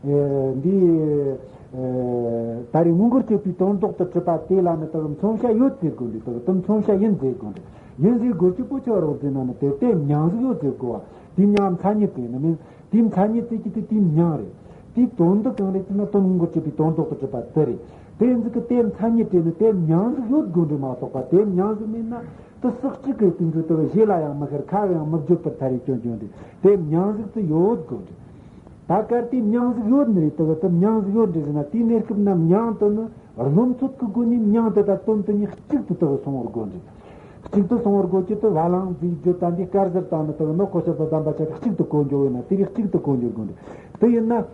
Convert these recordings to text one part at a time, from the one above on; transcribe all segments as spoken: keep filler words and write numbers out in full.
ཨེ། འདི། ཨེ། ད་རེས་མངོན་གྱུར་སྤྱོད་པའི་དོན་ལྡོག་ཏུ་གྲུབ་པ་དེ་ལ་ནི་དག་མཚོན་བྱ་ཡོད་ཟེར་དགོས་འདུག་དག་དེ་མཚོན་བྱ་ཡིན་ཟེར་དགོས་འདུག་ཡིན་ཟེར་དགོས་ཀྱི་པོ་ཆོ་རོགས་ཟེར་ན་ནི་དེ་དེ་མྱང་གཟུགས་ཡོད་ཟེར་དགོས་བ། དེ་མྱང་མཚན་ཉིད་དེ་ནི་མིན། དེའི་མཚན་ཉིད་དེ་གྱི་དེ་དེའི་མྱང་རེད། དེའི་དོན་དུ་གང་རེད་ཟེར་ན་དོན་མངོན་གྱུར་སྤྱོད་པའི་དོན་ལྡོག་ཏུ་གྲུབ་པ་དེ་རེད། དེ་ཡིན་ཟིག་གི་དེ་མཚན་ཉིད་དེ་ནི་དེ་མྱང་གཟུགས་ཡོད་དགོས་འདུག་མ་གཏོགས་པ་དེ་མྱང་གཟུགས་མེད་ན། དུ་སོགས་གཅིག་གི་སྟེང་དུ་དུ་བཞི་ལ་ཡང་མི་ཤར། ཁ་བའང་མི་བརྗོད་པར་ཐལ་རེ་སྐྱོན་སྐྱོན་ཏེ། དེ་མྱང་གཟུགས་དུ་ཡོད་དགོས་ཏེ། ད་གལ་ཏེ་མྱང་གཟུགས་ཡོད་ནི་རེད། དུ་དུ་མྱང་གཟུགས་ཡོད་རེད་ཟེར་ན་དེའི་གནས་སྐབས་ན་མྱང་དུ་ནི་རློམ་ཚོད་ཀྱི་སྒོ་ནས་མྱང་དུ་དང་དོན་དུ་གཉིས་གཅིག་ཏུ་དུ་སོང་བར་དགོས་ཏེ། གཅིག་ཏུ་སོང་བར་དགོས་ཀྱི་དུ་བ་ལང་ཟིག་བརྗོད་དང་འདི་དཀར་ཟར་དང་ནི་དུ་ནོག་ཀོ་ཤར་དུ་གདམས་པ་ཆ་གཅིག་ཏུ་གོ་འགྱོ་ཡོད་ན་དེ་རིགས་གཅིག་ཏུ་གོ་འགྱོ་དགོས་ཏེ། དུ་ཡིན་ན།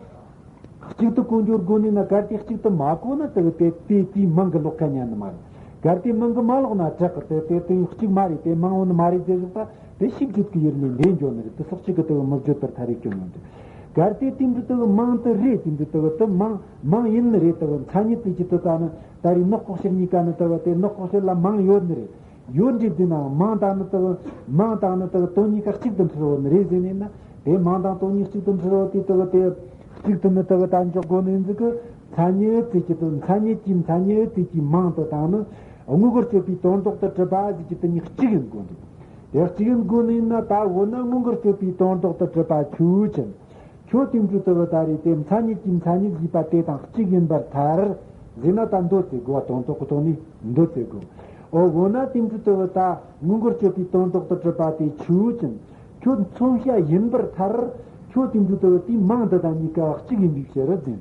གཅིག་ཏུ་གོ་འགྱུར་དགོས་ནི་ན་གལ་ཏེ་གཅིག་ཏུ་མ་གོ་ན་དེ་གི་དེ་དེའི་དེའི་མིང་གི་ལོག་ཁ་ཉན་ནི་མ་རེད། གལ་ཏེ་མིང་གི་མ་ལོག་ན་དྲག་གི་དེ་དེ་དེ་གཅིག་མ་རེད། དེ་མིང་འོ་ནི་མ་རེད་ཟེར་བཞག་ད་དེ་ཤིག་རྒྱུད་ཀྱི་ཡུལ་ནས་འདས་འགྱོ་ནི་རེད། དེ་སོགས་གཅིག་གི་དེ་གི་མི་བརྗོད་པར་ཐལ་རེ་སྐྱོན་ཡོང་དུས། གལ་ཏེ་དེ་འདྲ་དེ་གི་མིང་དེ་རེད། དེ་འདྲ་དེ་གི་དེ་མིང་མིང་ཡིན་ནི་རེད། དེ་གི་མཚན་ཉིད་དེ་གི་དེ་ད་ནི་ད་རེས་ནོག་ལྐོག་གཤེར་གཉིས་ཀ་ནི་དེ་གི་དེ་ནོག་ལྐོག་གཤེར་ལ་མིང་ཡོད་ནི་རེད། ཡོད་འདྲ་དེ་ན་མིང་དང་ནི་དེ་གི་མིང་དང་ནི་དེ་གི་དོན་གཉིས་ཀ་གཅིག་ཏུ་འཁྲུལ་བ་ནི་རེད་ཟེར་ནས་ན། དེ་མིང་དང་དོན་གཉིས་གཅིག་ཏུ་འཁྲུལ་བ་དེ་དག་དེ་གཅིག་ཏུ་ནི་དག་ད་འཇོག་དགོས་ནི་འཛི་གི། མཚན་ཉིད་ཙི་གི་དུ་མཚན་ཉིད་ཀྱི་མཚན་ཉིད་ཙི་གི་མིང་དུ་དང་ནི་མངོན་གྱུར་སྤྱོད་པའི་དོན་ལྡོག་ཏུ་གྲུབ་པ་ཟིག་གི་དུ་ནི་གཅིག་ཡིན་དགོས་འདུག་དེ་གཅིག་ཡིན་དགོས་ནི་ཡིན་ན་ད་འོ་ན་མངོན་གྱུར་སྤྱོད་པའི་དོན་ལྡོག་ཏུ་གྲུབ་པ་ཆོས་ཅན། ཁྱོད་དེ་འདྲ་དག་ད་རེས་དེ་མཚན་ཉིད་ཀྱི་མཚན་ཉིད་ཟིག་པ་དེ་དང་གཅིག་ཡིན་པར་ཐལ། ཟེར་ན་ད་འདོད་དེ་དགོས་པ་དོན་ལྡོག་གི་ཐོག་ནས་འདོད་དེ་དགོས། ཨོ་འོ་ན་དེ་འདྲ་དག་ད་མངོན་གྱུར་སྤྱོད་པའི་དོན་ལྡོག་ཏུ་གྲུབ་པ་དེ་ཆོས་ཅན། ཁྱོད་མཚོན་བྱ་ཡིན་པར་ཐལ། ཁྱོད་དེ་འདྲ་དུ་དེའི་མིང་འདི་དང་གཉིས་ཀ་གཅིག་ཡིན་པའི་ཕྱིར་རོ་ཟེར།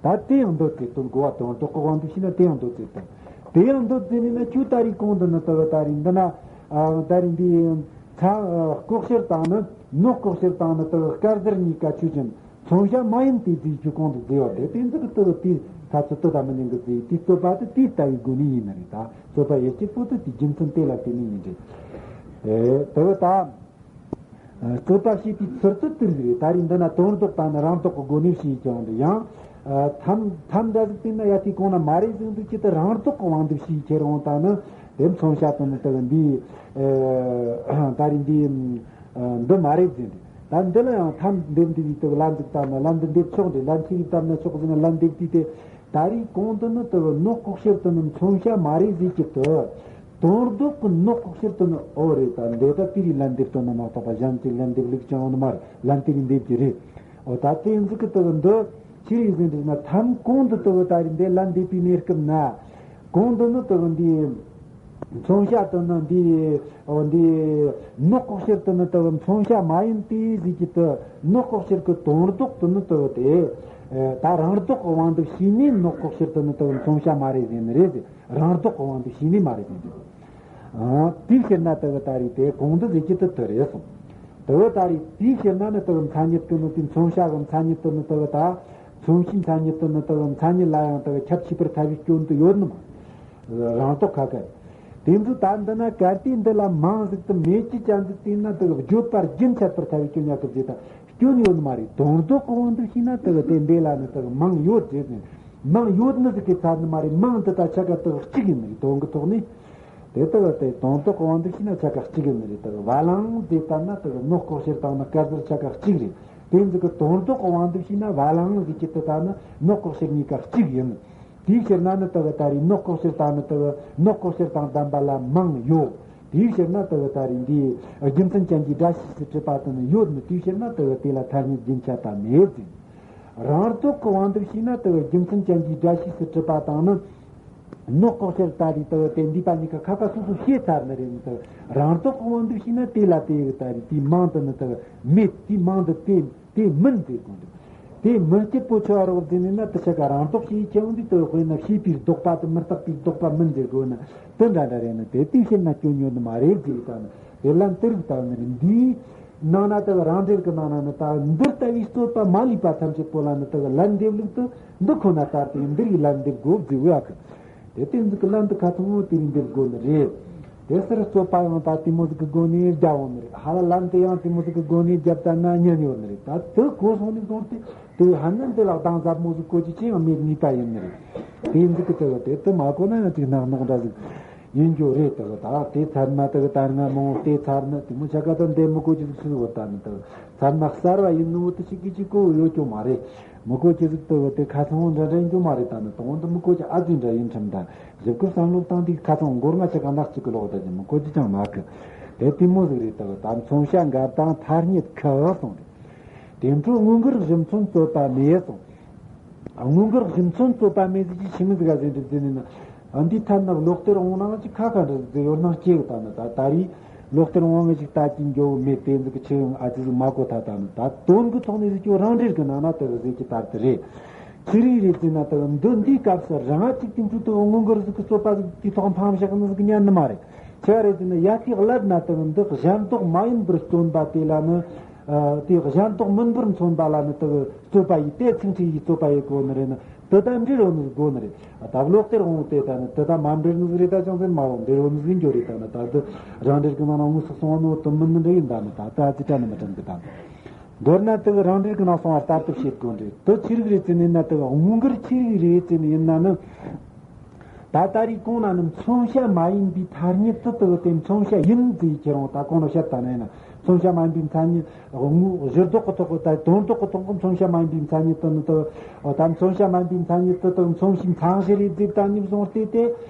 ད་དེ་ཡང་འདོད་དེ་དོན་གོ་བ་དང་རྟོག་གོ་བ་འདི་ཤེས་ན་དེ་ཡང་འདོད་དེ་དང་། དེ་ཡང་འདོད་ཟེར་ནས་ན་ཁྱོད་ད་རེས་གོང་དུ་ནི་དུ་ད་རེས་འདི་ན་ཨ་ད་རེས་འདི་ཚ་ལྐོག་གཤེར་དང་ནི་ནོག་ལྐོག་གཤེར་དང་ནི་དུ་དཀར་ཟར་གཉིས་ཀ་ཆོས་ཅན། མཚོན་བྱ་མ་ཡིན་ཏེ་དེའི་རྒྱུ་གོང་དུ་བརྗོད་པ་དེ་དེ་འདི་གི་དུ་དེ་ད་ཚོད་དུ་ད་མི་ཉན་གི་ཟེར་དེ་རྩོད་པ་དེ་དེ་ལྟ་བུའི་སྒོ་ནས་ཡིན་ནི་རེད། ད་རྩོད་པ་ཡེ་གཅིག་པོ་དེ་དེའི་རྒྱུ་མཚན་དེ་ལ་བརྟེན་ནས་ཡིན་རེད། ཨེ་དུ་ད། རྩོད་པ་བྱེད་པའི་ཚུལ་དུ་དེ་རིགས་རེད། ད་རེས་འདི་ན་དོན་ལྡོག་དང་ནི་རང་ལྡོག་གི་སྒོ་ནས་བྱས་ཀྱང་འདི་ཡང་། ཐམ་ཐམ་འདྲ་ཟིག་བལྟས་ན་ཡ་དེའི་གོང་ན་མ་རེད་ཟེར་འདུག་ཅི་སྟེ་རང་ལྡོག་གི་དབང་དུ་བྱས་ཁྱེར་འོང་དང་ནི་དེ་མཚོན་བྱ་དང་ནི་དག་འདི། ད་རེས་འདི། འདི་མ་རེད་ཟེར་འདུག་ད་འདི་ལ་ཡང་ཐམ་འདེབས་འདི་ཡིས་དག་ལན་ཟིག་བཏབ་ན་ལན་འདི་འདེབས་ཆོག་འདྲ་ལན་ཆི་ཡིས་བཏབ་ན་ཆོག་ཟེར་ན་ལན་འདེབས་དུས་དེ། ད་རེས་གོང་དུ་ནི་དུ་ནོག་ལྐོག་གཤེར་དུ་ནི་མཚོན་བྱ་མ་རེད་ཟེར་གྱི་དུ། དོན་ལྡོག་གི་ནོག་ལྐོག་གཤེར་དུ་ནི་ཨོ་རེད། ད་འདི་ད་དེ་རིགས་ལན་འདེབས་དོན་ནི་མ་གཏོགས་པ་གཞན་གྱི་ལན་འདེབས་ལུགས་ཀྱང་ཨོ་ནི་མ་རེད། ལན་དེ་རིགས་འདེབས་ཀྱི་རེད། ཨོ་ད་དེ་ཟིག་གི་དུ་འདི་ཅི་རེད་ཟེར་འདུག་ན་ཐམ་གོང་དུ་དུ་ད་རེས་འདི་ལན་འདེབས་པའི་གནས་སྐབས་ན། གོང་དུ་ནི་དུ་འདི། མཚོན་བྱ་དུ་ནི་འདི། འོ་འདི། ནོག་ལྐོག་གཤེར་དུ་ནི་དུ་མཚོན་བྱ་མ་ཡིན་ཏེ་ཟེར་གྱི་དུ་ནོག་ལྐོག་གཤེར་གྱི་དོན་ལྡོག་དུ་ནི་དུ་དེ། ད་རང་ལྡོག་གི་དབང་དུ་བྱས་ནས་ནོག་ལྐོག་གཤེར་དུ་ནི་དུ་མཚོན་བྱ་མ་རེད་ཟེར་ནི་རེད་ཟེར། རང་ལྡོག་གི་དབང་དུ་བྱས་ནས་མ་རེད་ཟེར་ནི་རེད། དེའི་ཕྱིར་ན་དུ་ད་རེས་དེ་གོང་དུ་ཟེར་གྱི་དུ་དུ་རེད་གསུངས། དུ་ད་རེས་དེའི་ཕྱིར་ན་ནི་དུ་མཚན་ཉིད་དུ་ནི་དེ་མཚོན་བྱ་གི་མཚན་ཉིད་དུ་ནི་དུ་ད། མཚོན་བྱའི་མཚན་ཉིད་དུ་ནི་དུ་མཚན་ཉིད་ལ་ཡང་དུ་ཁྱབ་ཆེས་པར་ཐལ་བའི་སྐྱོན་དུ་ཡོད་ནི་མ། རང་རྟོགས་ཁ་ཁ་རེད། དེ་ཚོ་ད་འདི་ན་གལ་ཏེ་འདི་ལ་མིང་ཟིག་ཏུ་མེད་ཀྱི་ཅན་ཟིག་བལྟས་ན་དེ་གི་བརྗོད་པ་རྒྱུན་ཆད་པར་ཐལ་བའི་སྐྱོན་ཡང་གི་བརྗོད་དང་སྐྱོན་ཡོད་ནི་མ་རེད། དོན་ལྡོག་གི་དབང་དུ་བྱས་ན་དེ་གི་དེ་འདི་ལ་ནི་དེ་གི་མིང་ཡོད་རེད་ནི། མིང་ཡོད་ནི་ཟིག་གི་ཚར་ནི་མ་རེད། མིང་འདི་དང་ཆ་ག་དེ་གི་གཅིག་ཡིན་ནི་རེད། དོན་གི་ཐོག་ནས་དེ་དེ་གི་དེ་དོན་ལྡོག་གི་དབང་དུ་བྱས་ན་ཆ་ག་གཅིག་ཡིན་ནི་རེད། དེ་གི་བ་ལང་ཟེར་ལྟ་ན་དེ་གི་ནོག་ལྐོག་གཤེར་དང་ནི་དཀར་ཟར་ཆ་ག་གཅིག་རེད། དེ་ཟིག་གི་དོན་ལྡོག་གི་དབང་དུ་བྱས་ན་བ་ལང་ཟེར་གྱི་དེ་ལྟ་ན་ནོག་ལྐོག་གཤེར་གཉིས་ཀ་གཅིག་ཡིན། དེའི་ཕྱིར་ན་ནི་དེ་གི་ད་རེས་ནོག་ལྐོག་གཤེར་དང་ནི་དེ་གི་ནོག་ལྐོག་གཤེར་དང་ལྡན་པ་ལ་མིང་ཡོད། དེའི་ཕྱིར་ན་དེ་གི་ད་རེས་འདི་རྒྱུ་མཚན་ཅན་གྱི་སྒྲ་ཤེས་སུ་གྲུབ་པ་དེ་ནི་ཡོད་ནི། དེའི་ཕྱིར་ན་དེ་གི་དེ་ལ་ཐ་སྙད་རྒྱུན་ཆད་པ་མེད་ཟེར། རང་ལྡོག་གི་དབང་དུ་བྱས་ན་དེ་གི་རྒྱུ་མཚན་ཅན་གྱི་སྒྲ་ཤེས་སུ་གྲུབ་པ་དང་ནི་ནོག་ལྐོག་གཤེར་ད་རེས་དེ་གི་དེ་འདུས་པ་གཉིས་ཀ་ཁ་ཁ་སོ་སོ་ཤེས་ཚར་ནི་རེད་ནི། དེ་གི་རང་ལྡོག་གི་དབང་དུ་བྱས་ན་དེ་ལ་དེ་གི་ད་རེས་དེའི་མིང་དེ་ནི་དེ་གི་མེད། དེའི་མིང་དེ་དེ། དེ་མིན་ཟེར་དགོས་འདུག་དེ་མིན་སྐྱེད་པོ་ཆོ་བ་རོགས་ཟེར་ནས་ན་དེ་ཆ་ག་རང་ལྡོག་ཞེས་ཁྱེད་འོང་དུས་དེ་དཔེར་ན་ཤེས་པའི་ལྡོག་པ་དེ་མི་རྟག་པའི་ལྡོག་པ་མིན་ཟེར་དགོས་ན་དེ་འདྲ་འདྲ་རེད་ན་དེ་དེ་ཤེས་ན་སྐྱོན་ཡོད་ནི་མ་རེད་ཟེར། ད་ནི་དེ་ལན་དེ་རིགས་ལྟ་བུ་ནི་རེད། འདིའི་ནང་ན་དེ་རང་འགྲེལ་གི་ནང་ན་ནི་ད་འདི་ལྟ་བུའི་རྩོད་པ་མ་ལུས་པ་ཐམས་ཅད་པོ་ལ་ནི་དེ་ལན་འདེབས་ལུགས་དེ་འདི་ཁོ་ན་ལྟར་དུ་འདི་རིགས་ལན་འདེབས་དགོས་ཟེར་བ་གི། དེ་དེ་ཚོ་གི་ལན་དུ་ཁ་ཐུང་དེ་རིང་འདེབས་དགོས་ནི་རེད། དེ་སར་རྩོད་པ་ཡང་ད་དེ་མོ་ཟིག་གི་སྒོ་ནས་རྒྱག་འོང་ནི་རེད། ཧ་ལ་ལན་དེ་ཡང་དེ་མོ་ཟིག་གི་སྒོ་ནས་རྒྱབ་ད་ན་ཉན་ཡོད་ནི་རེད། ད་དེ་གོ་སོང་ནས་བཟུང་སྟེ་དེ་ཧ་ན་འདི་ལ་གདངས་ཟབ་མོ་ཟིག་གོ་རྒྱུ་ཅི་ཡང་མེད་ནུས་པ་ཡིན་ནི་རེད། དེ་ཟིག་གི་དེ་བ་དེ་དེ་མ་གོ་ན་ཡང་ཅིག་ནག་ནོག་འདྲ་ཟིག་ཡིན་རྒྱུ་རེད། དག་ད་དེ་ཚར་ན་དག་ད་ང་མང་བོ་བལྟས་ཚར་ན་དེ་མོ་ཆ་ག་ད་འདི་མི་གོ་ཅི་ཟིག་སུ་བོ་ད་ནི་དག་ཚར་ན་གསར་བ་ཡིན་ནོ་དེ་ཞིག་གི་ཅི་གོ་ཡོད་ཀྱང་མ་རེད། མི་གོ་ཅི་ཟིག་དག་དེ་ཁ་ཚང་བོ་འདྲ་འདྲ་ཡིན་རྒྱུ་མ་རེད། ད་ནི་དང་དུ་མི་གོ་ཅི་ཨ་ཙི་འདྲ་ཡིན་ཁྲིམས་ད་ཞིབ་ཀི་བསམ་བློ་བཏང་དུས་ཁ་ཚང་མགོར་ང་ཆ་ག་ནག་ཅིག་གི་ལོག་ད་ཅི་མི་གོ་ཅི་ཅང་མ་གི། དེ་དེ་མོ་ཟིག་རེད། དག་ད་མཚོན་བྱ་འགལ་དང་ཐ་སྙད་ཁག་གསུངས་རེད། དེ་འཕྲོ་དངོས་འགལ་གཞི་མཚོན་རྩོད་པ་མེད་གསུངས། དངོས་འགལ་གཞི་མཚོན་རྩོད་པ་མེད་ཟེར་གྱི་ཆི་མོ་ཟིག་ག་ཟེར་འདྲི་ཟེར་ནས་ན། འདི་ཐད་ན་ལོག་སྟེ་རང་ནང་གི་ཁ་ཁ་འདྲ་ཟེར་ཡོད་ན་སྐྱེ་གི། ད་ནི་ད་ད་རེས་ལོག་སྟེ་རང་ངེས་ཅིག་ལྟ་གྱིན་འགྱོ་མེད་དེ་ཟིག་གི་ཆི་ཡང་ཨ་ཙི་ཟིག་མ་གོ་ཐ། ད་ནི་ད་དོན་གི་ཐོག་ནས་ཟིག་ཀྱོ་རང་འགྲེལ་གི་ནང་ན་དེ་གི་ཟེར་གྱི་ལྟར་དུ་རེད། ཆི་རིགས་རེད་ཟེར་ན་དེ་གི་འདི་འདིའི་སྐབས་སུ་རང་ཅིག་དེ་འཕྲོ་དེ་དངོས་འགལ་ཟིག་གི་རྩོད་པ་ཟིག་དེའི་ཐོག་འཕངས་བཞག་ནི་ཟིག་གི་ཉན་ནི་མ་རེད། ཆི་བ་རེད་ཟེར་ན་ཡ་གི་བླད་ན་དེ་གི་འདི་གཞན་ལྡོག་མ་ཡིན་པར་སྟོན་པ་དེ་ལ་ནི། ཨ་དེ་གཞན་ལྡོག་མིན་པར་མཚོན་པ་ལ་ནི་དེ་གི་རྩོད་པ་ཡིན། དེ་ཚིག་འཁྲི་ཡི་རྩོད་པ་ཡི་གོ་ནི་རེད་ན་དེ་ད་འབྲེལ་ཡོད་ནི་གོ་ནི་རེད། ད་ལོག་སྟེ་རང་དེ་ད་ནི་དེ་ད་མ་འབྲེལ་ནི་རེད། ད་ཅང་ཟེར་མ་འོང་འབྲེལ་ཡོད་ནི་ཟིག་འགྱོ་རེད། ད་ནི་ད་དེ་རང་འགྲེལ་གི་ནང་ན་དངོས་སུ་གསུངས་ནོ་དེ་མིན་ནི་འདྲ་ཡིན། ད་ནི་ད་ད་ཅི་དྲན་ནི་མི་དྲན་གི། ད་མདོར་ན་དེ་གི་རང་འགྲེལ་གི་ནང་གསུངས་པ་ལྟར་དུ་བྱེད་དགོས་འདྲེ། དེ་ཆི་རིགས་རེད་ཟེར་ནས་ན་དེ་གི་དངོས་འགལ་ཆི་རིགས་རེད་ཟེར་ནས་ཡིན་ན་ནི། ད་ད་རེས་གོང་ན་ནི་མཚོན་བྱ་མ་ཡིན་པའི་ཐ་སྙད་དུ་དེ་གི་དེ་མཚོན་བྱ་ཡིན་ཟེར་ཁྱེད་རང་ད་གོང་ནས་བཤད་ད་ནས་ན་མཚོན་བྱ་མ་ཡིན་པའི་མཚན་ཉིད་དངོས་གཞིར་ལྡོག་གི་ཐོག་གི་ད་དོན་ལྡོག་གི་ཐོག་གི་མཚོན་བྱ་མ་ཡིན་པའི་མཚན་ཉིད་དུ་ནི་དེ་ད་མཚོན་བྱ་མ་ཡིན་པའི་མཚན་ཉིད་དུ་དེ་མཚོན་བྱའི་མཚན་གཞི་རེད་ཟེར་ད་ནི་བཟུང་སྟེ་དེ་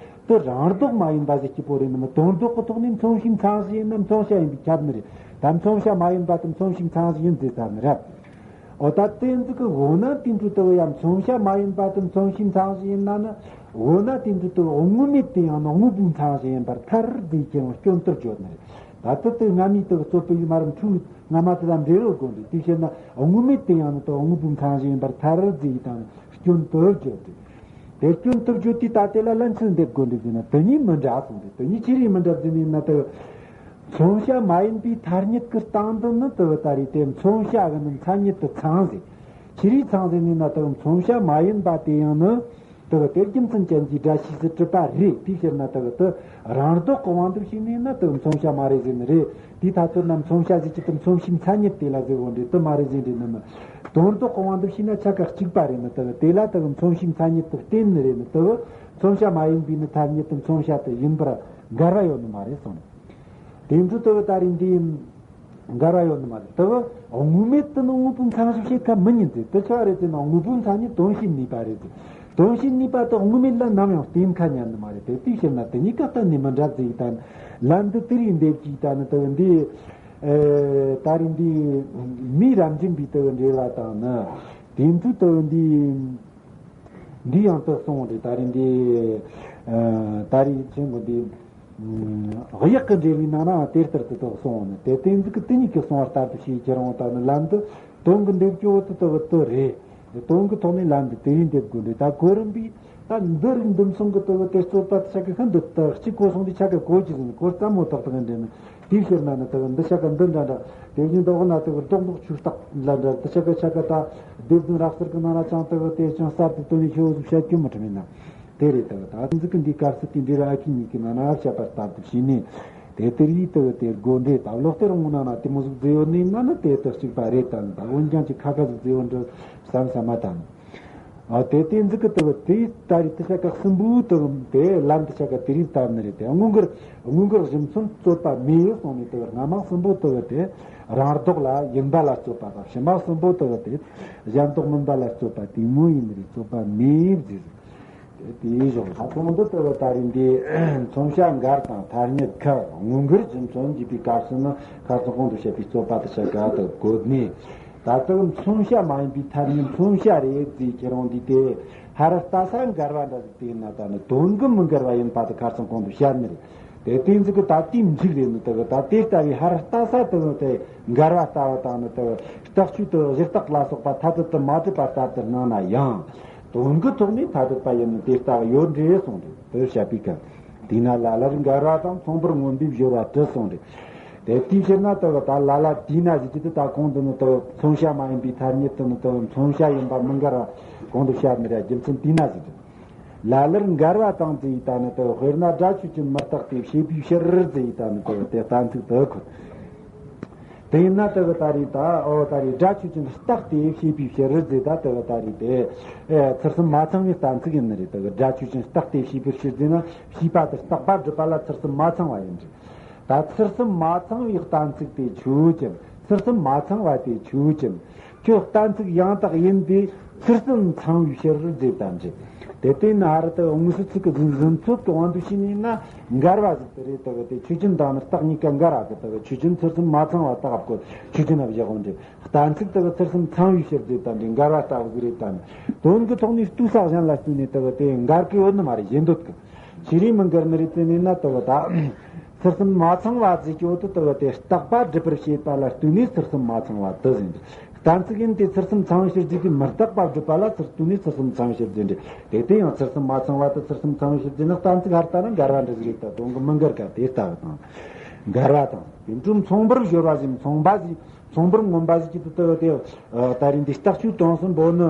དེ་རང་ལྡོག་མ་ཡིན་པ་ཟེར་གྱི་པོ་རེད། ནི་མི་དོན་ལྡོག་གི་ཐོག་ནས་མཚོན་བྱའི་མཚན་གཞི་ཡིན་ན་མཚོན་བྱ་ཡིན་པས་ཁྱབ་ནི་རེད། ད་མཚོན་བྱ་མ་ཡིན་པ་དེ་མཚོན་བྱའི་མཚན་གཞི་ཡིན་ཟེར་ད་ནི་རེད། འོ་ད་དེ་འདི་གི་འོ་ན་དེ་འཕྲོ་དེ་གི་ཡང་མཚོན་བྱ་མ་ཡིན་པ་དེ་མཚོན་བྱའི་མཚན་གཞི་ཡིན་ན་ནི། འོ་ན་དེ་འཕྲོ་དེ་གི་དངོས་མེད་དེ་ཡང་ནི་དངོས་པོའི་མཚན་གཞི་ཡིན་པར་ཐལ་ཟེར་ཁྱེད་རང་སྐྱོན་བཏོན་བརྗོད་ནི་རེད། ད་དེ་དེ་སྔ་མའི་དེ་གི་རྩོད་པའི་མ་རུ་འཁྲུལ་སྔ་མ་དེ་ལ་འབྲེལ་ཡོད་དགོས་འདུག་དེ་བྱས་ན་དངོས་མེད་དེ་ཡང་ནི་དེ་དངོས་པོའི་མཚན་གཞི་ཡིན་པར་ཐལ་ཟེར་དང་སྐྱོན་བཏོན་བརྗོད་དེ། དེ་སྐྱོན་བཏོན་བརྗོད་དེ་ད་དེ་ལ་ལན་ཚིག་འདེབས་དགོས་འདུག་ཟེར་ན་དེ་གཉིས་མི་འདྲ་གསུངས་ཏེ། དེ་གཉིས་ཆི་རིགས་མི་འདྲ་ཟེར་ནས་ན་དེ། མཚོན་བྱ་མ་ཡིན་པའི་ཐ་སྙད་ཀྱི་སྟེང་དུ་ནི་དེ་ད་རེས་དེ་མཚོན་བྱ་གི་ནི་མཚན་ཉིད་དུ་ཚང་ཟེར། ཆི་རིགས་ཚང་ཟེར་ནས་ན་དེ་མཚོན་བྱ་མ་ཡིན་པ་དེ་ཡང་ནི་དེ་དེ་རྒྱུ་མཚན་ཅན་གྱི་སྒྲ་ཤེས་སུ་གྲུབ་པ་རེད། དེའི་ཕྱིར་ན་དེ་དེ་རང་ལྡོག་གི་དབང་དུ་བྱས་ནས་ན་དེ་མཚོན་བྱ་མ་རེད་ཟེར་ནི་རེད། དེའི་ཐ་ཚོད་ན་མཚོན་བྱ་ཟེར་གྱི་དེ་མཚོན་བྱའི་མཚན་ཉིད་དེ་ལ་ཟེར་བོ་འདྲེ་དེ་མ་རེད་ཟེར་འདྲེ་ནི་མི། དོན་ལྡོག་གི་དབང་དུ་བྱས་ན་ཆ་ག་གཅིག་པ་རེད། ནི་དེ་དེ་ལ་དེ་མཚོན་བྱའི་མཚན་ཉིད་དུ་བསྟན་ནི་རེད། ནི་དེ་མཚོན་བྱ་མ་ཡིན་པའི་ནི་ཐ་སྙད་དེ་མཚོན་བྱ་དེ་ཡིན་པར་འགལ་བ་ཡོད་ནི་མ་རེད་གསུངས་ནས། དེ་འཕྲོ་དེ་གི་ད་རེས་འདི་འགལ་བ་ཡོད་ནི་མ་རེད། དེ་གི་དངོས་མེད་དུ་ནི་དངོས་པོའི་མཚན་གཞི་བྱེད་ཁ་མི་ཉན་ཏེ། དེ་ཆ་རེད་ཟེར་ན་དངོས་པོའི་མཚན་ཉིད་དོན་བྱེད་ནུས་པ་རེད་ཟེར། དོན་བྱེད་ནུས་པ་དེ་དངོས་མེད་ལ་ནམ་ཡང་བརྟེན་ཁ་ཉན་ནི་མ་རེད་དེ། དེའི་ཕྱིར་ན་དེ་གཉིས་ཀ་གཏན་ནས་མི་འདྲ་ཟེར་ཡི་ད་ནི་ལན་འདི་དེ་རིགས་འདེབས་ཀྱི་ད་ནི་དེ་གི་འདི་ཨེ་ད་རེས་འདི་མི་རབ་འབྱིན་པའི་དེ་གི་འབྲེལ་བ་དང་ནི་དེ་འཕྲོ་དེ་གི་འདི་འདི་ཡང་དུ་སོང་རེད། ད་རེས་འདི་ཨ་ད་རེས་ཆེན་པོ་འདི། ཨ་གཡག་གི་འབྲེལ་བའི་ནང་ན་དེ་ལྟར་དུ་དག་སོང་ནས་དེ་དེ་འཛིག་གི་དེ་གཉིས་ཀྱི་གསུང་བ་ལྟར་དུ་ཤེས་ཁྱེད་རང་དག་ནི་ལམ་དུ་དོན་གྱི་འདེབས་སྐྱོ་བོ་དུ་དག་དུ་རེད། དོན་གྱི་ཐོག་ནས་ལམ་དུ་དེ་རིང་འདེབས་དགོས་འདུག་ད་གོ་རིམ་པས་ད་འདི་རིགས་འདུམ་སོང་གི་དུ་དེ་རྩོད་པ་ཆ་གི་ཤིན་ཏུ་དག་གཅིག་གོ་སོང་དེ་ཆ་གི་གོ་གྱི་ཟིན་གོ་ཙམ་མོ་དག་དག་འདྲེན་ནས་དེའི་ཕྱིར་ན་ནི་དག་འདི་ཆ་གི་འདི་འདྲ་འདྲ་དེ་བཞིན་དག་ན་དག་རྡོག་རྡོག་ཆུ་རྟགས་ལ་འདྲ་དུ་ཆ་གི་ཆ་གི་ད་སྡེབ་འཛིན་རག་སར་གི་ནང་ན་ཅང་དག་དེ་ཅང་གསར་དུ་དོན་ནས་ཤེས་བོ་ཟིག་བཤད་རྒྱུ་མི་ཁྲིམས་ཡིན་ན། དེ་རེད། ད་ད་ཐེངས་འཛིན་གྱི་འདིའི་སྐབས་སུ་དེ་འབྲེལ་བ་ཨ་ཁུ་གཉིས་ཀྱི་ནང་ན་བཤད་པ་ལྟར་དུ་བྱས་ནས་དེ་དེ་རིགས་དེ་དེ་དགོས་འདྲེ་ད་ལོག་སྟེ་རང་ངོ་ནང་ན་དེ་མོ་ཟིག་མཛད་ཡོད་ནི་ན་ནི་དེ་དག་གཅིག་པ་རེད། ད་ནི་ད་འོན་ཀྱང་ཅིག་ཁ་ཁ་ཟིག་མཛད་ཡོད་འདྲ་བསམ་བསམ་མ་ད་ནི། ཨ་དེ་དེ་འཛིན་གྱི་དེ་དེ་ད་རེས་དེ་ཆ་ག་གསུམ་པོའི་དེ་དེ་ལམ་དེ་ཆ་ག་དེ་རིགས་ལྟར་ནི་རེད། དེ་དངོས་འགལ་དངོས་འགལ་གཞི་མཚོན་རྩོད་པ་མེད་གསུངས་ནས་དེ་སྔ་མ་གསུམ་པོ་དེ་དེ་རང་ལྡོག་ལ་ཡིན་པ་ལ་རྩོད་པ་དང་ཕྱི་མ་གསུམ་པོ་དེ་དེ་གཞན་ལྡོག་མིན་པ་ལ་རྩོད་པ་དེ་མོ་ཡིན་ནི་རེད། རྩོད་པ་མེད་ཟེར། དེའི་ཕྱོགས་ད་དུང་འདི་ལྟ་བུ་ད་རིང་འདི་མཚོན་བྱ་འགལ་དང་ཐ་སྙད་ཁ་དངོས་འགལ་གྱི་མཚོན་འཇུག་པའི་སྐབས་སུ་ནི་ཁ་སང་གོང་དུ་བཤད་པའི་རྩོད་པ་དེ་ཆ་ག་དུ་བཀོད་ནས། ད་ལྟ་མཚོན་བྱ་མ་ཡིན་པའི་ཐ་སྙད་མཚོན་བྱ་རེད་ཟེར་ཁྱེད་རང་འདི་དེ་ཧར་ལྟ་ས་འགལ་བ་འདྲ་ཟིག་དེ་ཡིན་ན་ད་ནི་དོན་གྱི་མི་འགལ་བ་ཡིན་པ་དེ་ཁ་སང་གོང་དུ་བཤད་ནི་རེད། དེ་དེ་ཚིག་གི་ད་ལྟའི་མཇུག་རེད་ནི་དེ་གི་ད་དེ་ལྟ་བུའི་ཧར་ལྟ་ས་དེ་ནི་དེ་འགལ་བ་ལྟ་བུ་དང་ནི་དེ་རྟགས་ཆོས་དེ་གཞི་རྟགས་ལ་སོགས་པ་ཐ་དད་དུ་མ་གྲུབ་པ་ལྟར་དུ་སྣང་ན་ཡང་། དོན་གྱི་ཐོག་ནས་ཐ་དད་པ་ཡིན་ནི་དེ་ལྟ་བུ་ཡོད་འདྲེ་གསུངས་ཏེ་དེར་བཤད་པའི་སྐབས། དེས་ན་ལ་ལར་འགལ་བ་དང་མཚུངས་པར་མངོན་པའི་སྦྱོར་བ་དྲི་གསུངས་ཏེ། དེ་དེའི་ཕྱིར་ན་དེ་གི་ད་ལ་ལ་དེས་ན་ཟེར་གྱི་དེ་ད་གོང་དུ་ནི་དེ་མཚོན་བྱ་མ་ཡིན་པའི་ཐ་སྙད་དུ་ནི་དེ་མཚོན་བྱ་ཡིན་པ་མི་འགལ་བ་གོང་དུ་བཤད་ནི་རེད། རྒྱུ་མཚན་དེས་ན་ཟེར་གྱི། ལ་ལར་འགལ་བ་དང་ཟེར་ཡི་ད་ནི་དེ་དཔེར་ན་སྒྲ་ཆོས་ཅན་མི་རྟག་སྟེ་བྱས་པའི་ཕྱིར་ཟེར་ཡི་ད་ནི་དེ་དེ་གཏན་ཚིགས་དེ་ཁོ། ཡིན་ན་དེ་གི་ད་རེད་ད། ཨོ་ད་རེད། སྒྲ་ཆོས་ཅན་རྟག་སྟེ་ཤེས་པའི་ཕྱིར་ཟེར་ད། དེ་གི་ད་རེད་དེ། ཨེ་ཚུལ་གསུམ་མ་ཚང་བའི་གཏན་ཚིགས་ཡིན་ནི་རེད། དེ་གི་སྒྲ་ཆོས་ཅན་རྟག་སྟེ་ཤེས་པའི་ཕྱིར་ཟེར་ན། ཤེས་པ་དེ་རྟག་པར་སྒྲུབ་པ་ལ་ཚུལ་གསུམ་མ་ཚང་བ་ཡིན་རེད། ད་ཚུལ་གསུམ་མ་ཚང་བའི་གཏན་ཚིགས་དེ་ཆོས་ཅན། ཚུལ་གསུམ་མ་ཚང་བ་དེ་ཆོས་ཅན། ཁྱོད་གཏན་ཚིགས་ཡང་དག་ཡིན་ཏེ། ཚུལ་གསུམ་ཚང་བའི་ཕྱིར་ཟེར་དམ་ཅི། དེ་ལྟས་ན་ཧ་ར་དེ་དངོས་སུ་ཚིག་གི་རྫུན་རྫུན་ཚོད་ཀྱི་དབང་དུ་བྱས་ནས་ན་འགལ་བ་ཟིག་དེ་རེད། དེ་གི་དེ་ཆོས་ཅན་དང་ནི་རྟགས་གཉིས་ཀ་འགལ་བ་གི། དེ་གི་ཆོས་ཅན་ཚུལ་གསུམ་མ་ཚང་བ་ལྟ་བུ་ཆོས་ཅན་ལ་བཞག་འོང་དེ། གཏན་ཚིགས་དེ་གི་ཚུལ་གསུམ་ཚང་བའི་ཕྱིར་ཟེར་དམ་ཅི། འགལ་བ་ལྟ་བུ་ཟིག་རེད་དམ། དོན་གྱི་ཐོག་ནས་ལྟོས་ས་གཞན་ལ་ལྟོས་ནས་དེ་གི་དེ་འགལ་གི་ཡོད་ནི་མ་རེད། ཡིན་འདོད་གི། ཆི་རེད་མི་འགལ་ནི་རེད་ཟེར་ནས་ན། དེ་གི་ད་ཚུལ་གསུམ་མ་ཚང་བ་ཟེར་གྱི་ཡོད་དུས། དེ་གི་དེ་རྟག་པ་སྒྲུབ་པར་བྱེད་པ་ལ་ལྟོས་ནས་ཚུལ་གསུམ་མ་ཚང་བ་དེ་ཟེར་འདི། གཏན་ཚིགས་ཡིན་ཏེ། ཚུལ་གསུམ་ཚང་བའི་ཕྱིར་ཟེར་དུས་མི་རྟག་པ་སྒྲུབ་པ་ལ་ཚུར་ལྟོས་ནས་ཚུལ་གསུམ་ཚང་བའི་ཕྱིར་ཟེར་འདི། དེ་དེ་ཡང་ཚུལ་གསུམ་མ་ཚང་བ་དེ་ཚུལ་གསུམ་ཚང་བའི་ཕྱིར་ཟེར་ན། གཏན་ཚིགས་ཧར་ལྟ་ན་འགལ་བ་འདྲ་ཟིག་རེད་ད། དོན་གྱི་མི་འགལ་ག་དེ་ལྟ་བུ་དང་། འགལ་བ་དང་། དེ་འཕྲོ་མཚུངས་པར་སྦྱོར་བ་ཟེར། མཚུངས་པ་ཟེར། མཚུངས་པར་མངོན་པ་ཟེར་གྱི་དེ་ལྟ་བུ་དེ། ད་རེས་འདི་རྟགས་ཆོས་དོན་གསུམ་པོ་ནི་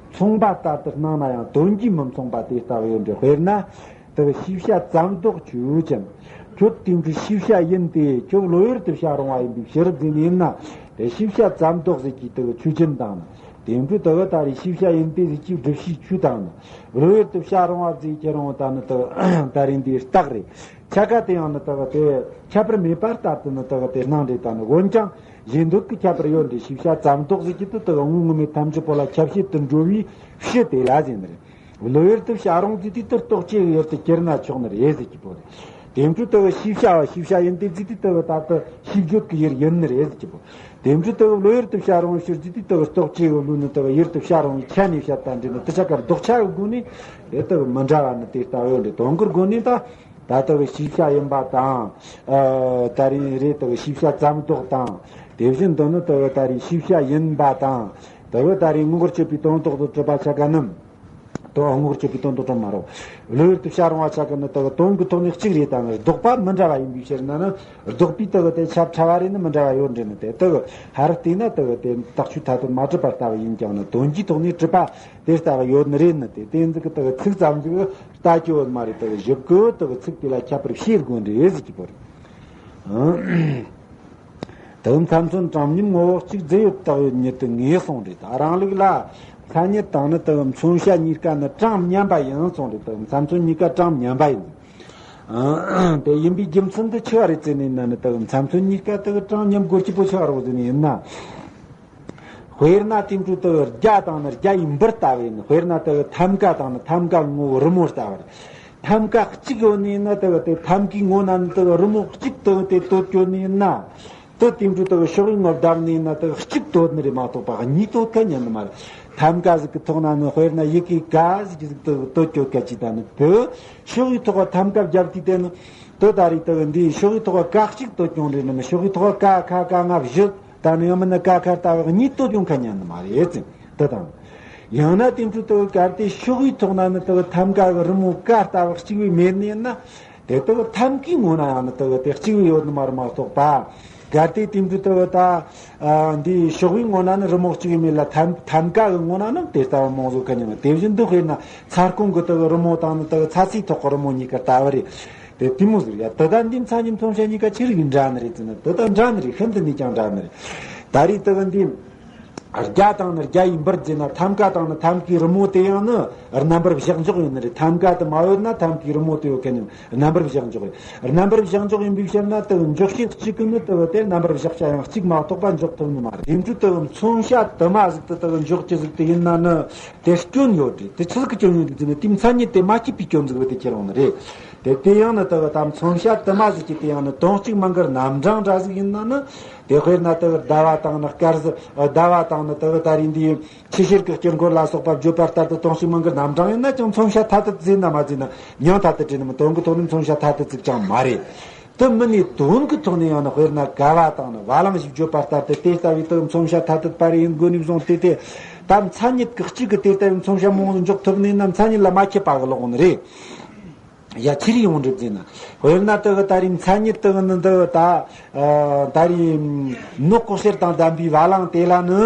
མཚུངས་པ་ལྟར་དུ་སྣང་ན་ཡང་དོན་གྱིས་མི་མཚུངས་པ་དེ་ལྟ་བུ་ཡོད་འདྲ། དཔེར་ན། དེ་གི་ཤེས་བྱ་ཙམ་ལྡོག་ཆོས་ཅན། ཁྱོད་དེ་འཕྲོ་ཤེས་བྱ་ཡིན་ཏེ། ཁྱོད་བློ་ཡུལ་དུ་བྱ་རུང་བ་ཡིན་པའི་ཕྱིར་ཟེར་ནི་ཡིན་ན། དེ་ཤེས་བྱ་ཙམ་ལྡོག་ཟེར་གྱི་དེ་གི་ཆོས་ཅན་དང་ནི། དེ་འཕྲོ་དེ་གི་ད་རེས་ཤེས་བྱ་ཡིན་ཏེ་ཟེར་གྱི་སྒྲུབ་བྱའི་ཆོས་དང་ནི། བློ་ཡུལ་དུ་བྱ་རུང་བ་ཟེར་གྱི་རུང་བ་དང་ནི། དེ་གི་ད་རེས་འདི་རྟགས་རེད། ཆ་ག་དེ་ཡང་ནི་དེ་གི་དེ་ཁྱད་པར་མེད་པ་ལྟར་དུ་ནི་དེ་གི་དེ་སྣང་རེད་དང་ནི། འོན་ཀྱང་ཡིན་འདོད་ཀྱི་ཁྱད་པར་ཡོད་འདྲ། ཤེས་བྱ་ཙམ་ལྡོག་ཟེར་གྱི་དེ་དེ་གི་དངོས་དངོས་མེད་ཐམས་ཅད་པོ་ལ་ཁྱབ་བྱེད་དུ་འགྲོ་བའི་ཕྱིར་དེ་ལ་ཟེར་ནི་རེད། བློ་ཡུལ་དུ་བྱ་རུང་ཟེར་དུས་དེ་རྟོག་བཅས་ཀྱི་ཡུལ་དུ་གྱུར་ན་ཆོག་ནི་རེད་ཟེར་གྱི་བོ་རེད། དེ་འཕྲོ་དེ་གི་ཤེས་བྱ་བ་ཤེས་བྱ་ཡིན་ཏེ་ཟེར་དུས་དེ་གི་ད་ལྟ་ཤེས་བརྗོད་ཀྱི་ཡུལ་ཡིན་ནི་རེད་ཟེར་གྱི་བོ། དེ་འཕྲོ་དེ་གི་བློ་ཡུལ་དུ་བྱ་རུང་ཕྱིར་ཟེར་དུས་དེ་གི་རྟོག་བཅས་ཀྱི་བློ་ནི་དེ་གི་ཡུལ་དུ་བྱ་རུང་བའི་ཆ་ནས་བཤད་པ་འདྲ་ནི། དེ་ཆ་ག་ལྡོག་ཆ་གི་སྒོ་ནས་དེ་དེ་གི་མི་འདྲ་བ་ནི་དེ་ལྟ་བུ་ཡོད་འདྲ། དོན་གྱི་སྒོ་ནས་ད་ད་ལྟ་བའི་ཤེས་བྱ་ཡིན་པ་དང་། ཨ་ད་རེས་རེད། དེ་གི་ཤེས་བྱ་ཙམ་ལྡོག་དང་། དེ་བཞིན་དུ་ནི་དེ་གི་ད་རེས་ཤེས་བྱ་ཡིན་པ་དང་། དེ་གི་ད་རེས་དངོས་པོར་གྱུར་པའི་དོན་ལྡོག་ཏུ་གྲུབ་པ་ཆ་ག་ནི། དོན་དངོས་པོར་གྱུར་པའི་དོན་ལྡོག་ཏུ་མ་རེད། བློ་ཡུལ་དུ་བྱ་རུང་བ་ཆ་ག་ནི་དེ་གི་དོན་གྱི་ཐོག་ནས་གཅིག་རེད་དང་ནི། ལྡོག་པ་མི་འདྲ་བ་ཡིན་པའི་ཕྱིར་ན་ནི། ལྡོག་པའི་དེ་གི་དེ་ཁྱབ་ཕྲ་བ་རེད་ནི། མི་འདྲ་བ་ཡོད་འདྲ་ནི། དེ་དེ་གི་ཧར་བལྟས་ན་དེ་གི་དེ་རྟགས་ཆོས་ཐ་དད་མ་གྲུབ་པ་ལྟ་བུ་ཡིན་ཀྱང་ནི། དོན་གྱི་ཐོག་ནས་གྲུབ་པ་དེ་ལྟ་བུ་ཡོད་ནི་རེད་ནི། དེ་དེ་ཚིག་གི་དེ་གི་ཚིག་ཙམ་ཟིག་ལྟ་རྒྱུ་ཡོད་མ་རེད། དེ་གི་ཞིབ་ཀྱི་དེ་གི་ཚིག་དེ་ལ་ཁྱད་པར་ཕྱེ་དགོས་འདྲ་ཟེར་གྱི་བོ་རེད། དེ་གི་མཚན་མཚོན་གྲངས་མཉམ་ངོ་བོ་གཅིག། རྫས་ཡོད་བཏགས་ཡོད་ཉིད་དུ་ངེས་གསུངས་རེད། རང་ལུགས་ལ་མཚན་ཉིད་དང་ནི་དེ་གི་མཚོན་བྱ་གཉིས་ཀ་ནི་གྲངས་མཉམ་པ་ཡིན་གསུངས་རེད། དེ་གི་མཚན་མཚོན་གཉིས་ཀ་གྲངས་མཉམ་པ་ཡིན། ཨ་དེ་ཡིན་པའི་རྒྱུ་མཚན་དེ་ཆི་བ་རེད་ཟེར་ནས་ན་ནི། དེ་གི་མཚན་མཚོན་གཉིས་ཀ་དེ་གི་གྲངས་མཉམ་དགོས་རྒྱུ་བོ་ཆི་བ་རེད་ཟེར་ནས་ཡིན་ན། དཔེར་ན་དེ་འཕྲོ་དེ་གི་རྒྱ་དང་ནི་རྒྱ་ཡི་འབུར་ལྟ་བུ་ཡིན། དཔེར་ན་དེ་གི་ཐམ་ཀ་དང་ནི་ཐམ་ཀ་ངོ་བོ་རི་མོ་ལྟ་བུ་རེད། ཐམ་ཀ་གཅིག་ཡོད་ནི་ཡིན་ན། དེ་གི་དེ་ཐམ་ཀའི་ངོ་ན་ནི་དེ་གི་རི་མོ་གཅིག་དེ་གི་དེ་བཏོད་ཡོད་ནི་ཡིན་ན། དེ་དེ་འཕྲོ་དེ་གི་ཕྱོགས་ཡི་ངོ་བརྡབ་ནི་ཡིན་ན། དེ་གི་གཅིག་བཏོད་ནི་རེད་མ་གཏོགས་པ་གཉིས་བཏོད་མཁན་ཡིན་ནི་མ་རེད། ཐམ་ཀ་ཟིག་གི་ཐོག་ན་ནི་དཔེར་ན་ཡི་གེ་ཀ་ཟིག་གི་ཟིག་དེ་གི་བཏོད་ཡོད་མཁན་ཅིག་དང་ནི། དེ་ཕྱོགས་ཡི་ཐོག་གི་ཐམ་ཀ་བརྒྱབ་དུས་དེ་ནི། དེ་ད་རེས་དེ་གི་འདིའི་ཕྱོགས་ཡི་ཐོག་གི་ཀ་གཅིག་བཏོད་ཡོད་རེད་ནི། ཕྱོགས་ཡི་ཐོག་གི་ཀ་ཁ་ག་ང་བཞི། ད་ནི་ཡང་མིན་ན་ཀ་ཁ་ལྟ་བུ་གཉིས་བཏོད་ཡོད་མཁན་ཡིན་ནི་མ་རེད་ཟེར། དེ་དང་། ཡང་ན་དེ་འཕྲོ་དེ་གི་གལ་ཏེ་ཕྱོགས་ཡི་ཐོག་ན་ནི་དེ་གི་ཐམ་ཀ་གི་རི་མོ་ཀ་ལྟ་བུ་གཅིག་པུ་མེད་ནི་ཡིན་ན། དེ་དེ་གི་ཐམ་ཀའི་ངོ་ན་ཡང་ནི་དེ་གི་དེ་གཅིག་པུ་ཡོད་ནི་མ་རེད་མ་གཏོགས་པ། གལ་ཏེ་དེ་འཕྲོ་དེ་གི་ད་ཨ་འདིའི་ཕྱོགས་ཡི་ངོ་ན་ནི་རི་མོ་གཅིག་པུ་མེད་ལ། ཐམ་ཐམ་ཀ་གི་ངོ་ན་ནི་དེ་ལྟ་བུ་མང་བོ་མཁན་ཡིན་ནི། དེ་བཞིན་དུ་དཔེར་ན་ཚ་ཁོང་གི་དེ་གི་རི་མོ་དང་ནི་དེ་གི་ཚ་ཚའི་ཐོག་གི་རི་མོ་གཉིས་ཀ་ལྟ་བུ་རེད། དེ་དེ་མོ་ཟིག་ཡ། དེ་ད་འདི་མཚན་ཉིད་མཚོན་བྱ་གཉིས་ཀ་ཆི་རིགས་འདྲ་ནི་རེད་ཟེར་ན། དེ་ད་འདྲ་ནི་རེད། ཤིན་ཏུ་ནས་ཀྱང་འདྲ་ནི་རེད། ད་རེས་དེ་གི་འདི་རྒྱ་དང་ནི་རྒྱ་ཡི་འབུར་ཟེར་ན། ཐམ་ཀ་དང་ནི་ཐམ་ཀའི་རི་མོ་དེ་ཡང་ནི་རྣམ་པར་བཞག་འཇོག་ཡིན་ནི་རེད། ཐམ་ཀ་དེ་མ་ཡོད་ན་ཐམ་ཀའི་རི་མོ་དེ་ཡོད་མཁན་ཡང་རྣམ་པར་བཞག་འཇོག་ཡིན། རྣམ་པར་བཞག་འཇོག་ཡིན་པའི་ཕྱིར་ན། དེ་གི་འཇོག་བྱེད་གཅིག་གི་ནི་དེ་གི་དེ་རྣམ་པར་བཞག་བྱ་ཡང་གཅིག་མ་གཏོགས་པ་འཇོག་ཐུབ་ནི་མ་རེད། དེ་འཕྲོ་དེ་གི་མཚོན་བྱ་དུ་མ་ཟིག་དེ་དེ་གི་འཇོག་རྒྱུ་ཟིག་དེ་ཡིན་ན་ནི་དེ་སྐྱོན་ཡོད་རེད། དེ་ཆི་ཟིག་གི་སྐྱོན་ཡོད་རེད་ཟེར་ན། དེའི་མཚན་ཉིད་དེ་མ་སྐྱེས་པའི་སྐྱོན་ཟིག་བས་དེ་ཁྱེར་འོང་ནི་རེད། དེ་དེ་ཡང་ནི་དེ་གི་ད་མཚོན་བྱ་དུ་མ་ཟིག་གི་དེ་ཡང་ནི་དོན་གཅིག་མིན་གི་རྣམ་གྲངས་འདྲ་ཟིག་ཡིན་ན་ནི། དེ་དཔེར་ན་དེ་གི་ཟླ་བ་དང་ནི་སྐར་ཟིག་ཨ་ཟླ་བ་དང་ནི་དེ་གི་ད་རེས་འདིའི་ཆུ་ཤེལ་གྱི་དཀྱིལ་འཁོར་ལ་སོགས་པ་བརྗོད་པ་ལྟར་དུ་དོན་གཅིག་མིན་གི་རྣམ་གྲངས་ཡིན་ན་ཀྱང་མཚོན་བྱ་ཐ་དད་ཟེར་ན་མ་ཟེར་ན་མྱང་ཐ་དད་རེད་ནི་མིན། དོན་གྱི་ཐོག་ནས་མཚོན་བྱ་ཐ་དད་ཟིག་ཀྱང་མ་རེད། དེ་མིན་ནས་དོན་གྱི་ཐོག་ནས་ཡང་ན་དཔེར་ན་ག་བ་དང་ནི་བ་ལང་ཞེས་བརྗོད་པ་ལྟར་དུ་དེ་ལྟ་བུའི་དེ་མཚོན་བྱ་ཐ་དད་པ་རེ་ཡིན་དགོས་ནས་བཟུང་སྟེ། དེ་ད་མཚན་ཉིད་ཀྱི་གཅིག་གི་དེ་ལྟ་བུའི་མཚོན་བྱ་མང་བོ་འཇོག་ཐུབ་ནས་ན་མཚན་ཉིད་ལ་མ་ཁྱབ་པ་གི་ལོག་ནི་རེད། ཡ་ཆི་རིགས་ཡོང་འགྲིག་ཟེར་ན། དཔེར་ན་དེ་གི་ད་རེས་མཚན་ཉིད་དེ་གི་ནི་འདི་ད་ཨ་ད་རེས་ནོག་ལྐོག་གསེར་དང་ལྡན་པའི་བ་ལང་དེ་ལ་ནི།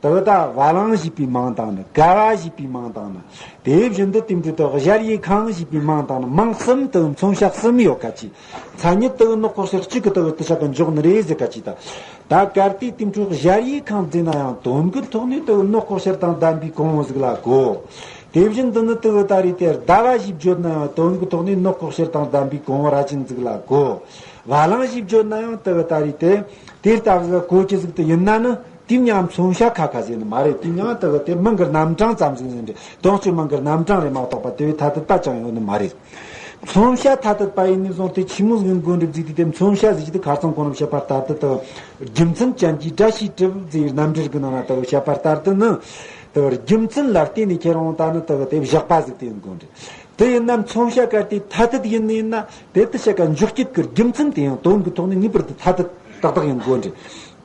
དེ་གི་ད་བ་ལང་ཞེས་པའི་མིང་དང་ནི་ག་བ་ཞེས་པའི་མིང་དང་ནི། དེ་བཞིན་དུ་དེ་འདྲ་དེ་གི་གཞལ་ཡས་ཁང་ཞེས་པའི་མིང་དང་ནི། མིང་གསུམ་དེ་གི་མཚོན་བྱ་གསུམ་ཡོད་ཀ་ཅི། མཚན་ཉིད་དེ་གི་ནོག་ལྐོག་གསེར་གཅིག་གི་དེ་གི་དེ་ཆ་གི་འཇོག་ནི་རེད་ཟེར་ཀ་ཅི་ད། ད་གལ་ཏེ་དེ་འཕྲོ་གཞལ་ཡས་ཁང་བརྩིས་ན་ཡང་དོན་གྱི་ཐོག་ནས་དེ་ནོག་ལྐོག་ཤལ་དང་ལྡན་པའི་གོང་བུ་ཟིག་ལ་གོ། དེ་བཞིན་དུ་ནི་དེ་ད་རེས་དེ་ཟླ་བ་ཞེས་བརྗོད་ན་ཡང་དོན་གྱི་ཐོག་ནས་ནོག་ལྐོག་ཤལ་དང་ལྡན་པའི་གོང་བུ་རྭ་ཅན་ཟིག་ལ་གོ། བ་ལང་ཞེས་བརྗོད་ན་ཡང་དེ་ད་རེས་དེ་དེ་ལྟ་བུ་གོ་ཅི་ཟིག་དེ་ཡིན་ན་ནི། དེ་མྱང་མཚོན་བྱ་ཁ་ཁ་ཟེར་ནི་མ་རེད། དེ་མྱང་དེ་གི་དེ་མིང་གི་རྣམ་གྲངས་ཙམ་ཟིག་ཡིན་ཏེ། དོན་གཅིག་མིང་གི་རྣམ་གྲངས་རེད་མ་གཏོགས་པ་དེ་བས་ཐ་དད་པ་ཅང་ཡོད་ནི་མ་རེད། མཚོན་བྱ་ཐ་དད་པ་ཡིན་ནི་བཟུང་སྟེ་ཆི་མོ་ཟིག་ཡིན་དགོས་འདྲི་ཟིག་དེ། དེ་མཚོན་བྱ་ཟིག་དེ་ཁ་སང་གོང་ནས་བཤད་པ་ལྟར་དུ་དེ་རྒྱུ་མཚན་ཅན་གྱི་སྒྲ་ཞེས་གྲུབ་ཟེར་རྣམ་འགྲེལ་གི་ནང་ན་དེ་བཤད་པ་ལྟར་དུ་ནི། དེ་རྒྱུ་མཚན་ལ་བརྟེན་ནས་ཁྱེར་འོང་ད་ནི་དེ་དེ་བཞག་པ་ཟིག་དེ་ཡིན་དགོས་འདྲི། དེ་ཡིན་ན་མཚོན་བྱ་གལ་ཏེ་ཐ་དད་ཡིན་ནི་ཡིན་ན། དེ་དེ་བྱ་ཀ་འཇོག་བྱེད་ཀྱི་རྒྱུ་མཚན་དེ་ཡང་དོན་གྱི་ཐོག་ནས་ངེས་པར་དུ་ཐ་དད་ཏག་ཏག་ཡིན་དགོས་འདྲི།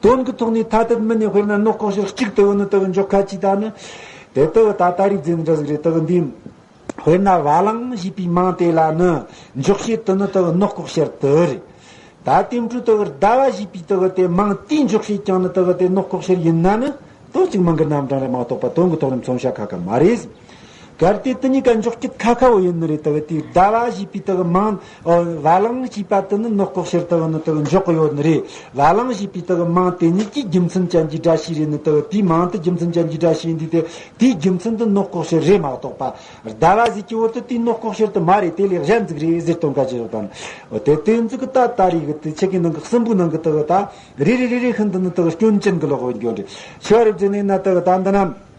དོན་གྱི་ཐོག་ནས་ཐ་དད་མིན་ནས། དཔེར་ན་ནོག་ལྐོག་ཤལ་གཅིག་དེ་བོ་ནི་དེ་གི་འཇོག་ཁ་ཅིག་ད་ནི། དེ་དེ་གི་ད་ད་རིག་འཛིན་འདྲ་ཟིག་རེད། དེ་གི་འདི། དཔེར་ན་བ་ལང་ཞེས་པའི་མིང་དེ་ལ་ནི་འཇོག་བྱེད་དུ་ནི་དེ་གི་ནོག་ལྐོག་ཤལ་དེ་རེད། ད་དེ་འཕྲོ་དེ་གི་ཟླ་བ་ཞེས་པའི་དེ་གི་དེ་མིང་དེའི་འཇོག་བྱེད་ཀྱང་ནི་དེ་གི་དེ་ནོག་ལྐོག་ཤལ་ཡིན་ན་ནི། དོན་གཅིག་མིང་གི་རྣམ་གྲངས་རེད་མ་གཏོགས་པ་དོན་གྱི་ཐོག་ནས་མཚོན་བྱ་ཁ་ཁ་མ་རེད། གལ་ཏེ་དེ་གཉིས་ཀ་འཇོག་བྱེད་ཁ་ཁ་བོ་ཡིན་ནི་རེད། དེ་གི་དེའི་ཟླ་བ་ཞེས་པའི་དེ་གི་མིང་། ཨོ། བ་ལང་ཞེས་པ་དེ་ནི་ནོག་ལྐོག་ཤལ་དེ་གི་ནི་དེ་གི་འཇོག་གི་ཡོད་ནི་རེད། བ་ལང་ཞེས་པའི་དེ་གི་མིང་དེ་གཉིས་ཀྱི་རྒྱུ་མཚན་ཅན་གྱི་སྒྲ་ཞིག་རེད་ནི། དེ་གི་དེའི་མིང་དེ་རྒྱུ་མཚན་ཅན་གྱི་སྒྲ་ཞིག་ཡིན་དུས་དེ། དེའི་རྒྱུ་མཚན་དེ་ནོག་ལྐོག་ཤལ་རེད་མ་གཏོགས་པ། ཟླ་བ་ཟེར་གྱི་བོ་དེ་དེའི་ནོག་ལྐོག་ཤལ་དེ་མ་རེད། དེ་ལས་གཞན་ཟིག་རེད་ཟེར་སྟོན་ག་ཅི་ཡོད་དམ། ཨོ། དེ་དེ་ཟིག་གི་ད་ད་རིག་གི་དེ་ཆེ་གི་ནང་གི་གསུམ་པོའི་ནང་གི་དེ་གི་ད། རེ་རེ་རེ་རེ་ཤིན་ཏུ་ནི་དེ་གི་སྐྱོན་ཅན་གི་ལོག་གི་འགྱོ་འདྲི། ཆི་བ་རེད་ཟེར་ནས་ན། དེ་གི་ད་འདི་ན།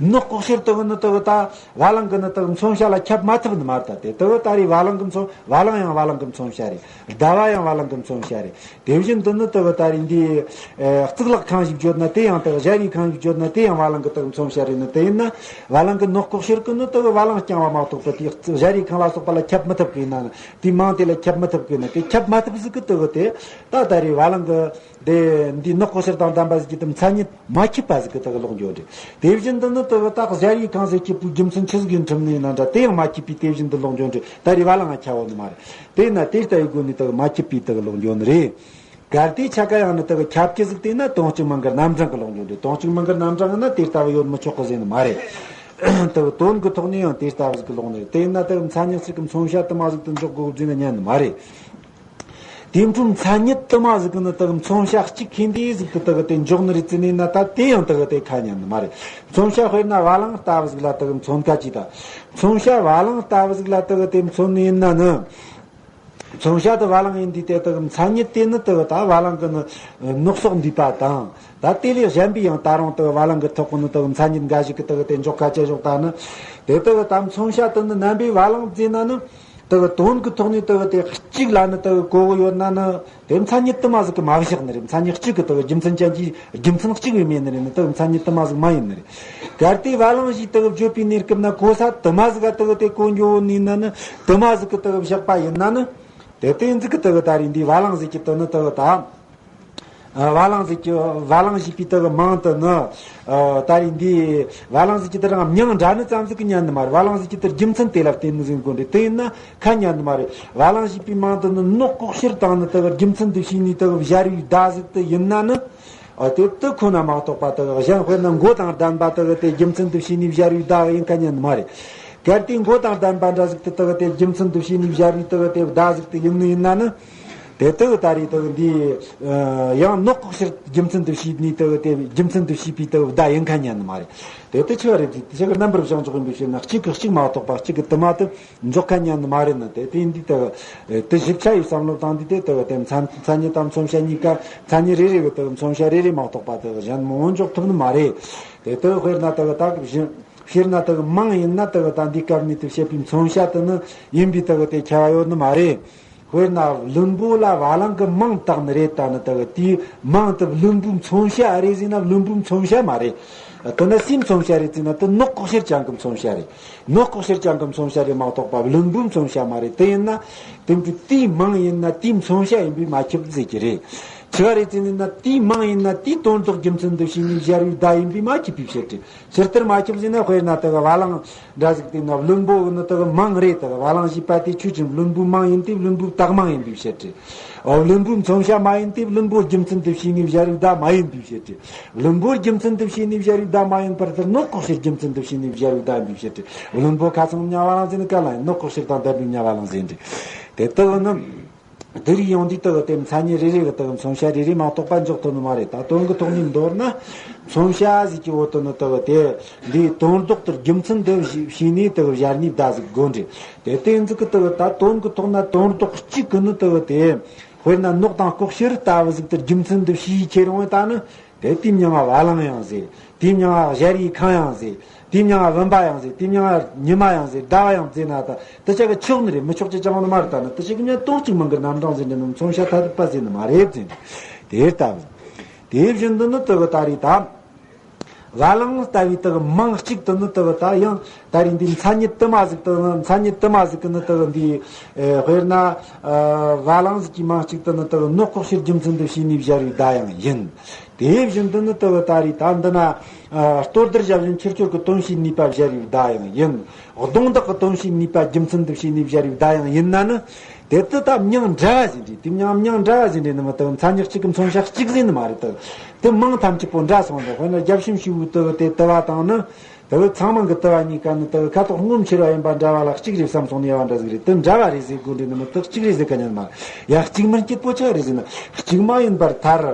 ནོག་ལྐོག་ཤལ་དེ་གི་ནི་དེ་གི་ད་བ་ལང་གི་ནི་དེ་གི་མཚོན་བྱ་ལ་ཁྱབ་མ་ཐུབ་ནི་མ་རེད། ད་དེ་དེ་གི་ད་རེས་བ་ལང་གི་མཚོན། བ་ལང་ཡང་བ་ལང་གི་མཚོན་བྱ་རེད། ཟླ་བ་ཡང་བ་ལང་གི་མཚོན་བྱ་རེད། དེ་བཞིན་དུ་ནི་དེ་གི་ད་རེས་འདི། ཨེ། གཙུག་ལག་ཁང་ཞིག་བརྗོད་ན་དེ་ཡང་དེ་གི་གཞལ་ཡས་ཁང་ཞིག་བརྗོད་ན་དེ་ཡང་བ་ལང་གི་དེ་གི་མཚོན་བྱ་རེད་ནི། དེ་ཡིན་ན་བ་ལང་གི་ནོག་ལྐོག་ཤལ་གི་ནི་དེ་གི་བ་ལང་རྐྱང་བ་མ་གཏོགས་པ་དེ་གཞལ་ཡས་ཁང་ལ་སོགས་པ་ལ་ཁྱབ་མི་ཐུབ་གི་ཡིན་ན་ནི། དེའི་མིང་དེ་ལ་ཁྱབ་མི་ཐུབ་གི་ནི། དེ་ཁྱབ་མ་ཐུབ་ཟིག་གི་དེ་གི་དེ། ད་ད་རེས་བ་ལང་གི་དེ་འདི་ནོག་ལྐོག་ཤལ་དང་ལྡན་པ་ཟིག་གི་དེ་མཚན་ཉིད་མ་ཁྱབ་པ་ཟིག་གི་དེ་གི་ལོག་འགྱོ་འདྲི། དེ་བཞིན་དུ་ནི་དེ་གི་ད་གཞལ་ཡས་ཁང་ཟེར་གྱི་བོའི་རྒྱུ་མཚན་ཆི་ཟིག་ཡིན་ཁྲིམས་ནི་ཡིན་ན་འདྲ། དེ་ཡང་མ་ཁྱབ་པས་དེ་བཞིན་དུ་ལོག་འགྱོ་འདྲི། ད་རེས་བ་ལང་ང་ཁྱབ་བོ་ནི་མ་རེད། དེས་ན་དེ་ལྟ་བུའི་སྒོ་ནས་དེ་གི་མ་ཁྱབ་པས་དེ་གི་ལོག་འགྱོ་ནི་རེད། གལ་ཏེ་ཆ་ག་ཡང་ནི་དེ་གི་ཁྱབ་ཀྱི་ཟིག་དེ་ན་དོན་གཅིག་མིང་གི་རྣམ་གྲངས་གི་ལོག་འགྱོ་འདྲི། དོན་གཅིག་མིང་གི་རྣམ་གྲངས་ཡིན་ན་དེ་ལྟ་བུ་ཡོད་མི་ཆོག་གི་ཟེར་ནི་མ་རེད། དེ་གི་དོན་གི་ཐོག་ནས་ཡང་དེ་ལྟ་བུ་ཟིག་གི་ལོག་ནི་རེད། དེ་ཡིན་ན་དེ་གི་མཚན་ཉིད་ཟིག་གི་མཚོན་བྱ་དུ་མ་ཟིག་དེ་འཇོག་དགོས་གི་ཟེར་ན་ཉན་ནི་མ་རེད། དེ་འཕྲོ་མཚན་ཉིད་དུ་མ་ཟིག་གི་ནི་དེ་གི་མཚོན་བྱ་གཅིག་ཁེ་འདི་ཟིག་དེ་དེ་གི་དེ་འཇོག་ནི་རེད་ཟེར་ནི་ཡིན་ན། ད་དེ་ཡང་དེ་གི་དེ་ཁ་ཉན་ནི་མ་རེད། མཚོན་བྱ་དཔེར་ན་བ་ལང་ལྟ་བུ་ཟིག་ལ་དེ་གི་མཚོན་ཁ་ཅིག་ད། མཚོན་བྱ་བ་ལང་ལྟ་བུ་ཟིག་ལ་དེ་གི་དེ་མཚོན་ནི་ཡིན་ན་ནི། མཚོན་བྱ་དེ་བ་ལང་ཡིན་དུས་དེ་དེ་གི་མཚན་ཉིད་དེ་ནི་དེ་གི་ད་བ་ལང་གི་ནི་ནོག་སོགས་འདུས་པ་དང་། ད་དེ་ལས་གཞན་པའི་ཡང་ད་རུང་དེ་གི་བ་ལང་གི་ཐོག་གི་ནི་དེ་གི་མཚན་ཉིད་འགའ་ཞིག་གི་དེ་གི་དེ་འཇོག་ཁ་ཅི་ཞོག་ད་ནི། དེ་དེ་གི་ད་མཚོན་བྱ་དེ་ནི་རྣམ་པའི་བ་ལང་བརྩིས་ན་ནི། དེ་གི་དོན་གི་ཐོག་ནས་དེ་གི་དེ་གཅིག་ལ་ནི་དེ་གི་གོ་གི་ཡོད་ན་ནི། དེ་མཚན་ཉིད་དུ་མ་ཟིག་གི་མ་བཞག་ནི་རེད། མཚན་ཉིད་གཅིག་གི་དེ་གི་རྒྱུ་མཚན་ཅན་གྱི་རྒྱུ་མཚན་གཅིག་བས་མེད་ནི་རེད་ནི། དེ་གི་མཚན་ཉིད་དུ་མ་ཟིག་མ་ཡིན་ནི་རེད། གལ་ཏེ་བ་ལང་ཞེས་དེ་གི་བརྗོད་པའི་གནས་སྐབས་ན་གོ་ས་དུ་མ་ཟིག་ག་དེ་གི་དེ་གོ་འགྱོ་ནི་ཡིན་ན་ནི། དུ་མ་ཟིག་གི་དེ་གི་བཞག་པ་ཡིན་ན་ནི། དེ་དེ་ཟིག་གི་དེ་གི་ད་རེས་འདི་བ་ལང་ཟེར་གྱི་དེ་ནི་དེ་གི་ད། ཨ། བ་ལང་ཟེར་གྱི། བ་ལང་ཞེས་པའི་དེ་གི་མིང་དེ་ནི། ཨ། ད་རེས་འདི་བ་ལང་ཟེར་གྱི་དེ་རང་མྱིང་འདྲ་ནི་ཙམ་ཟིག་གི་ཉན་ནི་མ་རེད། བ་ལང་ཟེར་གྱི་དེ་རྒྱུ་མཚན་དེ་ལ་བརྟེན་ནི་ཟིག་དགོས་འདྲི། དེ་ཡིན་ན་ཁ་ཉན་ནི་མ་རེད། བ་ལང་ཞེས་པའི་མིང་དེ་ནི་ནོག་ལྐོག་ཤལ་དང་ནི་དེ་གི་རྒྱུ་མཚན་དུ་བྱས་ནས་དེ་གི་སྦྱར་བའི་བརྡ་ཟིག་དེ་ཡིན་ན་ནི། ཨ། དེ་དེ་ཁོ་ན་མ་གཏོགས་པ་དེ་གི་གཞན་དཔེར་ན་མགོ་དང་ལྡན་པ་དེ་གི་དེ་རྒྱུ་མཚན་དུ་བྱས་ནས་སྦྱར་བའི་བརྡ་ཡིན་ཁ་ཉན་ནི་མ་རེད། གལ་ཏེ་མགོ་དང་ལྡན་པ་འདྲ་ཟིག་དེ་དེ་གི་དེ་རྒྱུ་མཚན་དུ་བྱས་ནས་སྦྱར་བའི་དེ་གི་དེ་བརྡ་ཟིག་དེ་ཡིན་ནི་ཡིན་ན་ནི། དེ་དེ་གི་ད་རེས་དེ་གི་འདི། ཨ། ཡང་ནོག་ལྐོག་ཤལ་རྒྱུ་མཚན་དུ་བྱས་ནས་དེ་གི་དེ་རྒྱུ་མཚན་དུ་བྱས་པའི་དེ་གི་བརྡ་ཡིན་ཁ་ཉན་ནི་མ་རེད། དེ་དེ་ཆི་བ་རེད། དེ་ཆི་གི་རྣམ་པར་བཞག་འཇོག་ཡིན་པའི་ཕྱིར་ན་གཅིག་གི་གཅིག་མ་གཏོགས་པ་གཅིག་གི་དུ་མ་དེ་འཇོག་ཁ་ཉན་ནི་མ་རེད་ནི། དེ་དེ་འདི་དེ་གི་དེ་ཞིབ་ཆ་ཡི་བསམ་བློ་བཏང་དུས་དེ་དེ་གི་དེ་མཚན་མཚན་ཉིད་དང་མཚོན་བྱ་གཉིས་ཀ་མཚན་ཉིད་རེ་རེ་གི་དེ་གི་མཚོན་བྱ་རེ་རེ་མ་གཏོགས་པ་དེ་གི་གཞན་མང་བོ་འཇོག་ཐུབ་ནི་མ་རེད། དེ་དེ་གི་དཔེར་ན་དེ་གི་ད་གི་བཞིན། དཔེར་ན་དེ་གི་མིང་ཡིན་ན་དེ་གི་ད་འདི་སྐབས་ནས་དེ་བཤད་པའི་མཚོན་བྱ་དེ་ནི་ཡིན་པའི་དེ་གི་དེ་ཁྱད་པར་ཡོད་ནི་མ་རེད། དཔེར་ན་བླུན་པོ་ལ་བ་ལང་གི་མིང་བཏགས་ནི་རེད། ད་ནི་དེ་གི་དེའི་མིང་དེ་བླུན་པོའི་མཚོན་བྱ་རེད་ཟེར་ན་བླུན་པོའི་མཚོན་བྱ་མ་རེད། དེ་ནི་སུའི་མཚོན་བྱ་རེད་ཟེར་ན་དེ་ནོག་ལྐོག་ཤལ་ཅན་གི་མཚོན་བྱ་རེད། ནོག་ལྐོག་ཤལ་ཅན་གི་མཚོན་བྱ་རེད་མ་གཏོགས་པ་བླུན་པོའི་མཚོན་བྱ་མ་རེད། དེ་ཡིན་ན་དེ་འདྲ་དེའི་མིང་ཡིན་ན་དེའི་མཚོན་བྱ་ཡིན་པས་མ་ཁྱབ་ཟེར་གྱི་རེད། ཆི་བ་རེད་ཟེར་ནི་ན་དེའི་མིང་ཡིན་ན་དེའི་དོན་རྟོགས་རྒྱུ་མཚན་དུ་བྱས་ནས་སྦྱར་བའི་བརྡ་ཡིན་པས་མ་ཁྱབ་པའི་ཕྱིར་ཏེ། ཇི་ལྟར་མ་ཁྱབ་ཟེར་ན། དཔེར་ན་དེ་གི་བ་ལང་འདྲ་ཟིག་དེ་ན་བླུན་པོ་གི་ནི་དེ་གི་མིང་རེད། དེ་གི་བ་ལང་ཞེས་པ་དེ་ཆོས་ཅན་བླུན་པོའི་མིང་ཡིན་ཏེ་བླུན་པོའི་བཏགས་མིང་ཡིན་པའི་ཕྱིར་ཏེ། འོ། བླུན་པོའི་མཚོན་བྱ་མ་ཡིན་ཏེ་བླུན་པོ་རྒྱུ་མཚན་དུ་བྱས་ནས་སྦྱར་བའི་བརྡ་མ་ཡིན་པའི་ཕྱིར་ཏེ། བླུན་པོ་རྒྱུ་མཚན་དུ་བྱས་ནས་སྦྱར་བའི་བརྡ་མ་ཡིན་པར་ཐལ། ནོག་ལྐོག་ཤལ་རྒྱུ་མཚན་དུ་བྱས་ནས་སྦྱར་བའི་བརྡ་ཡིན་པའི་ཕྱིར་ཏེ། བླུན་པོ་ཁ་ཚང་དམྱལ་བ་ལང་ཟེར་ནི་ག་ལ་ཡིན། ནོག་ལྐོག་ཤལ་དང་ལྡན་པའི་དམྱལ་བ་ལང་ཟེར་ཏེ། དེ་ལྟ་བུ་ནི། འདི་རིགས་ཡོང་དུས་དག་དེ་མཚན་ཉིད་རེ་རེ་གི་དག་མཚོན་བྱ་རེ་རེ་མ་གཏོགས་པ་འཇོག་ཐུབ་ནི་མ་རེད། ད་དོན་གྱི་ཐོག་ནས་མདོར་ན་མཚོན་བྱ་ཟིག་གི་འོག་ཏུ་ནི་དག་དེ་འདིའི་དོན་ལྡོག་ཏུ་རྒྱུ་མཚན་འདི་བྱས་ནས་དག་སྦྱར་ནས་བརྡ་ཟིག་དགོས་འདྲ། དེ་དེ་ཟིག་གི་དག་ད་དོན་གྱི་ཐོག་ན་དོན་ལྡོག་གཅིག་གི་ནི་དག་དེ་དཔེར་ན་ནོག་དང་ལྐོག་གཤེར་ལྟ་བུ་ཟིག་ཏུ་རྒྱུ་མཚན་འདི་བྱས་ཁྱེར་འོང་ད་ནི། དེ་དེའི་མྱིང་ང་བ་ལང་ཡང་ཟེར། དེའི་མྱིང་ང་གཞལ་ཡས་ཁང་ཡང་ཟེར། དེའི་མྱིང་ང་བུམ་པ་ཡང་ཟེར། དེའི་མྱིང་ང་ཉི་མ་ཡང་ཟེར། ཟླ་བ་ཡང་ཟེར་ན་ད་དེ་ཆ་གི་ཆོག་ནི་རེད། མི་ཆོག་ཅེས་ཅང་ནི་མ་རེད། ད་ནི་དེ་ཆ་གི་མྱིང་དོན་གཅིག་མིང་གི་རྣམ་གྲངས་ཟེར་ནི་མཚོན་བྱ་ཐ་དད་པ་ཟེར་ནི་མ་རེད་ཟེར་ནི། དེ་ལྟ་བུ། དེ་བཞིན་དུ་ནི་དེ་གི་ད་རེད་ད། བ་ལང་ལྟ་བུའི་དེ་གི་མིང་གཅིག་ཏུ་ནི་དེ་གི་ད་ཡང་ད་རེད་འདི་མཚན་ཉིད་དུ་མ་ཟིག་ཏུ་ནི་མཚན་ཉིད་དུ་མ་ཟིག་གི་ནི་དེ་གི་འདི་ཨེ་དཔེར་ན་ཨ་བ་ལང་ཟིག་གི་མིང་གཅིག་ཏུ་ནི་དེ་གི་ནོག་ལྐོག་གཤེར་རྒྱུ་མཚན་དུ་བྱས་ནས་སྦྱར་བའི་བརྡ་ཡང་ཡིན། དེ་བཞིན་དུ་ནི་དེ་གི་ད་རེད་ད་འདི་ན་ཨ་ལྟོ་ལྡིར་ཞབས་ཞུམ་ཕྱིར་སྐྱོར་གྱི་དོན་བྱེད་ནུས་པ་སྦྱར་བའི་བརྡ་ཡང་ཡིན། གདོང་འདག་གི་དོན་བྱེད་ནུས་པ་རྒྱུ་མཚན་དུ་བྱས་ནས་སྦྱར་བའི་བརྡ་ཡང་ཡིན་ན་ནི། དེ་དུ་ད་མྱིང་འདྲ་བ་ཟིན་རེད། དེ་མྱིང་མྱིང་འདྲ་བ་ཟིན་རེད་ནི་མི་དུ་མཚན་ཉིད་གཅིག་གི་མཚོན་བྱ་གཅིག་ཟིན་ནི་མ་རེད་དུ། དེ་མིང་ཐམས་ཅད་པོ་འདྲ་སོང་རེད། དཔེར་ན་རྒྱབ་ཤིམ་ཤིབ་བུ་དུ་དེ་དུ་བ་དང་ནི། དུ་ཚང་མང་གི་དུ་བ་གཉིས་ཀ་ནི་དུ་ཁ་དོག་སྔོ་འཕྱུར་བ་ཡིན་པ་འདྲ་བ་ལ་གཅིག་རེད་བསམ་སོང་ནི་ཡ་བ་འདྲ་ཟིག་རེད། དུ་འདྲ་བ་རེད་ཟེར་དགོས་འདྲེ་ནི་མི་དུ་གཅིག་རེད་ཟེར་ག་ཉན་མ། ཡ་གཅིག་མིན་སྐྱིད་པོ་ཆག་རེད་ཟེར་ན་གཅིག་མ་ཡིན་པར་ཐར།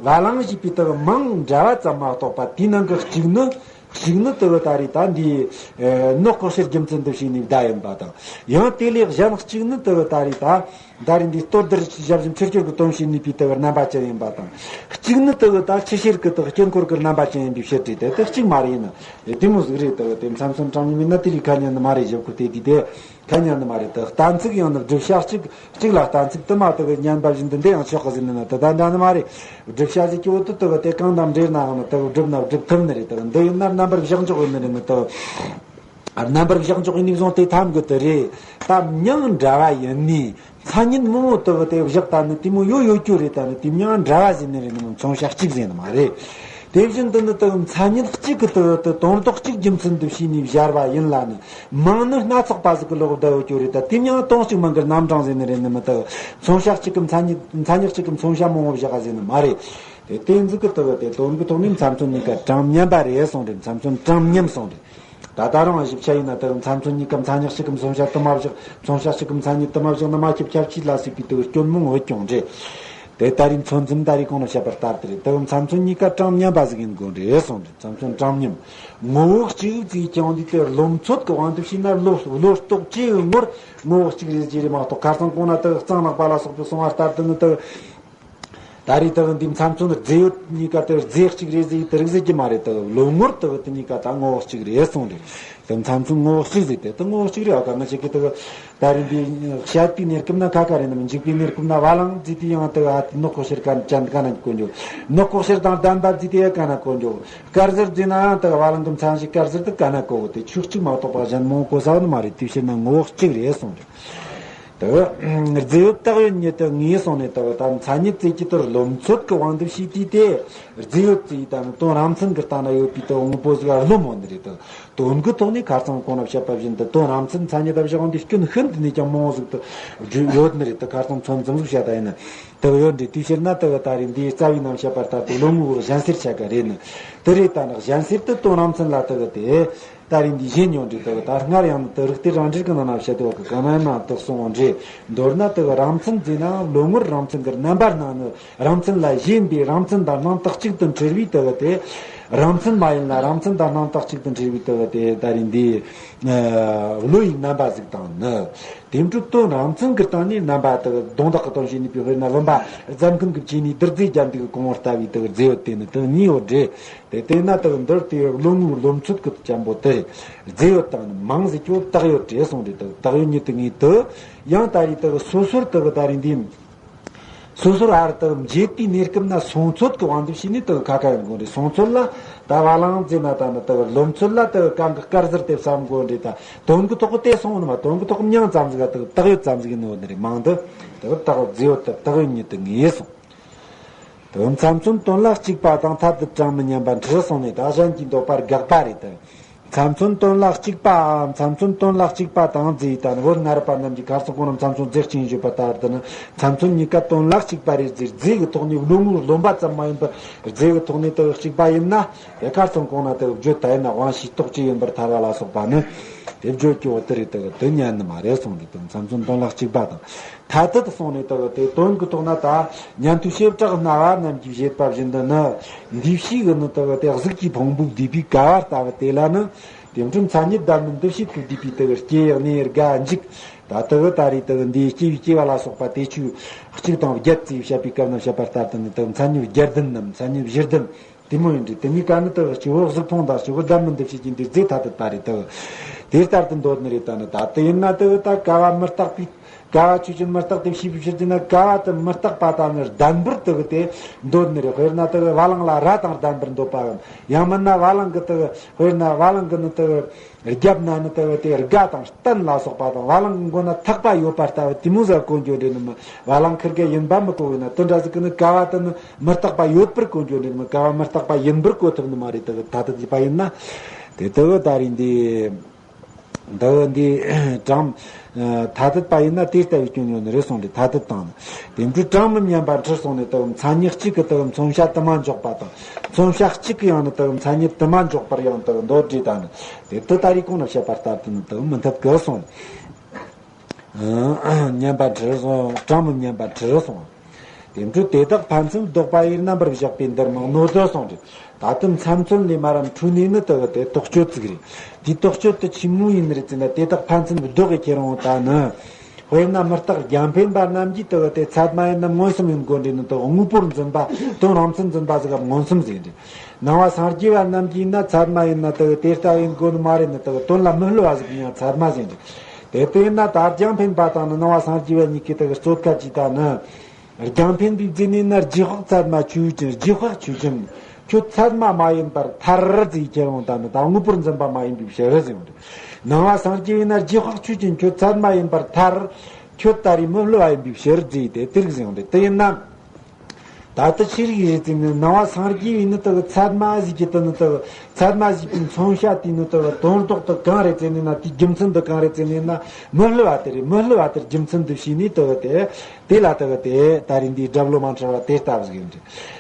བ་ལང་ཞེས་པའི་དུ་མིང་འདྲ་བ་ཙམ་མ་གཏོགས་པ་དེའི་ནང་གི་གཅིག་ནི། གཅིག་ནི་དུ་བ་ད་རེད་ད་འདི་ནོག་ལྐོག་གཤེར་རྒྱུ་མཚན་དུ་བྱས་ནས་བརྡ་ཡིན་པ་དང་། ཡང་དེ་ལས་གཞན་གཅིག་ནི་དུ་བ་ད་རེད་ད། ད་རེད་འདི་ལྟོ་ལྡིར་ཞབས་ཞུམ་ཕྱིར་སྐྱོར་གྱི་དོན་བྱེད་ནུས་པའི་དུ་བ་རྣམ་པ་ཅན་ཡིན་པ་དང་། གཅིག་ནི་དུ་བ་ད་ཆུ་ཤེལ་གྱི་དུ་དཀྱིལ་འཁོར་གྱི་རྣམ་པ་ཅན་ཡིན་པའི་ཕྱིར་དྲིས་ཏེ་དུ་གཅིག་མ་རེད་ཡིན་ན། དེ་མོ་ཟིག་རེད་དུ་དེ་མཚམས་མཚོན་གྲངས་ཉུང་མིན་ན་དེ་རིགས་ཁ་ཉན་ནི་མ་རེད། ཞབས་ཁུ་དེ་དུས་དེ་ཁ་ཉན་ནི་མ་རེད་དུ། གཏན་ཚིགས་ཡང་ནི་བསྒྲུབ་བྱ་གཅིག་གཅིག་ལ་གཏན་ཚིགས་དུ་མ་དུ་གི་ཉན་པ་བཞིན་དུ་འདི་ཡང་ཆོག་གི་ཟེར་ནི་ན་དུ་ད་འདྲ་ནི་མ་རེད། བསྒྲུབ་བྱ་ཟིག་གི་འོག་ཏུ་དུ་གི་དེ་གང་དང་འབྲེལ་ནའང་ནི་དུ་བསྒྲུབ་ན་བསྒྲུབ་ཐུབ་ནི་རེད་དུ། འདི་ཡིན་ན་རྣམ་པར་བཞག་འཇོག་ཡིན་ནི་རེད་ནི་དུ། རྣམ་པར་བཞག་འཇོག་ཡིན་ནི་བཟུང་དེ་ཐམ་གི་དུ་རེད། ད་མྱིང་འདྲ་བ་ཡིན་ནི་མཚན་ཉིད་མང་བོ་དུ་གི་དེ་བཞག་ད་ནི་དེ་མོ་ཡོད་ཡོད་རྒྱུ་རེད། ད་ནི་དེ་མྱིང་འདྲ་བ་ཟེར་ནི་རེད་ནི་མཚོན་བྱ་གཅིག་ཟེར་ནི་མ་རེད། དེ་བཞིན་དུ་ནི་དུ་མཚན་ཉིད་གཅིག་གི་དུ་དུ་དོན་ལྡོག་གཅིག་རྒྱུ་མཚན་དུ་བྱས་ནས་སྦྱར་བ་ཡིན་ལ་ནི། མིང་ནི་སྣ་ཚོགས་པ་ཟིག་གི་ལོག་བསྡད་ཡོད་རྒྱུ་རེད། ད་དེ་མྱིང་དོན་གཅིག་མིང་གི་རྣམ་གྲངས་ཟེར་ནི་རེད་ནི་མི་དུ། མཚོན་བྱ་གཅིག་གི་མཚན་ཉིད་མཚན་ཉིད་གཅིག་གི་མཚོན་བྱ་མང་བོ་བཞག་ཟེར་ནི་མ་རེད། དེ་དེ་ཟིག་གི་དུ་དེ་དོན་གི་ཐོག་ནས་མཚམས་མཚོན་གཉིས་ཀ་གྲངས་མཉམ་པ་རེད་གསུངས་རེད། མཚམས་མཚོན་གྲངས་མཉམ་གསུངས་རེད། ད་ད་རུང་ཞིབ་ཆ་ཡིན་ན་དུ་མཚམས་མཚོན་གཉིས་ཀ་མཚན་ཉིད་གཅིག་གི་མཚོན་བྱ་དུ་མ་བཞག་མཚོན་བྱ་གཅིག་གི་མཚན་ཉིད་དུ་མ་བཞག་ན་མ་ཁྱབ་ཁྱབ་ཆེས་ལ་སོགས་པའི་དུ་སྐྱོན་མང་བོ་ཀྱང་རེད། དེ་ད་རིང་མཚོན་ཚུལ་ད་རིང་གོང་ལ་བཤད་པ་ལྟར་དུ་རེད། དུ་མཚམས་མཚོན་གཉིས་ཀ་གྲངས་མཉམ་པ་ཟིག་ཡིན་དགོས་རེད་གསུངས་རེད། མཚམས་མཚོན་གྲངས་མཉམ། ངོ་བོ་གཅིག་ཙིག་ཀྱང་འདི་དེ་བློ་མཚོན་གི་དབང་དུ་བྱས་ན་བློ་བློ་རྟོག་ཅེས་ངོར་ངོ་བོ་གཅིག་རེད་ཅེས་རེད་མ་གཏོགས། ཁ་སང་གོང་ན་དུ་གཙང་ནག་པ་ལ་སོགས་པའི་གསུང་བ་ལྟར་དུ་ནི་དུ། ད་རེས་དུ་འདི་མཚམས་མཚོན་རྫས་ཡོད་གཉིས་ཀ་དུ་རྫས་གཅིག་རེད་ཟེར་དུ་རིགས་ཟེར་གྱི་མ་རེད། དུ་བློ་ངོར་དུ་དེ་གཉིས་ཀ་ད་ངོ་བོ་གཅིག་རེད་གསུངས་རེད། དུ་མཚམས་མཚོན་ངོ་བོ་གཅིག་ཟེར་དེ་དུ་ངོ་བོ་གཅིག་རེད། ཨ་ཀ་ང་ཅིག་གི་དུ་ད་རེས་འདི་བཤད་པའི་གནས་སྐབས་ན་ཁ་ཁ་རེད་ནམ། འཇུག་པའི་གནས་སྐབས་ན་བ་ལང་རྫས་དེ་ཡང་དུ་ཨ་ནོག་ལྐོག་གཤེར་ཀ་ཅན་ཀ་ན་གོ་འཇོག་ནོག་ལྐོག་གཤེར་དང་ལྡན་པ་རྫས་དེ་ཡང་ཀ་ན་གོ་འཇོག་དཀར་ཟལ་རྫས་ན་ཡང་དུ་བ་ལང་གི་མཚན་གཞི་དཀར་ཟལ་དུ་ཀ་ན་གོ་དེ་ཆོག་གཅིག་མ་གཏོགས་པ་གཞན་མང་གོ་ས་ནི་མ་རེད། དེ་ཕྱིར་ན་ངོ་བོ་གཅིག་རེད་གསུངས་རེད། དུ། རྫས་ཡོད་བཏགས་ཡོད་ཉིད་དུ་ངེས་གསུངས་ནས་དུ་ད་མཚན་ཉིད་ཙིག་གི་དུ་བློ་མཚོན་གྱི་དབང་དུ་བྱས་དུས་དེ། རྫས་ཡོད་ཙིག་དང་ནི་དོན་རང་མཚན་གྱི་སྟེང་ན་ཡོད་པའི་དུ་དངོས་པོ་ཟིག་རློམ་འོང་ནི་རེད་དུ། དོན་གྱི་ཐོག་ནས་ཁ་སང་གོང་ལ་བཤད་པ་བཞིན་དུ་དོན་རང་མཚན་མཚན་ཉིད་དང་བཞག་འོང་དུས་སྐྱོན་ཤིན་ཏུ་ནས་ཀྱང་མང་བོ་ཟིག་ཏུ་བརྗོད་ཡོད་ནི་རེད་དུ། ཁ་སང་མཚོན་ཙམ་ཟིག་བཤད་ད་ཡིན་ན་དུ་ཡོད་འདྲ། དེའི་ཕྱིར་ན་དུ་ད་རེས་འདིའི་རྩ་བའི་ནང་བཤད་པ་ལྟར་དུ་བློ་ངོ་བོ་གཞན་སེལ་བྱ་དགའ་རེད་ནི། དེ་རེད་ད་ནི་གཞན་སེལ་དུ་དོན་རང་མཚན་ལ་དུ་དེ། ད་རིང་འདི་གཞན་ཡོང་འདྲི་དུ་ད་སྔར་ཡང་དུ་རིགས་གཏེར་རང་འགྲེལ་གྱི་ནང་ན་བཤད་དོ་གི་ག་ན་ན་དུ་གསུངས་འདྲི། མདོར་ན་དུ་རང་མཚན་ཟེར་ན་བློ་ངོར་རང་མཚན་གྱི་རྣམ་པར་སྣང་ནི་རང་མཚན་ལ་ཞེན་པའི་རང་མཚན་དང་སྣང་བཏགས་གཅིག་ཏུ་འཁྲུལ་བའི་དུ་དེ། རང་མཚན་མ་ཡིན་ལ་རང་མཚན་དང་སྣང་བཏགས་གཅིག་ཏུ་འཁྲུལ་བའི་དུ་དེ་ད་རིང་འདི་བློ་ཡི་རྣམ་པ་ཟིག་དང་ནི། དེ་འཕྲོ་དོན་རང་མཚན་གྱི་སྟེང་ནས་རྣམ་པ་དུ་གདོང་འདག་གི་དོན་བྱེད་ནུས་པའི་དཔེར་ན་བུམ་པ་རྫ་མཁན་གྱི་བཅས་ནས་རྡུལ་རྫས་བརྒྱ་འདུས་ཀྱི་གོང་བུ་ལྟ་བུའི་དུ་རྫས་ཡོད་དེ་ནི་དུ་གཉིས་ཡོད་འདྲི། དེ་བལྟས་ན་དག་འདིར་དེ་བློ་ངོར་བློ་མཚོན་གྱི་ཅན་པོ་དེ་རེད། རྫས་ཡོད་དང་ནི་མིང་ཟེར་གྱི་བཏགས་ཡོད་རེད་གསུངས་རེད། དག་བཏགས་ཡོད་ཉིད་དུ་ངེས་དུ། ཡང་ད་རེས་དག་སོ་སོར་དག་ད་རེས་འདི། སོ་སོར་ཨར་དག་འབྱེད་དུས་གནས་སྐབས་ན་སོང་ཚོད་ཀྱི་དབང་དུ་བྱས་ནས་དག་ཁ་ཁ་ཡང་དགོས་རེད། སོང་ཚོད་ལ་ད་བ་ལང་རྫས་ན་ད་ནི་དག་བློ་མཚོན་ལ་དག་གང་གི་དཀར་ཟེར་དེ་བསམ་དགོས་རེད། ད་དོན་གྱི་ཐོག་གི་དེ་སོང་ནི་མ། དོན་གྱི་ཐོག་གི་མྱིང་ཙམ་ཟིག་ག་དག་བཏགས་ཡོད་ཙམ་ཟིག་ཡིན་ནོ་ནི་རེད། མིང་འདི་དག་བཏགས་རྫས་ཡོད་དུ་བཏགས་ཡོད་ཉིད་དུ་ངེས་སོང་། དོན་མཚམས་མཚོན་དོན་ལ་གཅིག་པ་དང་ཐ་དད་གྲངས་མི་མཉམ་པ་འཕྲད་སོང་ནས་ད་གཞན་གྱིས་འདོད་པར་དགག་པ་རེད་དེ། མཚམས་མཚོན་དོན་ལ་གཅིག་པའམ་མཚམས་མཚོན་དོན་ལ་གཅིག་པ་དང་རྫས་ཡིན། ད་ནི་བོད་སྔ་རབས་པ་རྣམས་ཀྱིས་ཁ་སང་གོང་ན་མཚམས་མཚོན་རྫས་གཅིག་ཡིན་བརྗོད་པ་ལྟར་དུ་ནི་མཚམས་མཚོན་གཉིས་ཀ་དོན་ལ་གཅིག་པ་རེད་ཟེར། རྫས་ཀྱི་ཐོག་ནས་བློ་ངོར་རློམ་པ་ཙམ་མ་ཡིན་པར་རྫས་ཀྱི་ཐོག་ནས་དེ་གཅིག་པ་ཡིན་ན། དེ་ཁ་སང་གོང་ན་དེ་བརྗོད་ད་ཡིན་ན་དབང་ཤེས་རྟོག་བཅས་ཡིན་པར་ཐལ་བ་ལ་སོགས་པ་ནི་དེ་བརྗོད་ཀྱི་འོ་དེ་རེད། དེ་དེ་ཉན་ནི་མ་རེད་གསུངས་རེད། དེ་མཚམས་མཚོན་དོན་ལ་གཅིག་པ་དང་། ཐ་དད་གསུངས་ནས་དེ་དེ་དོན་གྱི་ཐོག་ན་ད་ཉན་ཐོས་བྱེ་བྲག་སྨྲ་བ་རྣམས་ཀྱིས་བཞེད་པ་བཞིན་དུ་ནི་འདུས་བྱས་ཀྱི་ནི་དེ་དེ་གཟུགས་ཀྱི་ཕུང་པོ་བསྡུས་པའི་ཀ་བ་ལྟ་བུ་དེ་ལ་ནི། དེ་འཕྲོས་མཚན་ཉིད་ལྡན་མིན་འདུ་བྱེད་དུ་བསྡུས་པའི་དེ་སྐྱེ་གནས་རྒ་འཇིག་ད་དེ་ད་རེས་དེ་འདིའི་སྐྱེ་བའི་སྐྱེ་བ་ལ་སོགས་པ་དེ་ཆོས་གཅིག་དང་བརྒྱད་ཅེས་བཤད་པའི་སྐབས་ན་བཤད་པ་ལྟར་དུ་ནི་དེ་མཚན་ཉིད་བརྒྱད་ལྡན་ནམ་མཚན་ཉིད་བཞི་ལྡན་དེ་མོ་ཡིན་འདྲ། དེ་གཉིས་ཀ་ནི་དེ་སྤྱི་བོ་གཟུགས་ཕུང་དང་སྤྱི་བོ་ལྡན་མིན་འདུ་བྱེད་ཀྱི་འདུས་རྫས་ཐ་དད་པ་རེད། དེ་དེ་ལྟར་དུ་འདོད་ནི་རེད། ད་ནི་ད་དེ་ཡིན་ན་དེ་ད་ཀ་བ་མི་རྟག་པའི་ཀ་བ་ཆོས་ཅན། མི་རྟག་སྟེ་བྱས་པའི་ཕྱིར་དེ་ན་ཀ་བ་དེ་མི་རྟག་པ་དང་ནི་ལྡན་པར་དེ་དེ་འདོད་ནི་རེད། དཔེར་ན་དེ་བ་ལང་ལ་རྭ་དང་ལྡན་པར་འདོད་པའམ། ཡང་མིན་ན་བ་ལང་གི་དེ་དཔེར་ན་བ་ལང་གི་ནི་དེ་རྒྱབ་ན་ནི་དེ་དེ་རྒ་དང་སྟན་ལ་སོགས་པ་དང་། བ་ལང་གི་མགོ་ན་ཐག་པ་ཡོད་པ་ལྟ་བུ་དེ་མོ་ཟིག་གོ་འགྱོ་འདྲ་ནི་མ། བ་ལང་ཁིར་གེ་ཡིན་པ་མི་གོ་བས་ན། དེ་འདྲ་ཟིག་གི་ནི་ཀ་བ་དེ་ནི་མི་རྟག་པ་ཡོད་པར་གོ་འགྱོ་འདྲ་ནི་མ། ཀ་བ་མི་རྟག་པ་ཡིན་པར་གོ་ཐུབ་ནི་མ་རེད། དེ་ད་ལྟ་དེ་པ་ཡིན་ན། དེ་དེ་ད་རིང་འདི་འདི་འདི་གྲངས་ཐ་དད་པ་ཡིན་ན་དེ་ལྟ་བུའི་སྐྱོན་ཡོད་ནི་རེད་གསུངས་ཏེ། ཐ་དད་དང་ནི་དེ་འཕྲོས་གྲངས་མི་མཉམ་པ་འཁྲུལ་གསུངས་ནས། དེ་མཚན་ཉིད་གཅིག་གི་དེ་མཚོན་བྱ་དུ་མ་འཇོག་པ་དང་། མཚོན་བྱ་གཅིག་གི་ཡང་ནི་དེ་མཚན་ཉིད་དུ་མ་འཇོག་པར་ཡང་དེ་འདོད་འདྲ། ད་ནི་དེ་དེ་ད་རེས་གོང་ན་བཤད་པ་ལྟར་དུ་ནི་དེ་མི་འཐད་ཀི་གསུངས། མཉམ་པ་འཁྲུལ་གསུངས། གྲངས་མི་མཉམ་པ་འཁྲུལ་གསུངས། དེ་འཕྲོས་དེ་དག་ཕན་ཚུན་ལྡོག་པ་ཡི་རྣམ་པར་བཞག་པའི་འདིར་མང་ནོ་དོ་གསུངས་ཏེ། ད་དུང་མཚམས་མཚོན་ལས་མ་རམ་འཁྲུལ་ནས་ནི་དེ་གི་དེ་དོགས་གཅོད་ཅིག་རེད། དེའི་དོགས་གཅོད་དེ་ཆི་མོ་ཡིན་ནི་རེད་ཟེར་ན། དེ་དག་ཕན་ཚུན་ལྡོག་གི་ཁྱེར་འོང་ད་ནི། དཔེར་ན་མི་རྟག་རྒྱང་འཕེན་པ་རྣམས་ཀྱིས་དེ་གི་དེ་ཚད་མ་ཡིན་ན་མངོན་སུམ་ཡིན་དགོས་འདྲ་ནི་དེ་དངོས་པོར་འཛིན་པ། དོན་རང་མཚན་འཛིན་པ་ཟིག་ག་མངོན་སུམ་ཟེར་འདྲ། ནང་བ་སངས་རྒྱས་པ་རྣམས་ཀྱིས་ན་ཚད་མ་ཡིན་ན་དེ་གི་དེ་ལྟ་ཡིན་དགོས་ནི་མ་རེད་ནི། དེ་གི་དོན་ལ་མི་སླུ་བ་ཟིག་གིས་ཡང་ཚད་མ་ཟེར་འདྲ། དེ་ལྟ་ཡིན་ན་ད་རྒྱང་འཕེན་པ་དང་ནི་ནང་བ་སངས་རྒྱས་པ་གཉིས་ཀྱིས་དེ་གི་རྩོད་ཁ་ཅིག་ད་ནི། རྒྱང་འཕེན་པའི་རྫས་ནི་ན་རྗེས་དཔག་ཚད་མ་ཆོས་ཅན། རྗེས་དཔག་ཆོས་ཅན། ཁྱོད་ཚད་མ་མ་ཡིན་པར་ཐལ་ཟེར་ཁྱེར་འོང་ད་ནི་ད་དངོས་པོར་འཛིན་པ་མ་ཡིན་པའི་ཕྱིར་ཟེར་འོང་དུ། ནང་བ་སངས་རྒྱས་པས་ན་རྗེས་དཔག་ཆོས་ཅན། ཁྱོད་ཚད་མ་ཡིན་པར་ཐལ། ཁྱོད་ད་རེས་མི་སླུ་བ་ཡིན་པའི་ཕྱིར་ཟེར་ཏེ་དེ་རིགས་ཟེར་འོང་དུ། དེ་ཡིན་ན། ད་ལྟ་ཆི་རིགས་རེད་ཟེར་ན། ནང་བ་སངས་རྒྱས་པས་ནི་དེ་གི་ཚད་མ་ཟིག་གི་དེ་ནི་དེ་གི་ཚད་མ་ཟིག་གི་མཚོན་བྱ་དེ་ནི་དེ་གི་དོན་ལྡོག་དེ་གང་རེད་ཟེར་ནས་ན། དེའི་རྒྱུ་མཚན་དེ་གང་རེད་ཟེར་ནས་ན། མི་སླུ་བ་དེ་རེད། མི་སླུ་བ་དེར་རྒྱུ་མཚན་དུ་བྱས་ནས་དེ་གི་དེ། དེ་ལ་དེ་གི་དེ་ད་རིང་འདིའི་སྒྲ་བློ་མ་འཁྲུལ་བ་དེ་ལྟ་བུ་ཟིག་ཡིན་ཏེ།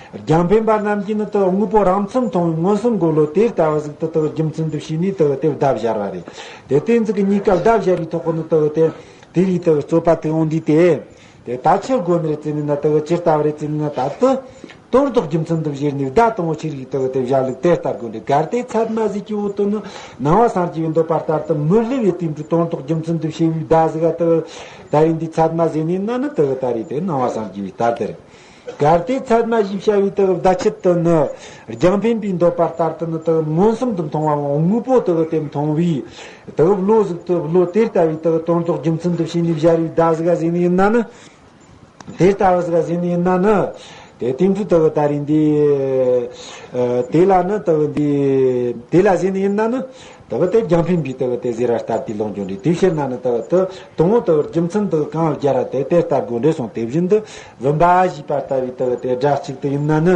རྒྱང་འཕེན་པ་རྣམས་ཀྱིས་ནི་དེ་དངོས་པོ་རང་མཚན་མཐོང་བའི་མངོན་སུམ་གོ་ལོ་དེ་ལྟ་བུ་ཟིག་དེ་དེ་གི་རྒྱུ་མཚན་དུ་བྱས་ནས་དེ་གི་དེ་བརྡ་སྦྱར་བ་རེད། དེ་དེ་ཟིག་གི་གཉིས་ཀ་བརྡ་སྦྱར་བའི་ཐོག་གི་ནི་དེ་གི་དེ་དེ་ལས་དེ་གི་རྩོད་པ་དེ་འོང་དུས་དེ། དེ་ད་ཆི་དགོས་ནི་རེད་ཟེར་ནས་ན། དེ་གི་ཇི་ལྟ་བུ་རེད་ཟེར་ནས་ན། ད་དེ་དོན་ལྡོག་རྒྱུ་མཚན་དུ་བྱས་ནས་བརྡ་དང་པོ་ཆི་རིགས་དེ་གི་དེ་སྦྱར་ལུགས་དེ་ལྟར་དགོས་འདྲ། གལ་ཏེ་ཚད་མ་ཟིག་གི་འོག་ཏུ་ནི་ནང་བ་སངས་རྒྱས་པས་འདོད་པ་ལྟར་དུ་མི་སླུ་བའི་དེ་འཕྲོས་དོན་ལྡོག་རྒྱུ་མཚན་དུ་བྱས་པའི་བརྡ་ཟིག་ག་དེ་གི་ད་རིང་འདི་ཚད་མ་ཟེར་ནས་ན་ནི། དེ་གི་ད་རེས་དེ་ནང་བ་སངས་རྒྱས་པའི་ལྟར་དེ་རེད། གལ་ཏེ་ཚད་མ་ཞེས་བྱ་བའི་དེ་གི་བརྡ་ཆད་དུ་ནི། རྒྱང་འཕེན་པས་འདོད་པ་ལྟར་དུ་ནི་དེ་གི་མངོན་སུམ་དུ་མཐོང་བའམ་དངོས་པོ་དེ་གི་དེ་མཐོང་བའི་དེ་གི་བློ་ཟིག་དེ་བློ་དེ་ལྟ་བུའི་དེ་གི་དོན་ལྡོག་རྒྱུ་མཚན་དུ་བྱས་ནས་སྦྱར་བའི་བརྡ་ཟིག་ག་ཟེར་ནི་ཡིན་ན་ནི། དེ་ལྟ་བུ་ཟིག་ག་ཟེར་ནི་ཡིན་ན་ནི། དེ་དེ་འཕྲོས་དེ་གི་ད་རིང་འདི། ཨ། དེ་ལ་ནི་དེ་གི་འདི། དེ་ལ་ཟེར་ནི་ཡིན་ན་ནི། དེ་གི་དེ་རྒྱང་འཕེན་པས་དེ་གི་དེ་ཟེར་བ་ལྟར་དེ་ལོག་འགྱོ་འདྲ། དེ་ཕྱིར་ན་ནི་དེ་གི་དེ་དང་པོ་དེ་གི་རྒྱུ་མཚན་དེ་གི་གང་སྦྱར་བ་དེ་དེ་ལྟར་དགོས་འདྲ་གསུངས། དེ་བཞིན་དུ་བུམ་པ་ཞེས་པ་ལྟ་བུའི་དེ་གི་དེ་སྒྲ་གཅིག་ཏུ་ཡིན་ན་ནི།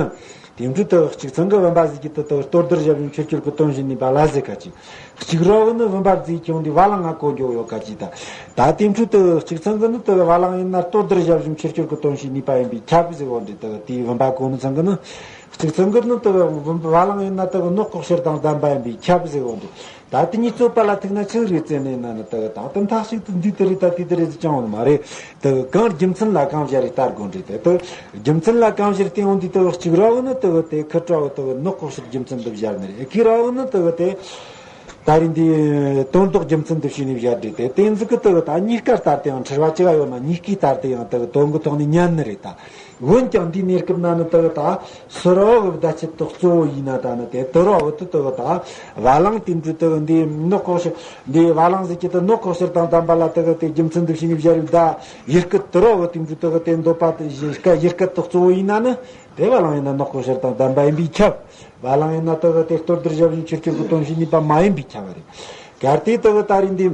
དེ་འཕྲོས་དེ་གི་གཅིག་ཚང་གི་བུམ་པ་ཟིག་གི་དེ་དེ་གི་གཏོར་བསྡུར་བྱ་བའི་ཕྱིར་ཁྱོད་ཀྱི་དོན་བྱེད་ནུས་པ་ལ་ཟེར་ཁ་ཅིག། གཅིག་རོགས་ནི་བུམ་པ་རྫས་ཀྱང་འདི་བ་ལང་ང་གོ་འགྱོ་ཡོད་ཁ་ཅིག་ད། ད་དེ་འཕྲོས་དེ་གི་གཅིག་ཚང་གི་ནི་དེ་གི་བ་ལང་ཡིན་ན་གཏོར་བསྡུར་བྱ་བའི་ཕྱིར་ཁྱོད་ཀྱི་དོན་བྱེད་ནུས་པ་ཡིན་པས་ཁྱབ་ཟེར་བ་འདྲ། དེ་གི་དེའི་བུམ་པ་གོ་ནི་ཚང་གི་ནི། གཅིག་ཚང་གི་ནི་དེ་གི་བུམ་བ་ལང་ཡིན་ན་དེ་གི་ནོག་ལྐོག་ཕྱིར་དང་ལྡན་པ་ཡིན་པས་ཁྱབ་ཟེར་བ་འདྲ། ད་དེ་གཉིས་རྩོད་པ་ལ་ཐུག་ན་ཆི་རེད་ཟེར་ནས་ན་ནི། དེ་གི་ད་དེ་མཐའ་གཅིག་ཏུ་འདི་དེ་རེད་ད་དེ་དེ་རེད་ཟེར་ཅང་ཡོད་མ་རེད། དེ་གི་གང་རྒྱུ་མཚན་ལ་གང་སྦྱར་རེ་ལྟ་དགོས་འདྲ། དེ་དེ་རྒྱུ་མཚན་ལ་གང་སྦྱར་བསྟན་འོང་དུས་དེ་གི་གཅིག་རོགས་ནི་དེ་གི་དེ་ཁི་ཏྲོ་གི་དེ་གི་ནོག་ལྐོག་ཕྱིར་རྒྱུ་མཚན་དུ་སྦྱར་ནི་རེད། ཁི་རོགས་ནི་དེ་གི་དེ་ད་རིང་འདི་དོན་ལྡོག་རྒྱུ་མཚན་དུ་བྱས་ནས་སྦྱར་འདྲ། དེ་དེ་ཟིག་གི་དེ་གི་ད་གཉིས་ཀ་ལྟར་དུ་ཡང་འཁྲུལ་བ་ཅི་ག་ཡོད་མ། གཉིས་ཀའི་ལྟར་དུ་ཡང་དེ་གི་དོན་གི་ཐོག་ནས་ཉན་ནི་རེད་ད། འོན་ཀྱང་འདིའི་གནས་སྐབས་ན་ནི་དེ་གི་ད་སུ་རོགས་གི་བརྡ་ཆད་དེ་གཙོ་བོ་ཡིན་ན། ད་ནི་དེ་དུ་རོགས་གི་དེ་དེ་གི་ད་བ་ལང་དེ་འདྲ་དེ་གི་འདི་ནོག་ལྐོག་ཕྱིར་འདི་བ་ལང་ཟིག་གི་དེ་ནོག་ལྐོག་ཕྱིར་དང་ལྡན་པ་ལ་དེ་གི་དེ་རྒྱུ་མཚན་དུ་བྱས་ནས་སྦྱར་བའི་བརྡ་ཡུལ་སྐད་དུ་རོགས་གི་དེ་འདྲ་དེ་གི་དེ་འདོད་པ་དེ་ཡུལ་སྐད་དེ་གཙོ་བོ་ཡིན་ན་ནི། དེ་བ་ལང་ཡིན་ན་ནོག་ལྐོག་ཕྱིར་དང་ལྡན་པ་ཡིན་པས་ཁྱབ། བ་ལང་ཡིན་ན་དེ་གི་དེ་གཏོར་བསྡུར་བྱ་བའི་ཕྱིར་ཁྱོད་ཀྱི་དོན་བྱེད་ནུས་པ་མ་ཡིན་པས་ཁྱབ་པ་རེད། གལ་ཏེ་དེ་གི་ད་རིང་འདི་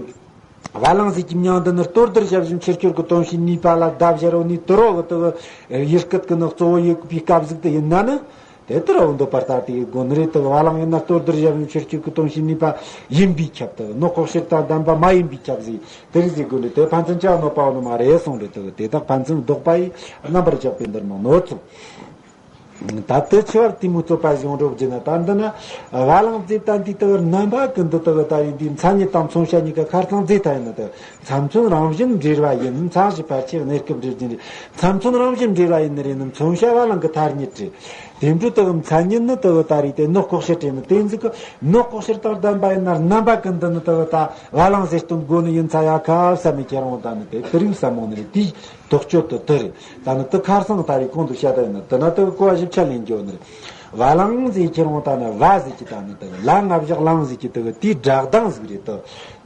བ་ལང་ཟིག་གི་མྱིང་འདི་ནི་གཏོར་བསྡུར་བྱ་བའི་ཕྱིར་ཁྱོད་ཀྱི་དོན་བྱེད་ནུས་པ་ལ་བརྡ་སྦྱར་བ་ནི་དུ་རོགས་གི་དེ་གི་ཡུལ་སྐད་ཀྱི་ནི་གཙོ་བོ་ཡིན་པའི་སྐབས་ཟིག་དེ་ཡིན་ན་ནི། དེ་ལྟར་འོ་འདོད་པར་ལྟ་སྟེ་དགོན་རེ་དག་བ་ལང་ཡིན་ན་ལྟོ་ལྡིར་ཞབས་ཡུམ་ཆོས་སྐྱོང་གི་དོན་ཞིག་ནུས་པ་ཡིན་པའི་ཁྱབ་དག་ནོག་ལྐོག་ཤལ་དང་ལྡན་པ་མ་ཡིན་པའི་ཁྱབ་ཟིག་དེ་རིགས་ཟིག་དགོན་རེ་དེ་ཕན་ཚུན་ཅག་གནོད་པ་འོ་ནི་མ་རེད་གསུངས་རེད། དག་དེ་དག་ཕན་ཚུན་ལྡོག་པ་ཡི་རྣམ་པར་གཞག་པའི་འདིར་མང་ནོ་ཚོ། ད་ལྟ་ཆུ་བར་དེ་མོ་རྩོད་པ་བཞིན་འགྲོ་བགྱི་ན་ད་འདི་ན་བ་ལང་རྫས་ད་འདི་དག་རྣམ་པ་ཀུན་ཏུ་དག་ད་ཡིན་དུས་མཚན་ཉིད་དང་མཚོན་བྱ་གཉིས་ཀ་ཁ་སང་རྫས་ད་ཡིན་ན་དག་མཚམས་མཚོན་རང་བཞིན་འབྲེལ་བ་ཡིན། མཚམས་ཞིག་ཕལ་ཆེར་གནས་སྐབས་འབྲེལ་རྒྱུ་རེད། མཚམས་མཚོན་རང་བཞིན་འབྲེལ་བ་ཡིན་ནི་རེད་ནི་མཚོན་བྱ་བ་ལང་གི་ཐ་སྙད་རེད། དེ་འཕྲོ་དག་མཚན་ཉིད་ནི་དག་ད་རེད་དེ་ནོག་ལྐོག་ཤལ་དྲན་ནི་དེ་ཟིག་གི་ནོག་ལྐོག་ཤལ་དང་ལྡན་པ་ཡིན་ན་རྣམ་པ་ཀུན་ཏུ་ནི་དག་ད་བ་ལང་ཟེར་སྟོན་དགོས་ནི་ཡིན་ཚ་ཡ་ཁ་བསམ་མི་ཁྱེར་འོང་ད་ནི་དེ་དེ་རིགས་བསམ་འོང་ནི་རེད། དེའི་དོགས་གཅོད་དུ་དེ་རེད། ད་ནི་དེ་ཁ་སང་ད་རེས་གོང་དུ་བཤད་ད་ཡིན་ན་དེ་ན་དེ་གི་གོ་བ་ཞིབ་ཆ་ལེན་རྒྱུ་ནི་རེད། བ་ལང་ཟེར་ཁྱེར་འོང་ད་ནི་བ་ཟེར་གྱི་ད་ནི་དེ་གི་ལ་ང་བཞག་ལང་ཟེར་གྱི་དེ་གི་དེའི་སྒྲ་གདངས་ཟིག་རེད་དོ།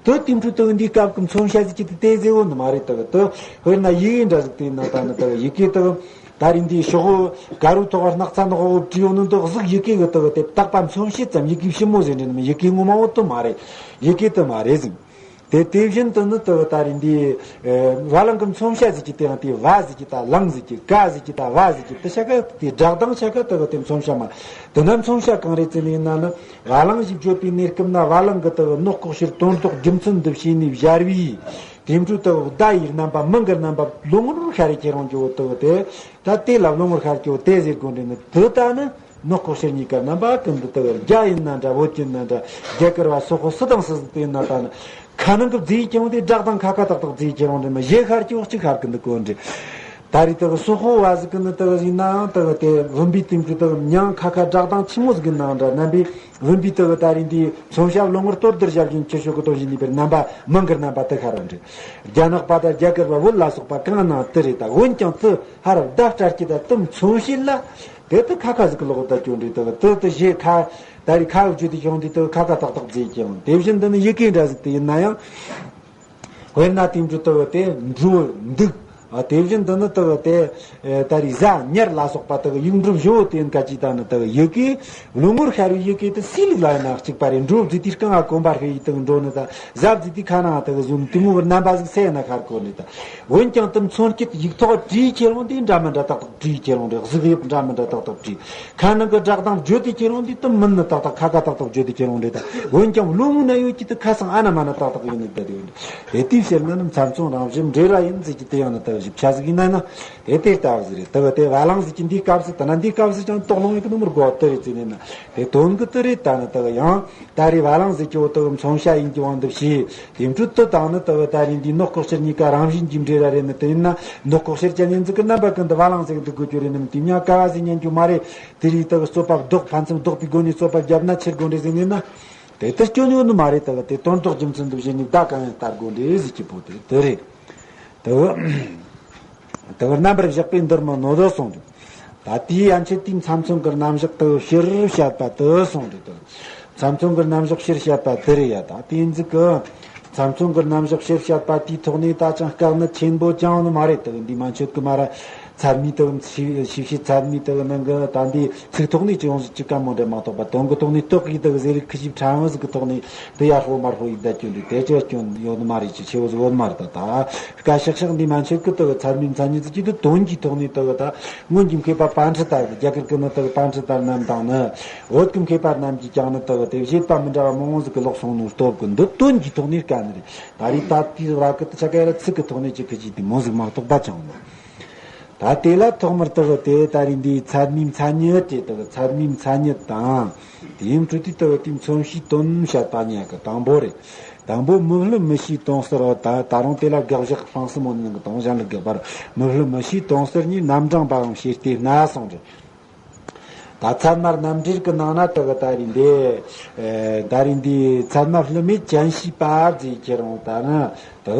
དེ་དེ་འཕྲོ་དེ་གི་འདིའི་སྐབས་ཀྱི་མཚོན་བྱ་ཟེར་གྱི་དེ་དེ་ཟེར་བོ་ནི་མ་རེད་དེ་གི་དེ་དཔེར་ན་ཡི་གེ་འདྲ་ཟིག་དེ་ཡིན་ན་ད་ནི་དེ་གི་ཡི་གེ་དེ་གི་ད་རེས་འདིའི་ཤོག་བུ་དཀར་པོའི་ཐོག་ག་སྣག་ཚ་ནག་པོ་བྲིས་ཡོང་ནི་འདི་གཟུགས་ཡི་གེ་གི་དེ་གི་དེ་བཏགས་པ་མཚོན་བྱེད་ཙམ་ཡི་གེ་ཞིབ་མོ་ཟེར་འདྲ་ནི་མིན། ཡི་གེ་ངོ་མ་བོ་དེ་མ་རེད། ཡི་གེ་དེ་མ་རེད་ཟིག་དེ་དེ་བཞིན་དུ་ནི་དེ་ད་རེས་འདི་བ་ལང་གི་མཚོན་བྱ་ཟེར་གྱི་དེ་ཡང་དེ་བ་ཟེར་གྱི་ད་ལང་ཟེར་གྱི་ཀ་ཟེར་གྱི་ད་བ་ཟེར་གྱི་དེ་ཤ་ཀ་དེ་སྒྲ་གདངས་ཤ་ཀ་དེ་གི་དེ་མཚོན་བྱ་མ། དེ་ན་མཚོན་བྱ་གང་རེད་ཟེར་ནས་ཡིན་ན་ནི་བ་ལང་ཞིག་བརྗོད་པའི་གནས་སྐབས་ན་བ་ལང་གི་དེ་གི་ནོག་ལྐོག་ཤལ་དོན་རྟོགས་རྒྱུ་མཚན་འདི་བྱས་ནས་སྦྱར་བའི་དེ་འཕྲོ་དེ་གི་བརྡ་ཡི་རྣམ་པ་མིང་གི་རྣམ་པ་བློ་ངོར་ཤར་རེ་ཁྱེར་འོང་རྒྱུ་བོ་དེ་གི་དེ་ད་དེ་ལ་བློ་ངོར་ཤར་རྒྱུ་བོ་དེ་ཟེར་དགོས་འདྲ་ནི་དེ་ད་ནི། ནོག་ལྐོག་ཤལ་གཉིས་ཀ་རྣམ་པ་ཀུན་ཏུ་དག་རྒྱ་ཡིན་ན་འདྲ་བོད་ཀྱི་ཡིན་ན་འདྲ་རྒྱ་གར་བ་སོག་པོ་སུ་དང་སུ་ཟིག་ཏུ་ཡིན་ན་ད་ནི་ཁ་ནང་གི་རྫས་ཀྱང་དེ་སྒྲ་གདངས་ཁ་ཁ་ཏག་ཏག་རྫས་ཀྱང་དེ་མ་ཡེ་ཤར་གྱི་འོག་གཅིག་ཤར་གི་འདུག་གོ་འདྲི། ད་རེས་དག་སོག་པོ་བ་ཟིག་གི་ནི་དག་ཡིན་ནའང་དག་དེ་བུམ་པའི་སྟེང་གི་དག་མྱང་ཁ་ཁ་སྒྲ་གདངས་ཆི་མོ་ཟིག་གི་ནང་འདྲ་རྣམ་པའི་བུམ་པའི་དག་ད་རེས་འདིའི་མཚོན་བྱ་བློ་ངོར་ལྟོ་ལྡིར་ཞབས་ཞུན་ཆུ་ཤོག་གི་དོན་བཞིན་ནུས་པའི་རྣམ་པ་མིང་གི་རྣམ་པ་དེ་ཤར་རོ་འདྲི། རྒྱ་ནག་པ་དང་རྒྱ་གར་བ་བོད་ལ་སོགས་པ་གང་ན་དེ་རེད། ད་འོན་ཀྱང་དེ་ཧར་བརྡ་སྤྲད་ཀྱི་ད་དུམ་མཚོན་བྱེད་ལ། དེ་ལྟར་ཁ་ཁ་ཟིག་གི་ལོག་ད་སྐྱོན་རེད་དོ། དེ་ལྟར་ཞེས་ཁ་ད་རེས་ཁ་བརྗོད་དེ་བྱུང་དུས་དེ་ཁ་ཁ་ཏག་ཏག་བརྗེད་ཀྱང་དེ་བཞིན་དུ་ནི་ཡི་གེ་འདྲ་ཟིག་དེ་ཡིན་ན་ཡང་། དཔེར་ན་དེ་འདྲ་དེ་དེ་འགྲོ་འདུག་ཨ་དེ་བཞིན་དུ་ནི་དེ་དེ་ད་རེས་གཟའ་ཉར་ལ་སོགས་པ་དེ་ཡིག་འབྲུ་བཞི་བོ་དེ་ཡིན་ཀ་ཅིག་ད་ནི་དེ་ཡི་གེ་བློ་ངོར་ཤར་བའི་ཡི་གེ་དེ་སུའི་ལུགས་ལ་ཡིན་ན་གཅིག་པ་རེད། འགྲོ་བརྫིས་དུས་རྐང་ང་གོམ་པ་ཧྲེ་ཡི་དེ་འགྲོ་ནི་ད་གཟའ་བརྫིས་དུས་ཁ་ནང་དེ་བཟུང་དེ་མོ་གི་རྣམ་པ་ཟིག་གསལ་ན་ཤར་གོ་ནི་ད། འོན་ཀྱང་དེ་མཚོན་བྱེད་ཡིག་ཐོག་བྲིས་ཁྱེར་འོང་དེ་འདྲ་མི་འདྲ་ཏག་ཏག་བྲིས་ཁྱེར་འོང་རེད། གཟུགས་དབྱིབས་འདྲ་མི་འདྲ་ཏག་ཏག་བྲིས། ཁ་ནང་གི་སྒྲ་གདངས་བརྗོད་དེ་ཁྱེར་འོང་དེ་དེ་མིན་ནི་ཏག་ཏག་ཁ་ཁ་ཏག་ཏག་བརྗོད་དེ་ཁྱེར་འོང་རེད་ད། འོན་ཀྱང་བློ་ངོ་ན་ཡོད་ཀྱི་དེ་ཁ་སང་ཨ་ན་མ་ན་ཏག་ཏག་ཡིན་ནི་བསྡད་ཡོད་རེད། དེ་དུས་ཟེར་ན་ནི་མཚམས་མཚོན་རང་བཞིན་འབྲེལ་བ་ཡིན་ཟེར་གྱི་དེ་ཡང་ན་ད་ཞིབ་ཆ་ཟིག་ཡིན་ན་ན་དེ་དེ་ལྟ་བུ་ཟིག་རེད། དེ་བ་དེ་བ་ལང་ཟེར་གྱི་འདིའི་སྐབས་སུ་ད་ན་འདིའི་སྐབས་སུ་ཀྱང་དོགས་སློང་ཡོད་གི་ནི་མི་དགོས་དེ་རེད་ཟེར་ནས་ན་དེ་དོན་གི་དེ་རེད། ད་ནི་དེ་ཡང་། ད་རེས་བ་ལང་ཟེར་གྱི་འོ་དེ་མཚོན་བྱ་ཡིན་གྱི་དབང་དུ་བྱས། དེ་འཕྲོ་དེ་དང་ནི་དེ་ད་རེས་འདི་ནོག་ལྐོག་ཤལ་གཉིས་ཀ་རང་བཞིན་གྱིས་འབྲེལ་བ་རེད་ནི། དེ་ཡིན་ན་ནོག་ལྐོག་ཤལ་ཅན་ཡིན་ཟིག་གི་རྣམ་པ་ཀུན་ཏུ་བ་ལང་ཟེར་གི་འདུག་དགོས་རྒྱུ་རེད་ནི། དེ་མྱང་ཀ་བ་ཟེར་ཉན་རྒྱུ་མ་རེད། དེ་རེས་དེ་རྩོད་པ་ལྡོག་ཕན་ཚུན་ལྡོག་པའི་སྒོ་ནས་རྩོད་པ་བརྒྱབ་ན་ཆི་དགོས་རེད་ཟེར་ནས་ན། དེ་ལྟར་སྐྱོན་ཡོད་ནི་མ་རེད། དེ་དེ་དོན་རྟོགས་རྒྱུ་མཚན་དུ་བྱས་ནས་བརྡ་གང་ཡང་སྟེར་དགོས་རེད་ཟེར་གྱི་པོ་དེ་དེ་རེད། དེ་དེ་བར་རྣམ་པར་བཞག་པའི་འདིར་མི་ནོ་དོ་གསུངས་འདུག་ད་དེའི་ཡན་ཆད་དེའི་མཚམས་མཚོན་གྱི་རྣམ་གཞག་དེ་ཕྱིར་བཤད་པ་དེ་གསུངས་འདུག་དེ་མཚམས་མཚོན་གྱི་རྣམ་གཞག་ཕྱིར་བཤད་པ་དེ་རེད་ཡ། ད་དེ་ཟིག་གི་མཚམས་མཚོན་གྱི་རྣམ་གཞག་ཕྱིར་བཤད་པ་དེའི་ཐོག་ནས་ད་ཅང་དཀའ་གནད་ཆེན་པོ་ཅང་ནི་མ་རེད། དེ་འདི་མན་ཆད་ཀྱི་མ་ར་ཚད་མའི་དེ་ཞིབ་ཞིབ་བཤད་ཚད་མའི་དེ་ནང་གི་ད་འདི་ཚིག་ཐོག་ནས་ཅི་ཡོང་ཟིག་ཅི་ག་མོ་འདྲ་མ་གཏོགས་པ་དོན་གྱི་ཐོག་ནས་རྟོགས་ཀྱི་དེ་ཟེར་རིགས་ཁི་ཞིབ་ཕྲ་བོ་ཟིག་གི་ཐོག་ནས་དེ་ཡར་ཧོ་མར་ཧོ་ཡིག་བརྡ་སྐྱོན་འདུག་དེ་ཅི་སྐྱོན་ཡོད་ནི་མ་རེད། ཅི་ཆེ་བོ་ཟིག་ཡོད་ནི་མ་རེད། ད་ད། སྐད་ཤག་ཤག་འདི་མན་ཆད་ཀྱི་དག་ཚད་མའི་མཚན་ཉིད་ཀྱི་དུ་དོན་གྱི་ཐོག་ནས་དག་ད་སྔོན་གྱི་མཁས་པ་པཎ་ཌི་ཏ་རྒྱ་གར་གྱི་ནི་དག་པཎ་ཌི་ཏ་རྣམས་དང་ནི་བོད་ཀྱི་མཁས་པ་རྣམས་ཀྱིས་ཀྱང་ནི་དག་དེ་བཞེད་པ་མི་འདྲ་བ་མང་བོ་ཟིག་གི་ལོག་སོང་ནོ་སྟོབས་ཀྱི་འདི་དོན་གྱི་ཐོག་ནས་དཀའ་ནི་རེད། ད་རེས་ད་དེའི་བར་གི་དུ་ཆ་ག་ར་ཚིག་གི་ཐོག་ནས་ཅི་ཁི་ཅི་དེ་མོ་ཟིག་མ་གཏོགས་པ་ཅང་མེད། ད་དེ་ལ་ཐོག་མར་དག་དེ་ད་རེས་འདིའི་ཚད་མའི་མཚན་ཉིད་དེ་དག་ཚད་མའི་མཚན་ཉིད་དང་། དེའི་འཕྲོས་དེ་ལྟ་བུ་དེའི་མཚོན་བྱའི་དོན་བཤད་པ་ཉག་གི་དང་པོ་རེད། དང་པོ་མི་བསླུ་མི་ཤེས་དོན་གསལ་རོ། ད་ད་རུང་དེ་ལ་དགག་བཞག་ཧྥ་རན་སི་མོ་ནི་ནང་གི་དང་གཞན་ལ་དགག་པར་མི་བསླུ་མི་ཤེས་དོན་གསལ་གཉིས་རྣམ་གྲངས་པའམ་ཤེས་ལྟས་སྣ་གསུངས་རེད། ད་ཚད་མ་རྣམ་འགྲེལ་གི་ནང་ན་དེ་གི་ད་རེས་འདི་ད་རེས་འདི་ཚད་མ་བསླུ་མེད་ཅན་ཤེས་པ་ཟེར་ཁྱེར་འོང་ད་ནི་དེ་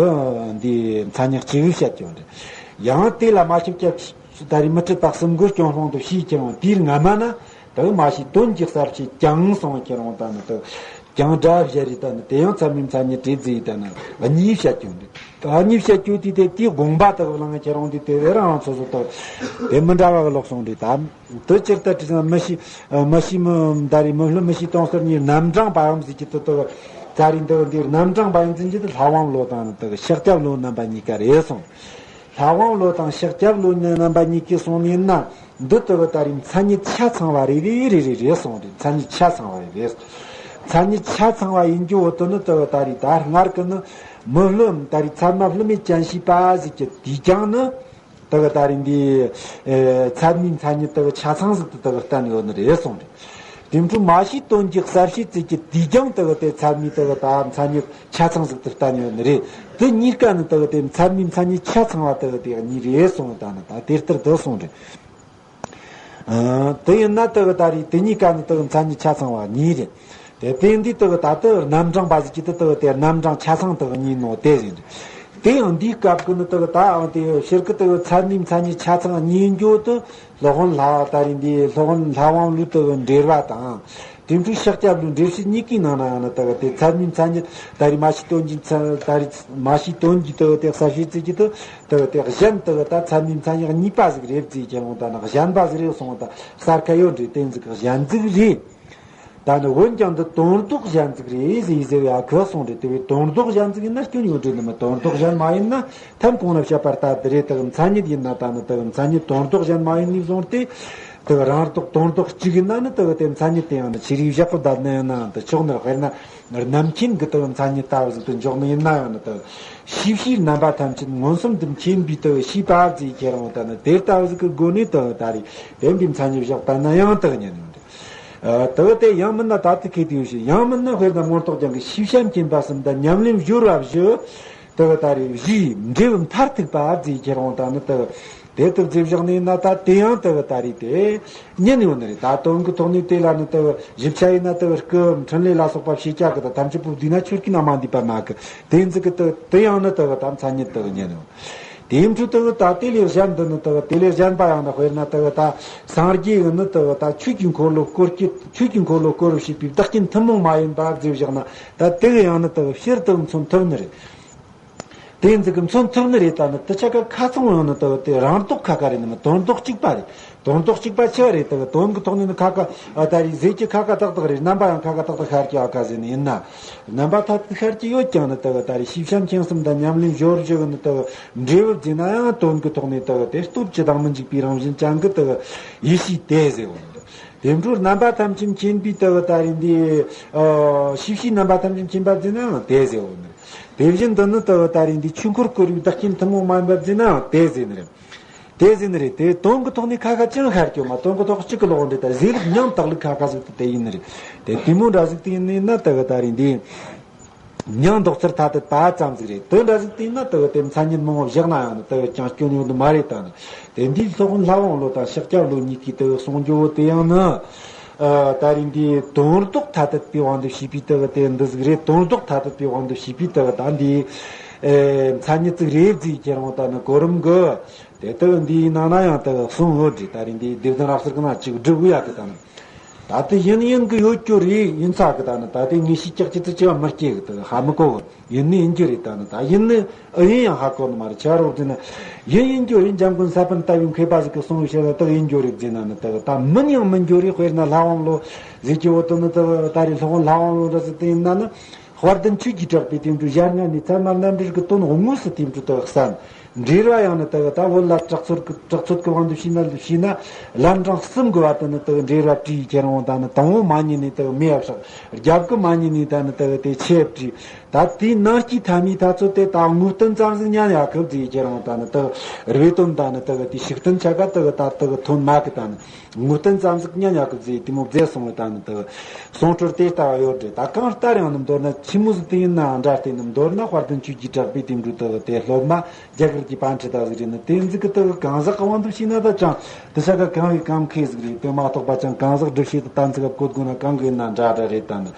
འདི་མཚན་ཉིད་གཅིག་བཤད་ཀྱི་ཡོད་རེད། ཡང་དེ་ལ་མ་ཞིབ་ཀྱང་ད་རེས་མི་སྲིད་པ་གསུམ་གོ་སྐྱོན་སློང་དུ་ཤེས་ཀྱང་དེའི་སྔ་མ་ན་དེ་མ་ཤེས་དོན་གྱི་གསལ་བྱེད་ཀྱང་གསུངས་ཁྱེར་འོང་ད་ནི་དེ་ཀྱང་སྒྲ་བཞི་རེད། ད་ནི་དེ་ཡང་ཚད་མའི་མཚན་ཉིད་རེད་ཟེར། ད་ནི་གཉིས་བཤད་ཀྱང་རེད། ད་གཉིས་བཤད་ཀྱང་དེ་དེ་དེའི་དགོངས་པ་དག་བླངས་ཁྱེར་འོང་དེ་དེ་རང་རང་སོ་སོ་དག་དེ་མི་འདྲ་བ་གི་ལོག་སོང་རེད། ད་དེ་ཅིར་ལྟ་དྲི་ཟ་མི་ཤེས་མི་ཤེས་མི་ད་རེས་མི་བསླུ་མི་ཤེས་དོན་གསལ་གཉིས་རྣམ་གྲངས་པའམ་ཟེར་གྱི་དེ་དག་ད་རེས་འདི་འདི་རྣམ་གྲངས་པ་ཡིན་ཟིན་གྱི་དེ་ལྷ་དབང་བློ་དང་ནི་དག་ཤཱཀྱ་བློ་རྣམ་པ་གཉིས་ཀ་རེད་གསུངས། ལྷ་དབང་བློ་དང་ཤཱཀྱ་བློ་རྣམ་པ་གཉིས་ཀས་གསུངས་ནས་ན། འདི་དེ་གི་ད་རེས་མཚན་ཉིད་ཆ་ཚང་བ་རེ་རེ་རེ་རེ་རེད་གསུངས་རེད། མཚན་ཉིད་ཆ་ཚང་བ་རེ་རེད། མཚན་ཉིད་ཆ་ཚང་བ་ཡིན་རྒྱུ་བོ་དེ་ནི་དེ་གི་ད་རེས་ད་སྔར་གི་ནི་མི་སླུ་ད་རེས་ཚད་མ་སླུ་མེད་ཅན་ཤེས་པ་ཟིག་གི་དུས་ཀྱང་ནི། དེ་གི་ད་རེས་འདི། ཨེ། ཚད་མའི་མཚན་ཉིད་དེ་གི་ཆ་ཚང་ཟིག་ཏུ་དེ་གི་བསྟན་ཡོད་ནི་རེད་གསུངས་རེད། དེ་འཕྲོ་མ་ཤེས་དོན་གྱི་གསལ་བྱེད་ཚིག་གི་དུས་ཀྱང་དེ་གི་དེ་ཚད་མའི་དེ་གི་ད་མཚན་ཉིད་ཆ་ཚང་ཟིག་ཏུ་བསྟན་ཡོད་ནི་རེད། དེ་གཉིས་ཀ་ནི་དེ་གི་དེ་ཚད་མའི་མཚན་ཉིད་ཆ་ཚང་བ་དེ་གི་དེ་གཉིས་རེད་གསུངས། ད་ནི་ད་དེ་ལྟར་དུ་གསུངས་རེད། ཨ། དེ་ཡིན་ན་དེ་གི་ད་རེས་དེ་གཉིས་ཀ་ནི་དེ་གི་མཚན་ཉིད་ཆ་ཚང་བ་གཉིས་རེད། དེ་དེ་འདི་དེ་གི་ད་དེ་རྣམ་གྲངས་པ་ཟིག་གི་དེ་དེ་གི་དེ་རྣམ་གྲངས་ཆ་ཚང་དེ་གི་གཉིས་ནོ་དེ་ཟིན་རེད། དེ་ཡང་འདིའི་སྐབས་ཀྱི་ནི་དེ་གི་ད་ཨང་དེ་ཕྱིར་གི་དེ་གི་ཚད་མའི་མཚན་ཉིད་ཆ་ཚང་གཉིས་འགྱོ་དུ་སློབ་དཔོན་ལྷ་ད་རེས་འདི་སློབ་དཔོན་ལྷ་དབང་ལུས་དེ་གི་འགྲེལ་བ་དང་། དེ་འཕྲོས་ཤཱཀྱ་པའི་འགྲེལ་བཤད་གཉིས་ཀའི་ནང་ན་ཡང་ན་དེ་གི་དེ་ཚད་མའི་མཚན་ཉིད་ད་རེས་མ་ཤེས་དོན་གྱི་མཚན་ད་རེས་མ་ཤེས་དོན་གྱི་དེ་གི་དེ་གསལ་བྱེད་ཚིག་གི་དེ། དེ་གི་དེ་གཞན་དེ་གི་ད་ཚད་མའི་མཚན་ཉིད་གཉིས་པ་ཟིག་རེད་ཟེར་ཁྱེར་འོང་ད་ནི་གཞན་པ་ཟིག་རེད་གསུངས། ད་གསར་ཁ་ཡོད་འདྲ་དེ་ཟིག་གི་གཞན་ཟིག་རེད། ད་ནི་འོན་ཀྱང་འདི་དོན་ལྡོག་གཞན་ཟིག་རེད་ཟེར་ཟེར་ཡ་ཁུ་གསུངས་རེད། དེ་བས་དོན་ལྡོག་གཞན་ཟིག་ཡིན་ན་སྐྱོན་ཡོད་འདྲ་ནི་མི། དོན་ལྡོག་གཞན་མ་ཡིན་ན་ཐམས་གོང་ན་བཤད་པ་ལྟར་དེ་རེད། དེ་གི་མཚན་ཉིད་ཡིན་ན་ད་ནི་དེ་གི་མཚན་ཉིད་དོན་ལྡོག་གཞན་མ་ཡིན་ནས་བཟུང་སྟེ། དེ་གི་རང་ལྡོག་དོན་ལྡོག་གཅིག་ཡིན་ན་ནི་དེ་གི་དེ་མཚན་ཉིད་དེ་ཡང་ནི་ཆི་རིགས་བཞག་གི་བསྡད་ན་ཡང་ན་དེ་ཆོག་ནི་རེད། དཔེར་ན། རྣམ་མཁྱེན་གྱི་དེ་གི་མཚན་ཉིད་ལྟ་བུ་ཟིག་ཏུ་འཇོག་ནི་ཡིན་ན་ཡང་ནི་དེ་གི་ཤེས་བྱའི་རྣམ་པ་ཐམས་ཅད་མངོན་སུམ་དུ་མཁྱེན་པའི་དེ་གི་ཤེས་པ་ཟིག་ཁྱེར་འོང་ད་ནི་དེ་ལྟ་བུ་ཟིག་གི་སྒོ་ནས་དེ་གི་ད་རེས་བདེན་པའི་མཚན་ཉིད་བཞག་བསྡད་ན་ཡང་དེ་གི་ཉན་ཡོང་དེ། ཨ། དེ་གི་དེ་ཡང་མིན་ན་ད་དེ་ཁེ་དེ་ཡོད་ཞིག་ཡང་མིན་ན་དཔེར་ན་མངོན་རྟོགས་རྒྱན་གྱི་ཤེས་བྱ་མཁྱེན་པ་གསུམ་དང་ཉམས་ལེན་སྦྱོར་བ་བཞི། དེ་གི་ད་རེས་བཞིའི་འབྲས་བུ་མཐར་ཐུག་པ་ཟིག་ཁྱེར་འོང་ད་ནི་དེ་གི་དེ་ལྟར་རྫས་བཞག་ནས་ན་ད་དེ་ཡང་དེ་གི་ད་རེས་དེ་ཉན་ཡོང་ནི་རེད། ད་དོན་གྱི་ཐོག་ནས་དེ་ལ་ནི་དེ་གི་ཞིབ་ཆ་ཡིན་ན་དེ་གི་སྐུ་འཕྲིན་ལས་ལ་སོགས་པ་ཤེས་བྱ་གི་ད་ཐམས་ཅད་པོ་བསྡུས་ན་ཆོས་ཀྱི་ནང་མ་འདུས་པ་མ་གི་དེ་ཟིག་གི་དེ་དེ་ཡང་ནི་དེ་གི་ད་མཚན་ཉིད་དེ་གི་ཉན་ཡོང་། དེའི་འཕྲོ་དེ་གི་ད་དེ་ལས་གཞན་འདི་ནི་དེ་གི་དེ་ལས་གཞན་པ་ཡང་ན་དཔེར་ན་དེ་གི་ད་སངས་རྒྱས་ཀྱི་ནི་དེ་གི་ད་ཆོས་ཀྱི་འཁོར་ལོ་བསྐོར་གྱི་ཆོས་ཀྱི་འཁོར་ལོ་བསྐོར་བར་བྱེད་པའི་བདག་རྐྱེན་ཐུན་མོང་མ་ཡིན་པ་རྫས་བཞག་ན་ད་དེ་གི་ཡང་ནི་དེ་གི་ཕྱིར་དེ་གི་མཚོན་ཐུབ་ནི་རེད། དེ་ཟིག་གི་མཚོན་ཐུབ་ནི་རེད། ད་ནི་དེ་ཆ་ག་ཁ་ཚང་ཡང་ནི་དེ་གི་དེ་རང་ལྡོག་ཁ་ཁ་རེད་ནི་མི་དོན་ལྡོག་གཅིག་པ་རེད། དོན་ལྡོག་གཅིག་པ་ཆེ་བ་རེད། དེ་གི་དོན་གྱི་ཐོག་ནས་ནི་ཁ་ཁ་ཨ་ད་རེས་རྫས་ཀྱི་ཁ་ཁ་ཏག་ཏག་རེད། རྣམ་པ་ཡང་ཁ་ཁ་ཏག་ཏག་ཤར་གྱི་ཨ་ཁ་ཟེར་ནི་ཡིན་ན། རྣམ་པ་ཐ་དད་ཤར་གྱི་ཡོད་ཀྱང་ནི་དེ་གི་ད་རེས་ཤེས་བྱ་མཁྱེན་གསུམ་དང་ཉམས་ལེན་སྦྱོར་བཞི་གི་ནི་དེ་གི་འབྲས་བུ་བརྩིས་ན་ཡང་དོན་གྱི་ཐོག་ནས་དེ་གི་དེ་སྟོབས་ཅི་དང་མི་འཇིག་པའི་རང་བཞིན་ཅན་གྱི་དེ་གི་ཡེ་ཤེས་དེ་ཟེར་བ་ནི། དེ་འཕྲོ་རྣམ་པ་ཐམས་ཅད་མཁྱེན་པའི་དེ་གི་ད་རེས་འདི། ཨ། ཤེས་བྱའི་རྣམ་པ་ཐམས་ཅད་མཁྱེན་པ་བརྩིས་ན་ཡང་དེ་ཟེར་བ་ནི། དེ་བཞིན་དུ་ནི་དེ་གི་ད་རེས་འདི་ཆོས་འཁོར་བསྐོར་བའི་བདག་རྐྱེན་ཐུན་མོང་མ་ཡིན་པ་བརྩིས་ན་ཡང་དེ་ཟེར་ནི་རེད། དེ་ཟེར་ནི་རེད། དེ་དོན་གྱི་ཐོག་ནས་ཁ་ཁ་ཅང་ཤར་གྱི་ཡོད་མ། དོན་གྱི་ཐོག་གཅིག་གི་ལོག་འདྲེ་ད་ཟེར་ལུགས་མྱང་དག་ལུགས་ཁ་ཁ་ཟིག་ཏུ་དེ་ཡིན་ནི་རེད། དེ་དེ་མོ་འདྲ་ཟིག་ཏུ་ཡིན་ནི་ཡིན་ན་དེ་གི་ད་རེས་འདི། མྱང་འདོགས་ཚུལ་ཐ་དད་པ་ཙམ་ཟིག་རེད། དོན་འདྲ་ཟིག་ཏུ་ཡིན་ན་དེ་གི་དེ་མཚན་ཉིད་མང་བོ་བཞག་ན་ཡང་ནི་དེ་གི་ཅང་སྐྱོན་ཡོད་ནི་མ་རེད། ད་ནི་དེ་འདིའི་སློབ་དཔོན་ལྷ་དབང་བློ་དང་ཤཱཀྱ་བློ་གཉིས་ཀྱིས་དེ་གི་གསུང་རྒྱུ་བོ་དེ་ཡང་ནི། ཨ། ད་རེས་འདི་དོན་ལྡོག་ཐ་དད་པའི་དབང་དུ་བྱས་པའི་དེ་གི་དེ་འདི་ཟིག་རེད། དོན་ལྡོག་ཐ་དད་པའི་དབང་དུ་བྱས་པའི་དེ་གི་ད་འདི། ཨེ། མཚན་ཉིད་ཅིག་རེད་ཟེར་ཁྱེར་འོང་ད་ནི་གོ་རིམ་གི། དེ་དག་འདིའི་ནང་ན་ཡང་དག་གསུང་ཡོད་རེད། ད་རེས་འདི་སྡེ་བདུན་རབ་གསལ་གྱི་ནང་གཅིག་བསྒྲུབ་ཡག་གི་ད་ནི། ད་དེ་ཡིན་ཡིན་གྱི་ཡོད་རྒྱུ་རེད། ཡིན་ཚ་གི་ད་ནི་ད་དེ་ངེས་ཤེས་ཀྱག་ཅི་ཙི་ཅི་བ་མི་སྐྱེ་གི་ད་ཧ་མི་གོ་གི། ཡིན་ནི་ཡིན་རྒྱུ་རེད། ད་ནི་ད་ཡིན་ནི་ཨེ་ཡིན་ཡང་ཧ་གོ་ནི་མ་རེད། ཆ་རོགས་དེ་ནི་ཡིན་ཡིན་རྒྱུ་རེད། འཇམ་མགོན་ས་པཎ་ལྟ་བུའི་མཁས་པ་ཟིག་གི་གསུང་བའི་ཕྱིར་ན་དག་ཡིན་རྒྱུ་རེད་ཟེར་ན་ནི་དག་ད་མིན་ཡང་མིན་རྒྱུ་རེད། དཔེར་ན་ལྷ་དབང་བློ་ཟེར་གྱི་བོ་དེ་ནི་དག་ད་རེས་སློབ་དཔོན་ལྷ་དབང་བློ་འདྲ་ཟིག་དེ་ཡིན་ན་ནི། དཔལ་ལྡན་ཆོས་ཀྱི་གྲགས་པས་དེ་འདྲའི་ཞལ་སྔ་ནས་ཚད་མ་རྣམ་འགྲེལ་གྱི་དོན་དངོས་སུ་དེ་འདྲའི་དག་གསན། འགྲེལ་བ་ཡང་ནི་དག་ད་བོད་ལ་གྲགས་ཚོད་ཀྱི་གྲགས་ཚོད་ཀྱི་དབང་དུ་བྱས་ན་བྱས་ན་ལན་གྲངས་གསུམ་གྱི་བར་དུ་ནི་དག་འགྲེལ་བ་བྲིས་ཁྱེར་འོང་ད་ནི་དང་པོ་མ་ཉིད་ནས་དག་མེ་ཡབ་ཧྲག། རྒྱབ་ཀྱི་མ་ཉིད་ནས་ད་ནི་དག་དེ་ཆེ་བྲིས། ད་དེའི་ནང་གི་མཐའ་མའི་ཐ་ཚོད་དེ་ད་ངོས་བསྟན་ཙམ་ཟིག་ཉན་ཡག་གི་བརྩིས་ཁྱེར་འོང་ད་ནི་དག་རེ་དོན་ད་ནི་དག་དེ་ཤུགས་བསྟན་ཆ་ག་དག་ད་དག་ཐོན་མ་གི་ད་ནི། ངོས་བསྟན་ཙམ་ཟིག་ཉན་ཡག་གི་བརྩིས་དེ་མོ་བརྩིས་སོང་བས་ད་ནི་དག་གསུང་སྲོལ་དེ་ལྟ་བ་ཡོད་རེད། ད་གང་ལྟར་ཡང་ནི་མདོར་ན་ཆི་མོ་ཟིག་དེ་ཡིན་ནའང་འདྲ་སྟེ་ནི་མདོར་ན་དཔལ་ལྡན་ཆོས་ཀྱི་གྲགས་པས་དེ་འདྲའི་དག་དེ་སློབ་མ་རྒྱ་གར་གྱི་པཎ་ཆེན་དག་ཟིག་རེད། ནི་དེ་ཟིག་གི་དག་གང་ཟག་གི་དབང་དུ་བྱས་ན་ད་ཅང་དེ་ཆ་ག་གང་བའི་གང་མཁས་ཟིག་རེད། དེ་མ་གཏོགས་པ་ཅང་གང་ཟག་སྒྲུབ་བྱེད་དུ་གཏན་ཚིགས་བཀོད་དགོས་ན་གང་གི་ཡིན་ན་འདྲ་འདྲ་རེད། ད་ནི།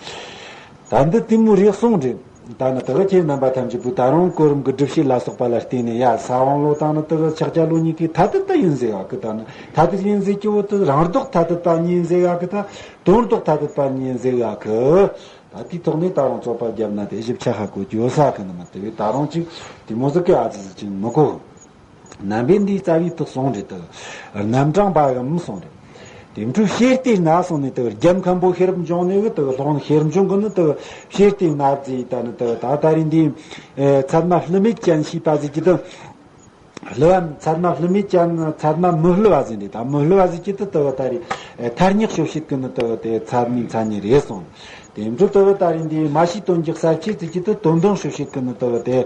ད་འདི་དེ་མོ་རེད་གསུངས་རེད། ད་ནི་དག་ཁྱེད་རྣམ་པ་ཐམས་ཅད་པོས་ད་རུང་གོ་རིམ་གྱི་སྒྲུབ་བྱེད་ལ་སོགས་པ་ལ་བརྟེན་ནས་ཡ་ས་དབང་བློ་དང་ནི་དག་ཕྱག་རྒྱ་བློ་གཉིས་ཀྱིས་ཐ་དད་ད་ཡིན་ཟེར་བ་གི། ད་ནི་ཐ་དད་ཡིན་ཟེར་གྱི་བོ་དེ་རང་ལྡོག་ཐ་དད་པ་གཉིས་ཡིན་ཟེར་བ་གི། ད་དོན་ལྡོག་ཐ་དད་པ་གཉིས་ཡིན་ཟེར་བ་གི། ད་དེའི་ཐོག་ནས་ད་རུང་རྩོད་པ་བརྒྱབ་ན་དེ་ཞིབ་ཆ་ཧ་གོ་རྒྱུ་ཡོད་ས་གི་ནི་མ། དེ་བས་ད་རུང་ཅིག་དེ་མོ་ཟིག་གི་ཨ་ཙི་ཟིག་ཅིག་མི་གོ། རྣམ་པའི་འདིའི་རྩ་བའི་དག་གསུང་རེད། དག་རྣམ་གྲངས་པའམ་གསུང་རེད། དེ་འཕྲོས་ཤེར་ལྟས་ན་གསུང་ནས་དག་རྒྱལ་མཁན་པོ་ཤེས་རབ་འབྱུང་གནས་ཀྱི་དག་སློབ་དཔོན་ཤེར་འབྱུང་གི་ནི་དག་ཤེར་ལྟས་ན་ཟེར་ད་ནི་དག་ད་ད་རེས་འདི། ཨེ། ཚད་མ་བསླུ་མེད་ཅན་ཤེས་པ་ཟེར་གྱི་དག་བསླུ་བ་ཚད་མ་བསླུ་མེད་ཅན་ཚད་མ་མི་བསླུ་བ་ཟེར་འདི་དང་མི་བསླུ་བ་ཟེར་གྱི་དུ་དུ་བ་ད་རེད། ཐར་སྙེག་ཤོ་བྱེད་ཀྱི་ནི་དུ་བ་དེ་ཚད་མའི་མཚན་ཉིད་རེད་སོང་། དེ་འཕྲོ་དུ་བ་ད་རེད་འདི་མ་ཤེས་དོན་གྱི་གསལ་བྱེད་ཟེར་གྱི་དུ་དོན་དམ་ཤོ་བྱེད་ཀྱི་ནི་དུ་བ་དེ་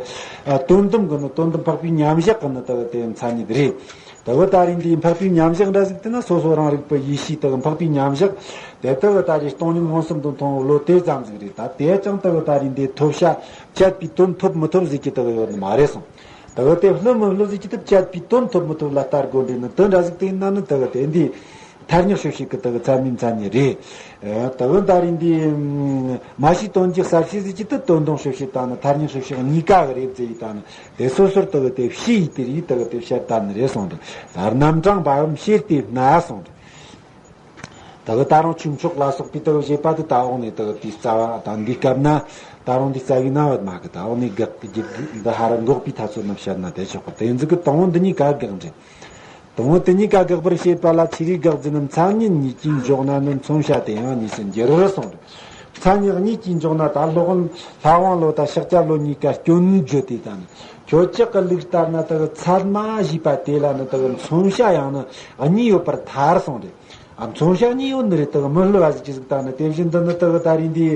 དོན་དམ་གྱི་ནི་དོན་དམ་འཕགས་པའི་མཉམ་བཞག་གི་ནི་དུ་བ་དེ་མཚན་ཉིད་རེད། དུ་བ་ད་རེད་འདི་འཕགས་པའི་མཉམ་བཞག་འདྲ་ཟིག་དེ་ན་སོ་སོ་རང་རིག་པའི་ཡེ་ཤེས་དུ་འཕགས་པའི་མཉམ་བཞག་དེ་དུ་བ་ད་རེད་སྟོང་ཉིད་མངོན་སུམ་དུ་མཐོང་བ་ལོ་དེ་ཙམ་ཟིག་རེད། ད་དེ་ཀྱང་དུ་བ་ད་རེད་འདི་ཐོབ་བྱ་སྤྱད་པའི་དོན་ཐོབ་མི་ཐོབ་ཟེར་གྱི་དུ་བ་ཡོད་ནི་མ་རེད་སོང་། དེ་བས་དེ་བསླུ་མི་བསླུ་ཟེར་གྱི་དེ་བྱ་བྱེད་པའི་དོན་ཐོབ་མི་ཐོབ་ལ་ལྟ་དགོས་འདྲེ་ནི་དོན་འདྲ་ཟིག་དེ་ཡིན་ན་ནི་དེ་བས་དེ་འདི་ཐར་སྙེག་ཤོ་ཤེས་ཀྱི་དེ་བས་ཚད་མའི་མཚན་ཉིད་རེད། དེ་བས་ད་རིང་འདི་མ་ཤེས་དོན་གྱི་གསལ་བྱེད་ཟེར་གྱི་དེ་དོན་དམ་ཤོ་ཤེས་དང་ནི་ཐར་སྙེག་ཤོ་ཤེས་གཉིས་ཀ་གི་རེད་ཟེར་ཡི་དང་ནི་དེ་སོ་སོར་དེ་བས་དེ་ཤེས་ཡི་དེ་རེད། དེ་བས་དེ་བཤད་ད་ནི་རེད་སོང་འདྲེ། རྣམ་གྲངས་པའམ་ཤེས་ཏེ་ན་སོང་འདྲེ། ད་གི་ད་རུང་ཆོས་མཆོག་ལ་སོགས་པའི་ད་གི་བཞེད་པ་དེ་ད་འོག་ནས་ད་གི་དེའི་རྩ་བ་དང་འདིའི་སྐབས་ན་ད་རུང་འདི་རྩ་བའི་རྣ་བ་མ་གི་ད་འོག་ནས་དགག་གི་རྒྱུད་འདི་ཧ་ར་འགོག་པའི་ཐ་ཚོད་ན་བཤད་ན་དེ་ཆོག་གི། དེ་ཟིག་གི་དང་བོ་འདི་གཉིས་ཀ་དགག་འདྲེ། དང་བོ་དེ་གཉིས་ཀ་དགག་པར་བྱེད་པ་ལ་ཆོས་རིག་དགག་རྫུན་མཚན་ཉིད་གཉིས་ཀྱིས་འཇོག་ན་ནི་མཚོན་བྱ་དེ་ཡང་གཉིས་སུ་འགྱུར་རོ་གསུངས་འདུག། མཚན་ཉིད་གཉིས་ཀྱིས་འཇོག་ན་ད་སློབ་དཔོན་ལྷ་དབང་བློ་དང་ཤཱཀྱ་བློ་གཉིས་ཀ་སྐྱོན་བརྗོད་དེ་དང་ཁྱོད་ཅག་གི་ལུགས་ལྟར་ན་ད་གི་ཚད་མ་ཞེས་པ་དེ་ལ་ནི་ད་གི་མཚོན་བྱ་ཡང་ནི་གཉིས་ཡོད་པར་ཐལ་གསུངས་རེད། ཨ། མཚོན་བྱ་གཉིས་ཡོད་ནི་རེད། དེ་གི་མི་བསླུ་བ་ཟིག་ཅི་ཟིག་བཏང་ནི་དེ་བཞིན་དུ་ནི་དེ་གི་ད་རིང་འདི་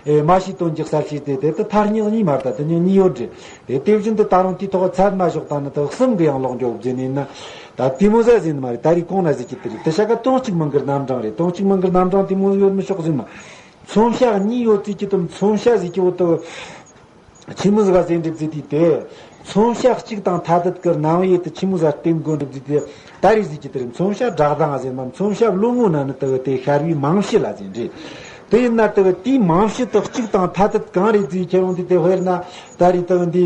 ཨེ་མ་ཤེས་དོན་གྱི་གསལ་བྱེད་དེ་དེ་དུ་ཐར་སྙེག་གཉིས་མ་རེད། ད་དེ་གཉིས་གཉིས་ཡོད་རེད། དེ་དེ་བཞིན་དུ་ད་རུང་དེའི་ཐོག་ཚད་མ་ཞོག་བཏང་ནི་དེ་གི་གསུམ་གི་ཡང་ལོག་འགྱོ་བཟེ་ནི་ན། ད་དེ་མོ་ཟ་ཟིན་མ་རེད། ད་རིང་གོང་ན་ཟིག་གི་དེ་རེད། དེ་ཤ་ཀ་དོན་གཅིག་མིང་གི་རྣམ་གྲངས་རེད། དོན་གཅིག་མིང་གི་རྣམ་གྲངས་དེ་མོ་ཡོད་མི་ཆོག་ཟིན་མ། མཚོན་བྱ་གཉིས་ཡོད་ཚིག་གི་དུ་མཚོན་བྱ་ཟིག་གི་འོ་དུ། ཆི་མོ་ཟིག་ག་ཟེར་འགྲིབ་ཟིག་དུས་དེ། མཚོན་བྱ་གཅིག་དང་ཐ་དད་ཀྱི་རྣམ་དབྱེ་དུ་ཆི་མོ་ཟིག་བསྟན་དགོས་འགྲིབ་ཟིག་དེ། ད་རེས་ཟིག་གི་དེར་མཚོན་བྱ་བསྒྲགས་སྟངས་ཟེར་མ་མཚོན་བྱ་བློ་ངོ་ན་ནི་དུ་དེ་ཤར་བའི་རྨང་གཞི་ལ་ཟེར་འདྲི། དེ་ཡིན་ན་དུ་དེའི་རྨང་གཞི་དུ་གཅིག་དང་ཐ་དད་གང་རེད་ཟིག་ཁྱེད་རང་དེ་དེ་དཔེར་ན་ད་རེས་དུ་འདི་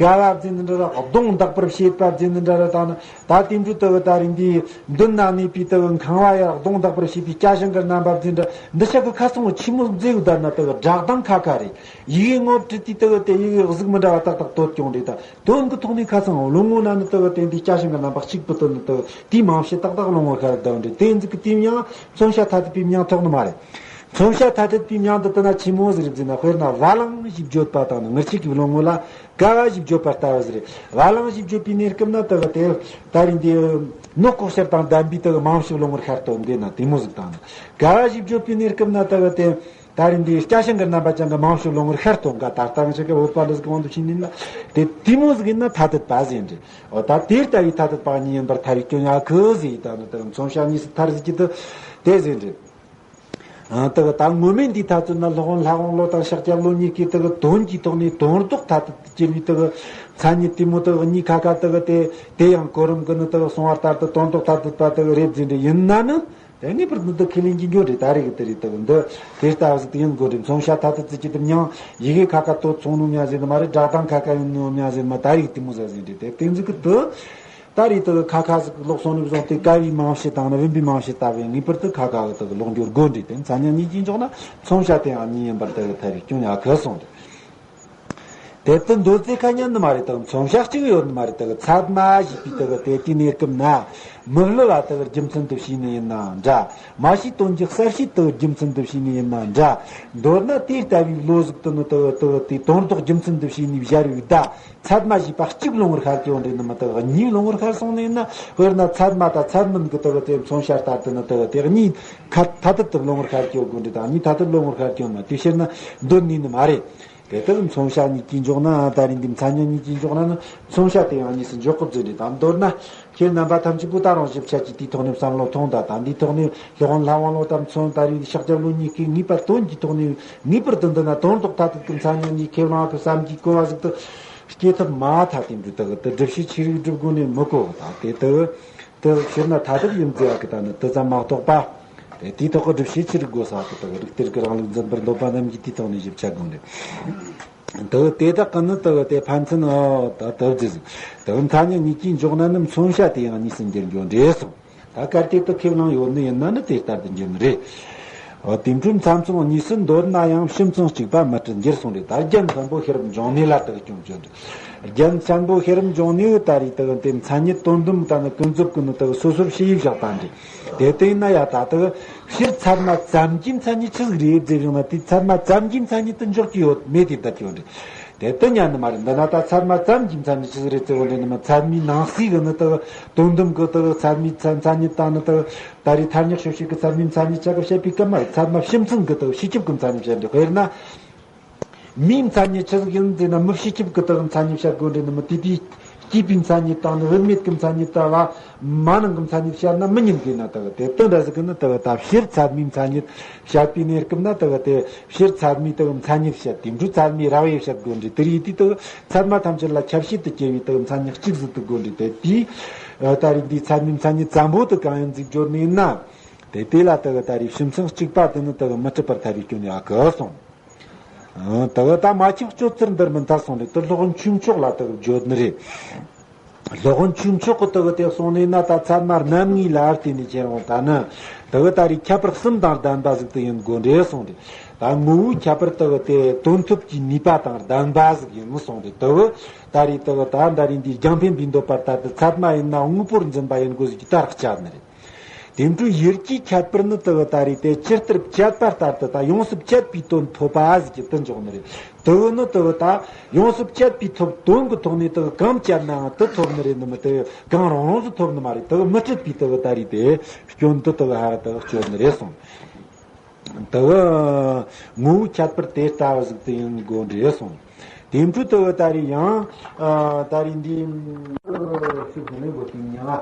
ག་བ་ཟེར་ནི་འདྲ་ར་གདོང་འདག་པར་བྱེད་པ་ཟེར་ནི་འདྲ་ར་དང་ནི་ད་དེ་འདྲ་དུ་ད་རེས་འདི་མདུན་ན་གནས་པའི་དུ་ཁང་བ་ཡར་གདོང་འདག་པར་བྱེད་པའི་སྐྱ་ཞིང་གི་རྣམ་པ་ཟེར་འདྲ་འདི་ཤ་གི་ཁ་ཚང་ཆི་མོ་ཟིག་ཟེར་བསྡད་ན་དུ་བསྒྲགས་སྟངས་ཁ་ཁ་རེད། ཡི་གེ་ངོ་བྲིས་ཏེ་ལྟ་བུ་དེ་ཡི་གེ་གཟུགས་མི་འདྲ་བ་ཏག་ཏག་འདོད་ཀྱང་རེད། ད་དོན་གྱི་ཐོག་ནས་ཁ་ཚང་བློ་ངོ་ན་ནི་ལྟ་བུ་དེ་འདི་སྐྱ་ཞིང་གི་རྣམ་པ་གཅིག་པུ་དོན་ནི་ལྟ་བུ་དེའི་རྨང་གཞི་ཏག་ཏག་བློ་ངོར་ཤར་ལྡང་རེད། དེ་ཡིན་ཟིག་གི་དེའི་མྱིང་མཚོན་བྱ་ཐ་དད་པའི་མྱིང་ཐོགས་ནི་མ་རེད། མཚོན་བྱ་ཐ་དད་པའི་མྱིང་འདི་ལྟ་ན་ཆི་མོ་ཟིག་རེད་ཟེར་ན། དཔེར་ན་བ་ལང་ཞེས་བརྗོད་པ་དང་ནི་ངར་ཆིག་གི་བློ་ངོ་ལ་ག་བ་ཞེས་བརྗོད་པ་ལྟ་བུ་ཟིག་རེད། བ་ལང་ཞེས་བརྗོད་པའི་གནས་སྐབས་ན་ལྟ་བུ་དེ་ད་རིང་འདི་ནོ་ལྐོག་ཤལ་དང་ལྡན་པའི་ལྟ་བུ་རྨང་གཞི་བློ་ངོར་ཤར་སྟོན་དེ་ན་དེ་མོ་ཟིག་དང་ནི་ག་བ་ཞེས་བརྗོད་པའི་གནས་སྐབས་ན་ལྟ་བུ་དེ། ད་རིང་འདིའི་སྐྱ་ཞིང་གི་རྣམ་པ་ཅན་གྱི་རྨང་གཞི་བློ་ངོར་ཤར་སྟོན་ག་ད་ལྟ་ང་ཅག་གི་བོད་པ་འདི་ཟིག་དབང་དུ་བྱིན་ནི་ན། དེ་དེ་མོ་ཟིག་ཡིན་ན་ཐ་དད་པ་ཟེར་འདྲི། འོ་ད་དེ་ལྟ་བུའི་ཐ་དད་པ་གཉིས་ཡིན་པར་ཐལ་བའི་སྐྱོན་ཡང་གི་ཟེར་ཡི་ད་ནི་དེ་མཚོན་བྱ་གཉིས་སུ་ཐལ་ཟེར་གྱི་དུ་དེ་ཟེར་འདྲི། ཨ་དེ་གི་ད་ངོ་མས་འདིའི་ཐ་ཚོད་ན་སློབ་དཔོན་ལྷ་དབང་བློ་དང་ཤཱཀྱ་བློ་གཉིས་ཀྱིས་དེ་གི་དོན་གྱི་ཐོག་ནས་དོན་ལྡོག་ཐ་དད་དུ་གྱུར་བའི་དེ་གི་མཚན་ཉིད་དེ་མོ་དེ་གི་གཉིས་ཁ་ཁ་དེ་གི་དེ་དེ་ཡང་གོ་རིམ་གྱི་ནི་དེ་གི་གསུང་བ་ལྟར་དུ་དོན་ལྡོག་ཐ་དད་པ་དེ་གི་རེད་ཟེར་འདྲི་ཡིན་ན་ནི། དེ་ངེས་པར་དུ་འདི་ཁས་ལེན་གྱི་འགྱོ་རེད། ད་རེས་ཀྱི་དེ་རེད་དག་འདི་དེ་ལྟ་བུ་ཟིག་དེ་ཡིན་དགོས་རེད། མཚོན་བྱ་ཐ་དད་ཟེར་གྱི་དེ་མྱིང་ཡི་གེ་ཁ་ཁ་ཏོ་ཚོང་ནོ་མྱ་ཟེར་ནི་མ་རེད། སྒྲ་གདངས་ཁ་ཁ་ཡིན་ནོ་མྱ་ཟེར་མ། ད་རེས་དེ་མོ་ཟ་ཟིན་རེད། དེ་དེ་ཟིག་གི་དུ་ད་རེས་དག་ཁ་ཁ་ཟིག་ལོག་སོང་ནི་བཟུང་སྟེ་ཀ་བའི་རྨང་གཞི་དང་ནི་བུམ་པའི་རྨང་གཞི་ལྟ་བུ་ངེས་པར་དུ་ཁ་ཁ་གི་དག་ལོག་འགྱོ་དགོས་རེད། དེ་མཚན་ཉིད་གཉིས་ཀྱིས་འཇོག་ན་མཚོན་བྱ་དེ་ཡང་གཉིས་ཡིན་པར་དག་ཐལ་བའི་སྐྱོན་ཡང་གི་སོང་རེད། དེ་ལྟར་མདོ་རྩེ་ཁ་ཉན་ནི་མ་རེད་དང་མཚོན་བྱ་གཅིག་ཡོད་ནི་མ་རེད་དང་ཚད་མ་ཞེས་པའི་དག་དེ་དུས་གནས་སྐབས་ན་མི་བསླུ་བ་དག་རྒྱུ་མཚན་དུ་བྱས་ནི་ཡིན་ན་འདྲ། མ་ཤེས་དོན་གྱི་གསལ་བྱེད་དག་རྒྱུ་མཚན་དུ་བྱས་ནི་ཡིན་ན་འདྲ། མདོར་ན་དེ་ལྟ་བུའི་བློ་ཟིག་ཏུ་ནི་དག་དག་དེ་དོན་ལྡོག་རྒྱུ་མཚན་དུ་བྱས་ནི་སྦྱར་བའི་བརྡ་ཚད་མ་ཞེས་པ་གཅིག་ལོང་བར་ཤར་གྱི་ཡོད་རེད་ནི་མ་དག་གཉིས་ལོང་བར་ཤར་སོང་ནི་ཡིན་ན། དཔེར་ན་ཚད་མ་དང་ཚད་མིན་གྱི་དག་དེ་མཚོན་བྱ་ལྟར་དུ་ནི་དག་དེ་གཉིས་ཁ་ཐ་དད་དུ་ལོང་བར་ཤར་གྱི་ཡོད་དགོས་རེད་དང་གཉིས་ཐ་དད་ལོང་བར་ཤར་གྱི་ཡོད་མ་དེ་ཕྱིར་ན་འདོད་ནུས་ནི་མ་རེད། དེ་ལྟར་མཚོན་བྱ་གཉིས་ཀྱིས་འཇོག་ན་ད་རིང་འདི་མཚན་ཉིད་གཉིས་ཀྱིས་འཇོག་ན་ནི་མཚོན་བྱ་དེ་ཡང་གཉིས་སུ་འཇོག་དགོས་ཟེར་རེད་དང་མདོར་ན་ཁྱེད་རྣམ་པ་ཐམས་ཅད་པོ་ད་རུང་ཞིབ་ཆ་གྱིས་དེའི་ཐོག་ནས་བསམ་བློ་ཐོངས་དང་། ད་འདིའི་ཐོག་ནས་སློབ་དཔོན་ལྷ་དབང་བློ་དང་མཚོན་ད་རིང་ཤཱཀྱ་བློ་གཉིས་ཀྱིས་ངེས་པར་དོན་གྱི་ཐོག་ནས་ངེས་པར་དུ་འདི་ན་དོན་ལྡོག་ཐ་དད་ཀྱི་མཚན་ཉིད་གཉིས་ཁས་བླངས་ཀྱི་བསམ་གྱིས་གོ་བ་ཟིག་ཏུ་སྐྱེ་ཐབས་མ་ཐག་དེ་འདྲ་དག་དུ་སྒྲུབ་བྱེད་ཆོས་རིག་སྒྲུབ་དགོས་ནས་མི་གོ་དང་དེ་ལྟར། དེ་ཕྱིར་ན་ཐ་དད་ཡིན་ཟེར་བ་གི་ད་ནི་དེ་ཙམ་མ་གཏོགས་པ། དེ་དེའི་ཐོག་གི་སྒྲུབ་བྱེད་ཆོས་རིག་དགོས་ས་གི་དག་རིགས་གཏེར་གྱི་རང་ལུགས་འཛིན་པར་འདོད་པ་རྣམས་ཀྱིས་དེའི་ཐོག་ནས་ཞིབ་ཆ་དགོས་ནས། དེ་དེ་དག་གི་ནི་དེ་དེ་ཕན་ཚུན་འོ་ད་དེ་ཟིག་དེ་མཚན་ཉིད་གཉིས་ཀྱིས་འཇོག་ན་ནི་མཚོན་བྱ་དེ་ཡང་གཉིས་སུ་འགྱུར་འགྱོ་འདྲེ་གསུངས། ད་གལ་ཏེ་དེ་ཁས་བླངས་ཡོད་ནི་ཡིན་ན་ནི་དེ་ལྟར་དུ་འགྱུར་ནི་རེད། འོ་དེ་འཕྲོས་མཚམས་མཚུངས་གཉིས་སུ་འདོད་ན་ཡང་ཕྱི་མཚུངས་གཅིག་པ་མི་སྲིད་འགྱུར་གསུངས་རེད། ད་རྒྱན་མཚན་པོ་ཤེས་རབ་འབྱུང་གནས་ལ་དག་སྐྱོན་བརྗོད་འདུག་རྒྱན་མཚན་པོ་ཤེས་རབ་འབྱུང་གནས་ད་རེད་དག་དེ་མཚན་ཉིད་དོན་དམ་དང་ནི་ཀུན་རྫོབ་ཀུན་ནི་དག་སོ་སོར་ཕྱེ་ཡིས་བཞག་པ་འདྲ། དེ་ལྟ་ཡིན་ན་ཡང་ད་དག་སྤྱིར་ཚད་མ་ཙམ་གྱི་མཚན་ཉིད་ཆི་ཟིག་རེད་ཟེར་བྱུང་ན་དེ་ཚད་མ་ཙམ་གྱི་མཚན་ཉིད་དུ་འཇོག་གི་ཡོད་མེད་དེ་བསྡད་ཀྱི་ཡོད་རེད། དེ་ལྟ་ཉན་ནི་མ་རེད། འདི་ན་ད་ཚད་མ་ཙམ་གྱི་མཚན་ཉིད་ཆི་ཟིག་རེད་ཟེར་བ་འདྲ་ནི་མ། ཚད་མའི་ནང་གསེས་གི་ནི་དག་དོན་དམ་གི་དག་ཚད་མའི་མཚན་མཚན་ཉིད་དང་ནི་དག་ད་རེས་ཐ་སྙད་དཔྱོད་བྱེད་ཀྱི་ཚད་མའི་མཚན་ཉིད་ཆ་གི་བཤད་པའི་སྐབས་མ་རེད། ཚད་མ་སྤྱི་མཚན་གི་དག་སྤྱི་ཁྱབ་ཀྱི་མཚན་ཉིད་བཤད་འདི། དཔེར་ན། མིའི་མཚན་ཉིད་ཆི་ཟིག་ཡིན་ཟེར་ན། མི་སྤྱི་ཁྱབ་ཀྱི་དག་མཚན་ཉིད་བཤད་དགོས་འདྲ་ནི་མ། དེ་དེའི་སྐྱེས་པའི་མཚན་ཉིད་དང་ནི་བུད་མེད་ཀྱི་མཚན་ཉིད་དང་བླ་མ་ནང་གི་མཚན་ཉིད་བཤད་ན་མི་ཉན་གི་ན། དག་དེ་དོན་འདྲ་ཟིག་གི་ནི་དག་ད་སྤྱིར་ཚད་མའི་མཚན་ཉིད་བཤད་པའི་གནས་སྐབས་ན་དག་དེ་སྤྱིར་ཚད་མའི་དག་མཚན་ཉིད་བཤད། དེ་འཕྲོ་ཚད་མའི་ར་བས་བཤད་དགོས་འདྲ། དེ་རིགས་དེ་དག་ཚད་མ་ཐམས་ཅད་ལ་ཁྱབ་བྱེད་དུ་སྐྱེ་བའི་དག་མཚན་ཉིད་གཅིག་ཟིག་ཏུ་དགོས་འདྲ། དེ་དེའི་ད་རེས་འདིའི་ཚད་མའི་མཚན་ཉིད་ཙམ་པོ་དུ་གང་ཡིན་ཟིག་བརྗོད་ནས་ན། དེ་དེ་ལ་དག་ད་རེས་སྤྱི་མཚན་གཅིག་པ་དེ་ནི་དག་མི་འགྲུབ་པར་ཐལ་བའི་སྐྱོན་ཡོད་གི་གསུངས། ཨང་། དེ་གི་ད་མ་ཁྱབ་སྤྱོད་ཚུལ་འདིར་མི་མཐར་སོང་རེད། དེ་སློབ་དཔོན་ཆོས་མཆོག་ལ་དེ་གི་བརྗོད་ནི་རེད། སློབ་དཔོན་ཆོས་མཆོག་གི་དེ་གི་དེ་གསུངས་ནས་ན། ད་ཚད་མ་རྣམ་ངེས་ལ་བརྟེན་ནས་ཁྱེར་འོང་ད་ནི་དེ་གི་ད་རེས་ཁྱད་པར་གསུམ་དང་ལྡན་པ་ཟིག་ཏུ་ཡིན་དགོས་རེད་གསུངས་རེད། ད་ངོ་བོའི་ཁྱད་པར་དེ་གི་དེ་དོན་ཐོབ་ཀྱི་ནུས་པ་དང་ལྡན་པ་ཟིག་ཡིན་གསུངས་རེད། དེ་གི་ད་རེས་དེ་གི་ད་ད་རེས་འདིའི་རྒྱང་འཕེན་པའི་འདོད་པ་ལྟར་དུ་ཚད་མ་ཡིན་ན་དངོས་པོར་འཛིན་པ་ཡིན་དགོས་ཟིག་གི་ད་རག་བཅད་ནི་རེད། དེ་འཕྲོ་ཡུལ་གྱི་ཁྱད་པར་ནི་དེ་གི་ད་རེས་དེ་ཇི་ལྟར་བཅད་པ་ལྟར་དུ་ད་ཡོངས་སུ་བཅད་པའི་དོན་ཐོབ་པ་ཟིག་གི་དེ་འཇོག་ནི་རེད། དེ་གི་ནི་དེ་གི་ད་ཡོངས་སུ་བཅད་པའི་ཐོབ་དོན་གི་ཐོག་ནས་དེ་གི་གང་བཅད་ནའང་དེ་ཐོབ་ནི་རེད་ནི་མ། དེ་གང་རུང་རུང་ཟིག་ཐོབ་ནི་མ་རེད། དེ་གི་མི་འགྲུབ་པའི་དེ་གི་ད་རེས་དེ་སྐྱོན་དེ་དེ་གི་ཧ་ར་དེ་གི་གཅོད་ནི་རེད་གསུངས། དེ་གི་ངོ་བོའི་ཁྱད་པར་དེ་ལྟ་བུ་ཟིག་དེ་ཡིན་དགོས་འདྲ་གསུངས། དེ་འཕྲོ་དེ་གི་ད་རེས་ཡང་ཨ་ད་རེས་འདི་ཨ་ཞིག་དེ་ནས་དགོས་དེ་ཉ། ཨ་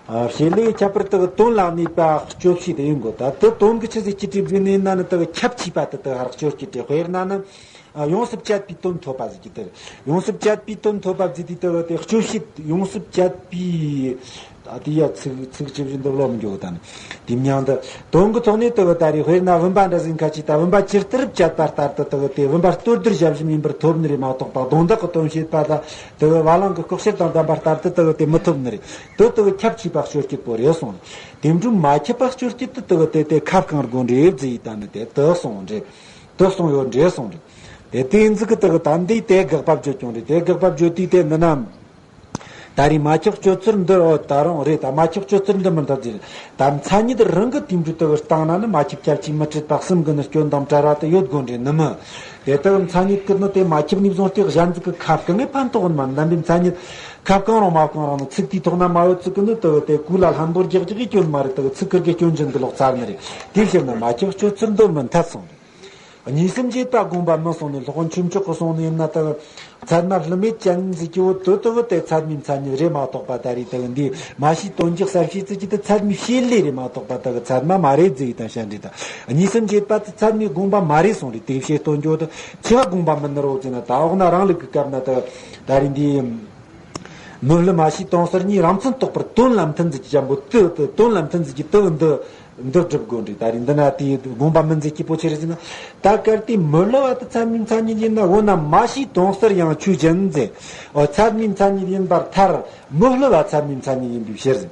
བྱེད་ལས་ཁྱད་པར་དེ་གི་དོན་ལ་གནས་པ་སྤྱོད་བྱེད་དེ་ཡིན་དགོས། ད་དེ་དོན་གི་ཆི་ཟིག་ཅི་སྒྲིག་བཟོས་ནས་ན་ནི་དེ་གི་ཁྱབ་ཆེས་པ་དེ་དེ་ཧ་ར་སྤྱོད་ཀྱི་དེ། དཔེར་ན་ནི་ཨ་ཡོངས་སུ་བཅད་པའི་དོན་ཐོབ་པ་ཟིག་གི་དེ། ཡོངས་སུ་བཅད་པའི་དོན་ཐོབ་པ་ཟིག་དེ་དེ་གི་དེ་སྤྱོད་བྱེད་ཡོངས་སུ་བཅད་པའི། ད་དེ་ཡ་ཚིག་ཚིག་ཅི་བཞིན་དུ་ལོ་མི་འགྱོ་དང་། དེ་མཉམ་དུ་དོན་གྱི་ཐོག་ནས་དེ་གི་ད་རེས་དཔེར་ན་བུམ་པ་འདྲ་ཟིག་ཁ་ཅིག་ད་བུམ་པ་ཇི་ལྟར་བཅད་པ་ལྟར་དུ་དེ་གི་དེ་བུམ་པ་ལྟོ་ལྡིར་བྱ་བཞིན་ཡིན་པར་ཐོབ་ནི་རེད་མ་གཏོགས་པ། རྡུང་དག་གི་དོན་བྱེད་པ་དང་དེ་གི་བ་ལང་གི་ལྐོག་གྱུར་དང་ལྡན་པ་ལྟར་དུ་དེ་གི་དེ་མི་ཐོབ་ནི་རེད། དེ་དེ་གི་ཁྱབ་ཆེས་པ་སྤྱོད་བྱེད་པོ་རེད་གསུངས། དེ་འཕྲོ་མ་ཁྱབ་པ་སྤྱོད་བྱེད་དེ་དེ་གི་དེ་དེ་ཁ་བསྐང་དགོས་འདྲ་ཟེར་ཡི་ད་ནི་དེ་དེ་གསུངས་འདྲ། དེ་གསུངས་ཡོད་འདྲ་གསུངས་འདྲ། དེ་དེ་ཟིག་གི་དེ་གི་ད་འདི་དེ་དགག་པ་བརྗོད་ཀྱང་རེད། དེ་དགག་པ་བརྗོད་དུས་དེ་འདི་ན། ད་རེས་མ་ཁྱབ་སྤྱོད་ཚུལ་འདི་ཨོ་ད་རུང་རེད། ད་མ་ཁྱབ་སྤྱོད་ཚུལ་འདི་མི་འཐད་ཟེར། ད་མཚན་ཉིད་རང་གི་དེ་འདྲ་དེ་གི་སྟེང་ན་ནི་མ་ཁྱབ་ཁྱབ་ཆེས་མི་འཕྲད་པ་གསུམ་གི་ནི་སྐྱོན་དང་བྲལ་བ་དེ་ཡོད་དགོས་འདྲ་ནི་མི། དེ་དག་མཚན་ཉིད་ཀྱི་ནི་དེ་མ་ཁྱབ་ནས་བཟུང་སྟེ་གཞན་ཟིག་གི་ཁ་བསྐང་ངས་ཕན་ཐོགས་ནི་མ། ནམ་པའི་མཚན་ཉིད་ཁ་བསྐང་རུང་མ་བསྐང་རུང་ནི་ཚིག་དེའི་ཐོག་ན་མ་ཡོད་ཚིག་གི་ནི་དེ་གི་དེ་གོ་ལ་ལྷམ་དོར་རྒྱག་རྒྱག་གི་སྐྱོན་མ་རེད། དེ་གི་ཚིག་ཁུར་གི་སྐྱོན་ཅན་དུ་ལོག་ཚར་ནི་རེད། དེའི་ཕྱིར་ན་མ་ཁྱབ་སྤྱོད་ཚུལ་འདི་མི་འཐད་གསུངས། གཉིས་གསུམ་བྱེད་པ་དགོངས་པ་མིན་གསུངས་ནས། སློབ་དཔོན་ཆོས་མཆོག་གིས་གསུངས་ནས་ན། དེ་ཚད་མ་བསླུ་མེད་ཅན་ཟེར་གྱི་བོ་དེ་དེ་གི་དེ་ཚད་མའི་མཚན་ཉིད་རེད་མ་གཏོགས་པ། ད་རེས་དེ་གི་འདི་མ་ཤེས་དོན་གྱི་གསལ་བྱེད་ཚིག་གི་དེ་ཚད་མའི་བྱེད་ལས་རེད་མ་གཏོགས་པ། དེ་གི་ཚད་མ་མ་རེད་ཟེར་ཡི་དང་བཤད་འདྲ་དང་། གཉིས་གསུམ་བྱེད་པ་དེ་ཚད་མའི་དགོངས་པ་མ་རེད་གསུངས་རེད། དེ་བྱེད་སྟོན་རྒྱུ་དེ་ཆེ་བ་དགོངས་པ་མིན་ནི་རོ་ཟེར་ན། ད་འོག་ན་རང་ལུགས་ཀྱི་སྐབས་ན་དེ་ད་རེས་འདི། མི་བསླུ་མ་ཤེས་དོན་གསལ་གཉིས། རང་མཚན་རྟོགས་པར་དོན་ལ་མཐུན་ཟེར་གྱི་ཅན་པོ་དེ་དེ་དོན་ལ་མཐུན་ཟེར་གྱི་དེ་འདི་འདི་སྒྲུབ་དགོས་འདྲ། ད་རེས་འདི་ན་དེའི་དགོངས་པ་མིན་ཟེར་གྱི་པོ་ཆི་རེད་ཟེར་ན། ད་གལ་ཏེ་མི་བསླུ་བ་དེ་ཚད་མའི་མཚན་ཉིད་ཡིན་ན། འོ་ན་མ་ཤེས་དོན་གསལ་ཡང་ཆོས་ཅན་ཟེར། འོ་ཚད་མའི་མཚན་ཉིད་ཡིན་པར་ཐལ། མི་བསླུ་བ་ཚད་མའི་མཚན་ཉིད་ཡིན་པའི་ཕྱིར་ཟེར།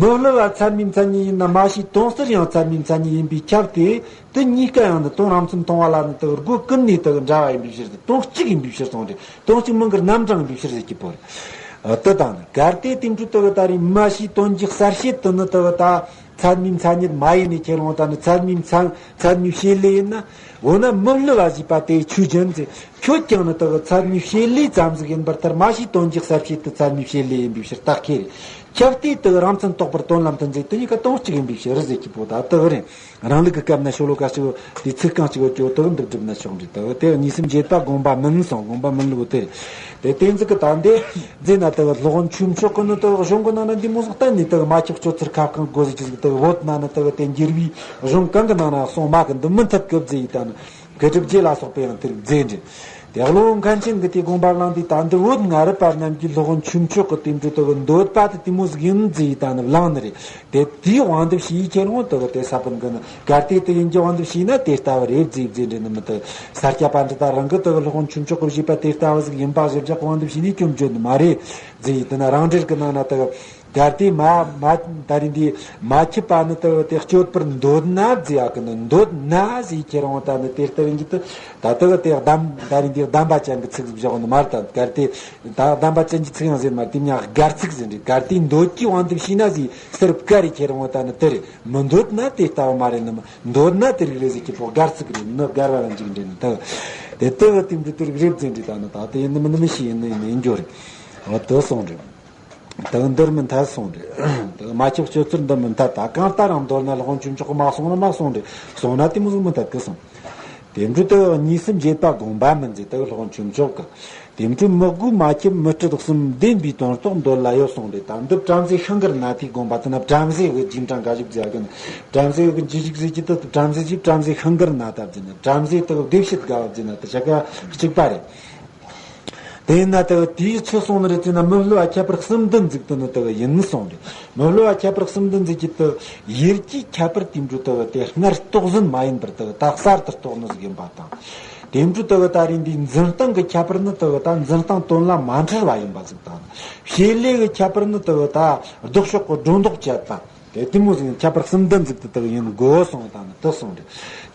མི་བསླུ་བ་ཚད་མའི་མཚན་ཉིད་ཡིན་ན། མ་ཤེས་དོན་གསལ་ཡང་ཚད་མའི་མཚན་ཉིད་ཡིན་པས་ཁྱབ་སྟེ། དེ་གཉིས་ཀ་ཡང་ནི་དོན་རང་མཚན་མཐོང་བ་ལ་ནི་དེ་སྒོ་ཀུན་ནས་དེ་འདྲ་བ་ཡིན་པའི་ཕྱིར་ཟེར། དོན་གཅིག་ཡིན་པའི་ཕྱིར་གསུངས་ཏེ། དོན་གཅིག་མིང་གི་རྣམ་གྲངས་ཡིན་པའི་ཕྱིར་ཟེར་གྱི་བོ་རེད། དེ་དང་ནི་གལ་ཏེ་དེ་འཕྲོ་དེ་གི་ད་རེས་མ་ཤེས་དོན་གྱི་གསལ་བྱེད་དེ་ནི་དེ་གི་ད་ཚད་མའི་མཚན་ཉིད་མ་ཡིན་ནས་ཁྱེར་འོང་། ད་ནི་ཚད་མའི་མཚན་ཚད་མའི་བྱེད་ལས་ཡིན་ན། འོ་ན་མི་བསླུ་བ་ཞེས་པ་དེ་ཆོས་ཅན་ཟེར། ཁྱོད་ཀྱང་ནི་དེ་གི་ཚད་མའི་བྱེད་ལས་ཙམ་ཟིག་ཡིན་པར་ཐལ། མ་ཤེས་དོན་གྱི་གསལ་བྱེད་དེ་ཚད་མའི་བྱེད་ལས་ཡིན་པའི་ཕྱིར་རྟགས་ཁས་རེད། ཁྱབ་སྟེ་དེ་གི་རང་མཚན་རྟོགས་པར་དོན་ལ་མཐུན་ཟེར། དེ་གཉིས་ཀ་དོན་གཅིག་ཡིན་པའི་ཕྱིར་ཟེར་གྱི་བོ་ད་དེ་གི་རེད། རང་ལུགས་ཀྱི་སྐབས་ན་ཤོ་ལོ་ཀ་གཅིག་དེ་ཚིག་རྐང་གཅིག་གི་སྐྱོ་དེ་གི་འདི་སྒྲུབ་ན་ཆོག་འདྲ། དེ་གི་དེ་གཉིས་གསུམ་བྱེད་པ་དགོངས་པ་མིན་གསུངས། དགོངས་པ་མིན་ལུགས་དེ་རེད། དེ་དེ་ཚིག་གི་ད་འདི་ཟེར་ན། དེ་གི་སློབ་དཔོན་ཆོས་མཆོག་གིས་ནི་དེ་གི་གཞུང་གི་ནང་ན་འདི་མོ་ཟིག་གཏན་ནས་དེ་གི་མ་ཁྱབ་སྤྱོད་ཚུལ་ཁ་བསྐང་དགོས་ཟེར་གྱི་ཟིག། དེ་གི་བོད་ན་ནི་དེ་གི་དེ་འགྱུར་བའི་གཞུང་གང་གི་ནང་ན་གསུངས་མ་གི་འདི་མི་འཐད་གི་ཟེར་ཡི་ད་ནི། དགེ་སྒྲུབ་རྒྱས་ལ་སོགས་པས་ཡང་དེར་མཛད་འདྲ། དེ་བློ་མཁན་ཆེན་གྱིས་དེའི་དགོངས་པ་བླངས་ཏེ། ད་འདི་བོད་སྔ་རབས་པ་རྣམས་ཀྱིས་སློབ་དཔོན་ཆོས་མཆོག་གི་དེ་འདྲ་དེ་གི་འདོད་པ་དེ་དེ་མོ་ཟིག་ཡིན་ཟེར་ཡི་ད་ནི་བླངས་ནི་རེད། དེ་དེའི་དབང་དུ་བྱས་ཡི་ཁྱེར་འོང་དེ་གི་དེ་ས་བོན་གི་ནི་གལ་ཏེ་དེ་ཡིན་གྱི་དབང་དུ་བྱས་ན་དེ་ལྟ་བུ་རེད་ཟེར་ཟེར་འདྲ་ནི་མི་དེ། ས་སྐྱ་པཎྜི་ཏ་རང་གིས་དེ་གི་སློབ་དཔོན་ཆོས་མཆོག་གིས་བཞེད་པ་དེ་ལྟ་བུ་ཟིག་ཡིན་པ་གཞིར་བཞག་དབང་དུ་བྱས་ནས་སྐྱོན་བརྗོད་ནི་མ་རེད་ཟེར་ཡི། དེ་ན་རང་འགྲེལ་གི་ནང་ན་དེ་གི། གལ་ཏེ་མ་མ་ད་རེས་འདི་མ་ཁྱབ་པ་ནི་དེ་དེ་སྤྱོད་པར་འདོད་ན་ཟེར་ཡག་གི་ནི། འདོད་ན་ཟེར་ཁྱེར་འོང་ད་ནི་དེ་ལྟར་ཡིན་གྱི་དེ། ད་དེ་གི་དེ་གདམས་ད་རེས་འདི་གདམས་པ་ཅན་གྱི་ཚིག་ཟིག་བཞག་ནི་མ་རེད། ད་གལ་ཏེ་ད་གདམས་པ་ཅན་གྱི་ཚིག་ཡང་ཟེར་མ་རེད། དེ་མྱང་སྒར་ཚིག་ཟེར་འདྲ། གལ་ཏེ་འདོད་ཀྱི་དབང་དུ་བྱས་ན་ཟེར་ཟེར་བཀར་རེ་ཁྱེར་འོང་ད་ནི་དེ་རེད། མི་འདོད་ན་དེ་ལྟ་བུ་མ་རེད་ནི་མ། འདོད་ན་དེ་རིགས་རེད་ཟེར་གྱི་བོ་སྒར་ཚིག་རེད། ནི་སྒར་བ་ལ་འཇུག་འདྲ་ནི་དེ། དེ་ལྟ་བུ་དེ་འདྲ་དུ་རིགས་རེད་ཟེར་འདྲི་ད་ནི་ད་དེ་ཡིན་ནི་མིན་ནི་མི་ཤེས། ཡིན་ནི་ཡིན་ནི་ཡིན་རྒྱུ་རེད། འོ་དེ་སོང་རེད། དེ་འདིར་མི་འཐད་སོང་རེད། དེ་མ་ཁྱབ་སྤྱོད་ཚུལ་འདི་མི་འཐད། ད་གང་ལྟར་རང་མདོར་ན་སློབ་དཔོན་ཆོས་མཆོག་གི་མ་གསུངས་ན་མ་གསུངས་རེད། གསུངས་ན་དེ་མོ་ཟིག་མི་འཐད་གི་སོང་། དེ་འདྲ་དེ་གཉིས་སུ་འབྱེད་པ་དགོངས་པ་མིན་ཟེར། དེ་སློབ་དཔོན་ཆོས་མཆོག་གི། དེ་འདྲ་མི་དགོས་མ་ཁྱབ་མི་སྤྲད་གསུམ་བདེན་པའི་དོན་རྟོགས་འདོད་ལ་ཡོད་གསུངས་རེད། ད་འདི་བྲམ་ཟེ་ཤིང་མགར་ན་ཐའི་དགོངས་པ་དེ་ན་བྲམ་ཟེ་གི་རྗེས་འབྲང་འགའ་ཞིག་ཟེར་གི་ན། བྲམ་ཟེ་གི་འཇུག་ཟིག་ཟེར་གྱི་དེ་བྲམ་ཟེ་ཞིག་བྲམ་ཟེ་ཤིང་མགར་ན་ཐ་ཟེར་ན། བྲམ་ཟེ་དེ་སྡེ་བཤད་དགའ་བ་ཟེར་ན་དེ་ཆ་ག་གཅིག་པ་རེད། དེ་ཡིན་ན་དེ་དེའི་ཆོས་གསུངས་ནི་རེད་ཟེར་ན། མི་སླུ་བ་ཁྱད་པར་གསུམ་བདུན་ཟིག་དེ་ནི་དེ་ཡིན་གསུངས་རེད། མི་སླུ་བ་ཁྱད་པར་གསུམ་བདུན་ཟིག་གི་དེ་ཡུལ་གྱི་ཁྱད་པར་དེ་འདྲ་དེ་དེ་སྔར་རྟོགས་ཟིན་མ་ཡིན་པར་དེ་ད་གསར་དུ་རྟོགས་ནི་ཟིག་ཡིན་པ་དང་། དེ་འདྲ་དེ་ད་རེས་འདིའི་འཛིན་སྟངས་ཀྱི་ཁྱད་པར་ནི་དེ་ད་འཛིན་སྟངས་དོན་ལ་མ་འཁྲུལ་བ་ཡིན་པ་ཟིག་དང་། བྱེད་ལས་ཀྱི་ཁྱད་པར་ནི་དེ་ད་ལྡོག་ཕྱོགས་ཀྱི་སྒྲོ་འདོགས་བཅད་པ། དེ་དེ་མོ་ཟིག་ཁྱད་པར་གསུམ་ལྡན་ཟིག་དེ་དག་ཡིན་དགོས་གསུངས་དང་ནི་དེ་གསུངས་རེད།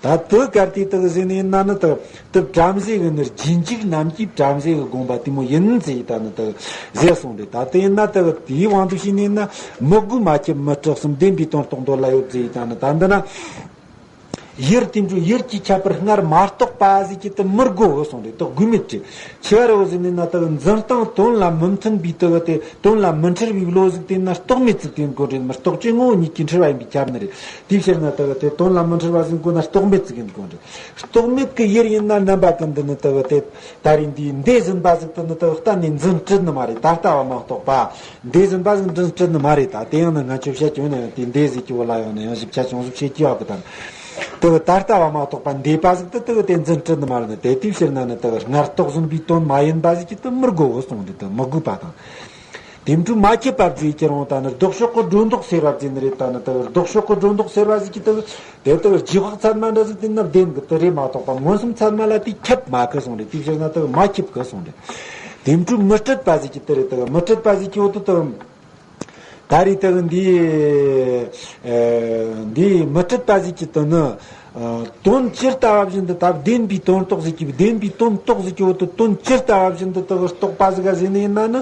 ད་དེ་གར་དེ་དག་ཟིག་ནི་ཡིན་ན་ནི་དེ་དེ་བྲམ་ཟེ་གི་ནི་རྗེས་འཇུག་རྣམས་ཀྱིས་བྲམ་ཟེ་གི་དགོངས་པ་དེ་མོ་ཡིན་ཟེར་ཡི་ད་ནི་དེ་ཟེར་གསུངས་རེད། ད་དེ་ཡིན་ན་དེ་དེའི་དབང་དུ་བྱས་ནི་ཡིན་ན། མི་དགོས་མ་ཁྱབ་མི་སྤྲད་གསུམ་བདེན་པའི་དོན་རྟོགས་འདོད་ལ་ཡོད་ཟེར་ཡི་ད་ནི་ད་འདི་ན། ཡུལ་དེ་འདྲ་ཡུལ་གྱི་ཁྱད་པར་སྔར་མ་རྟོགས་པ་ཟིག་གི་དེ་མི་དགོས་གསུངས་རེད། དེ་དགོས་མེད་ཀྱི་ཆེ་བ་རེད་ཟེར་ནི་ན། དེ་འཛིན་སྟངས་དོན་ལ་མི་མཐུན་པའི་དེ་དེ་དོན་ལ་མི་འཁྲིལ་བའི་བློ་ཟིག་དེ་ན་རྟོག་མེད་ཟིག་དེ་ཡིན་དགོས་རེད། མི་རྟོག་བཅས་ངོ་བོ་ཉིད་ཀྱིས་འཁྲུལ་བ་ཡིན་པས་ཁྱབ་ནི་རེད། དེའི་ཕྱིར་ན་དེ་དེ་དོན་ལ་མི་འཁྲིལ་བ་ཟིག་དགོས་ན་རྟོག་མེད་ཟིག་ཡིན་དགོས་རེད། རྟོག་མེད་ཀྱི་ཡུལ་ཡིན་ན་རྣམ་པ་ཀུན་ཏུ་ནི་དེ་དེ་ད་རེས་འདིའི་འདས་ཟིན་པ་ཟིག་དེ་ནི་དེ་གཏན་ནས་འཛིན་སྲིད་ནི་མ་རེད། ད་ལྟ་བ་མ་གཏོགས་པ། འདས་ཟིན་པ་ཟིག་འཛིན་སྲིད་ནི་མ་རེད། ད་དེ་ཡང་ན་ང་ཚོས་བཤད་ཀྱི་ཡོད་ན་ཡང་དེ་འདས་ཟིག་གི་བོད་ལ་ཡང་ན་ཡང་ཞིབ་ཆ་ཅུང་ཟད་བཤད་ཀྱི་ཡོད་གི་དང་། དེ་ད་ལྟ་བ་མ་གཏོགས་པ་འདས་པ་ཟིག་དེ་དེ་དེ་འཛིན་སྲིད་ནི་མ་རེད་ན། དེ་དེའི་ཕྱིར་ན་ནི་དེ་སྔར་རྟོགས་ཟིན་པའི་དོན་མ་ཡིན་པ་ཟིག་གི་དེ་མི་དགོས་གསུངས་རེད། དེ་མི་དགོས་པ་དང་། དེ་འདྲ་མ་ཁྱབ་པ་ཟིག་ཁྱེར་འོང་ད་ནི་ལྡོག་ཕྱོགས་ཀྱི་སྒྲོ་འདོགས་སེལ་བ་ཟིག་ནི་རེད། ད་ནི་དེ་ལྡོག་ཕྱོགས་ཀྱི་སྒྲོ་འདོགས་སེལ་བ་ཟིག་གི་དེ་དེ་དེ་རྗེས་དཔག་ཚད་མ་འདྲ་ཟིག་དེ་ནི་བདེན་གི་དེ་རེད་མ་གཏོགས་པ། མངོན་སུམ་ཚད་མ་ལ་དེ་ཁྱབ་མ་གི་གསུངས་རེད། དེའི་ཕྱིར་ན་དེ་མ་ཁྱབ་གི་གསུངས་རེད། དེ་འདྲ་མི་སྤྲད་པ་ཟིག་གི་དེ་རེད། དེ་མི་སྤྲད་པ་ཟིག་གི་འོག་ཏུ་དེ། ད་རེས་དེ་འདི་འདི་མི་སྤྲད་པ་ཟིག་གི་དེ་ནི་དོན་ཇི་ལྟ་བ་བཞིན་དུ། ད་བདེན་པའི་དོན་རྟོགས་ཟིག་གི་བདེན་པའི་དོན་རྟོགས་ཟིག་གི་འོག་ཏུ་དོན་ཇི་ལྟ་བ་བཞིན་དུ་དེ་རྟོགས་པ་ཟིག་ག་ཟིག་ནི་ཡིན་ན་ནི།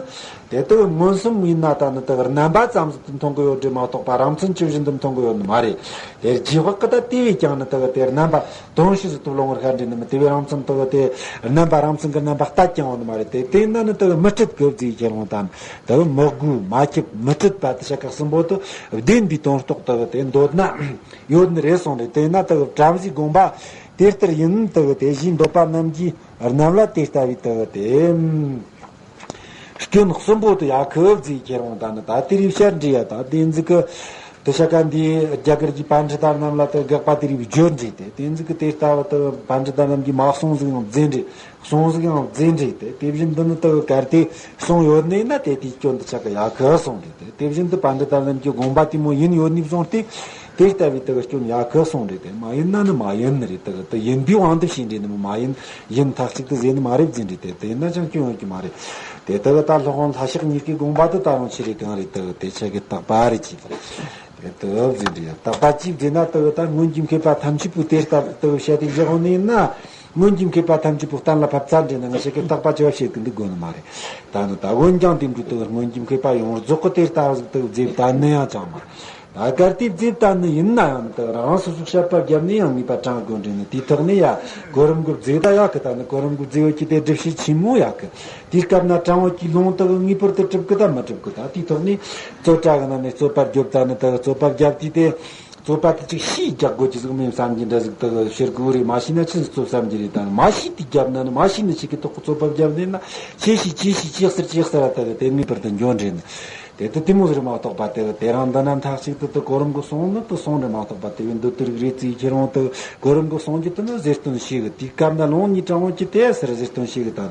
དེ་དེ་མངོན་སུམ་ཡིན་ན་ད་ནི་དེ་རྣམ་པ་ཙམ་ཟིག་ཏུ་མཐོང་གི་ཡོད་རེད་མ་གཏོགས་པ། རང་མཚན་ཇི་བཞིན་དུ་མཐོང་གི་ཡོད་ནི་མ་རེད། དེ་རྗེས་དཔག་གི་ད་དེ་བས་ཀྱང་ནི་དེ་དེ་རྣམ་པ་དོན་ཕྱིར་སུ་ཐུབ་ལོང་བར་ཤར་འདྲེན་ནི་མི་དེ་བས་རང་མཚན་དེ་དེ་རྣམ་པ་རང་མཚན་གྱི་རྣམ་པ་ལྟ་ཀྱང་འོང་ནི་མ་རེད། དེ་དེ་ན་ནི་དེ་མི་སྤྲད་དགོས་ཟེར་ཁྱེར་འོང་དང་། དེ་མི་དགོས་མ་ཁྱབ་མི་སྤྲད་པ་དེ་ཆ་ག་གསུམ་པོ་དེ་བདེན་པའི་དོན་རྟོགས་དེ་དེ་འདོད་ན་ཡོད་ནི་རེད་གསུངས་རེད། དེ་ན་དེ་བྲམ་ཟེའི་དགོངས་པ་དེ་ལྟར་ཡིན། དེ་དེ་ཞེས་འདོད་པ་རྣམས་ཀྱིས་རྣམས་ལ་དེ་ལྟ་བུའི་དེ་དེ། སྐྱོན་གསུམ་པོ་དེ་ཡ་ཁི་ཟེར་ཁྱེར་འོང་ད་ནི་ད་དེ་རིགས་བཤད་འདྲི་ཡ། ད་དེ་ཟིག་གི་དེ་ཆ་ག་འདི་རྒྱ་གར་གྱི་པཎྜི་ཏ་རྣམས་ལ་དེ་དགག་པ་དེ་རིགས་བརྗོད་འདྲི། དེ་དེ་ཟིག་གི་དེ་ལྟ་བུ་དེ་པཎྜི་ཏ་རྣམས་ཀྱིས་མ་གསུངས་ཟིག་ཡང་བརྫེ་འདྲི། གསུངས་ཟིག་ཡང་བརྫེ་འདྲི། དེ་དེ་བཞིན་དུ་ནི་དེ་གར་དེ་གསུངས་ཡོད་ནི་ན་དེ་དེའི་སྐྱོན་དེ་ཆ་ག་ཡ་ཁི་གསུངས་འདྲི། དེ་དེ་བཞིན་དུ་པཎྜི་ཏ་རྣམས་ཀྱི་དགོངས་པ་དེ་མོ་ཡིན་ཡོད་ནི་བཟུང་སྟེ། དེ་ལྟ་བུའི་དེ་གི་སྐྱོན་ཡ་ཁི་གསུངས་རེད། དེ་མ་ཡིན་ན་ནི་མ་ཡིན་ནི་རེད། དེ་གི་དེ་ཡིན་པའི་དབང་དུ་བྱས་འདྲེན་ནི་མ་ཡིན། ཡིན་མཐའ་གཅིག་ཏུ་ཟེར་ནི་མ་རེད་ཟེར་འདྲི། དེ་དེ་ཡིན་ན་ཅང་སྐྱོན་ཡོད་ཀྱི་མ་རེད། དེ་དེ་གི་ད་སློབ་དཔོན་ལྷ་ཞག་གཉིས་ཀའི་དགོངས་པ་དེ་ད་རུང་ཆི་རེད་གང་རེད། དེ་གི་དེ་ཆ་གི་དག་པ་རེད་ཅེས་དང་། དེ་དེ་ཟེར་འདྲི་ཡ། དག་པ་ཅིས་ཟེར་ན་དེ་གི་ད་སྔོན་གྱི་མཁས་པ་ཐམས་ཅད་པོས་དེ་ལྟ་དེ་གི་བཤད་དེ་བཞག་ནི་ཡིན་ན། སྔོན་གྱི་མཁས་པ་ཐམས་ཅད་པོ་གཏན་ལ་ཕབ་ཚར་འདྲེན་ན་ང་ཞིག་གི་དག་པ་ཆེ་བ་བཤད་གི་འདུག་དགོས་ནི་མ་རེད། ད་ནི་ད་འོན་ཀྱང་དེ་འདྲ་དེ་གི་སྔོན་གྱི་མཁས་པ་ཡོངས་རྫོགས་གི་དེ་ལྟ་བ་ཟིག་དེ་གི་མཛད་བཏང་ནི་ཡང་ཅང་མ་རེད། ད་གལ་ཏེ་མཛད་བཏང་ནི་ཡིན་ན་ཡང་ནི་དེ་རང་སོ་སོ་བཤད་པ་བརྒྱབ་ནས་ཡང་ངེས་པ་དྲང་དགོས་འདྲེན་ནི། དེའི་ཐོག་ནས་ཡ་གོ་རིམ་གི་མཛད་ད་ཡག་གི། ད་ནི་གོ་རིམ་གི་མཛད་ཡོད་ཀྱི་དེ་སྒྲུབ་བྱེད་ཆེན་མོ་ཡག་གི། དེའི་སྐབས་ན་དྲང་བོ་གྱི་ལུང་དེ་གི་ངེས་པར་དུ་གྲུབ་གི་ད་མི་གྲུབ་གི། ད་དེའི་ཐོག་ནས་རྩོད་གྲྭ་གི་ནང་ནས་རྩོད་པ་བརྒྱབ། ད་ནི་དེ་གི་རྩོད་པ་བརྒྱབ་དུས་དེ། རྩོད་པ་དེ་ཅིག་ཤེས་རྒྱག་དགོས་ཀྱི་ཟིག་མིན་བསམ་གྱི་འདྲ་ཟིག་དེ་གི་ཕྱིར་གི་རེད། མ་ཤེས་ན་ཆི་ཟིག་རྩོད་བསམ་གྱི་རེད། ད་ནི་མ་ཤེས་དུས་བརྒྱབ་ན་ནི། མ་ཤེས་ནི་ཞིག་གི་ཐོག་གི་རྩོད་པ་བརྒྱབ་ནས་ན། ཆེ་ཤེས་ཆེ་ཤེས་ཆེ་ཟེར་ཆེ་ཟེར་ར་དེ་གི་དེ་ངེས་པར་དུ་འགྱོ་འདྲེན་ནི། དེ་དེ་དེ་མོ་ཟིག་རེད་མ་གཏོགས་པ། དེ་གི་དེ་རང་འདི་ན་མཐའ་གཅིག་ཏུ་དེ་གོ་རིམ་གི་སོང་ནི་དེ་སོང་རེད་མ་གཏོགས་པ། དེ་བས་འདི་དེ་རིགས་རེད་ཟེར་ཁྱེར་འོང་དེ་གོ་རིམ་གི་སོང་རྒྱུ་དེ་ནི་ཟེར་སྟོན་བྱེད་གི། དེའི་སྐབས་ན་ལུང་གཉིས་དྲང་བོ་གྱི་དེ་ཟེར་ཟེར་སྟོན་བྱེད་གི། ད་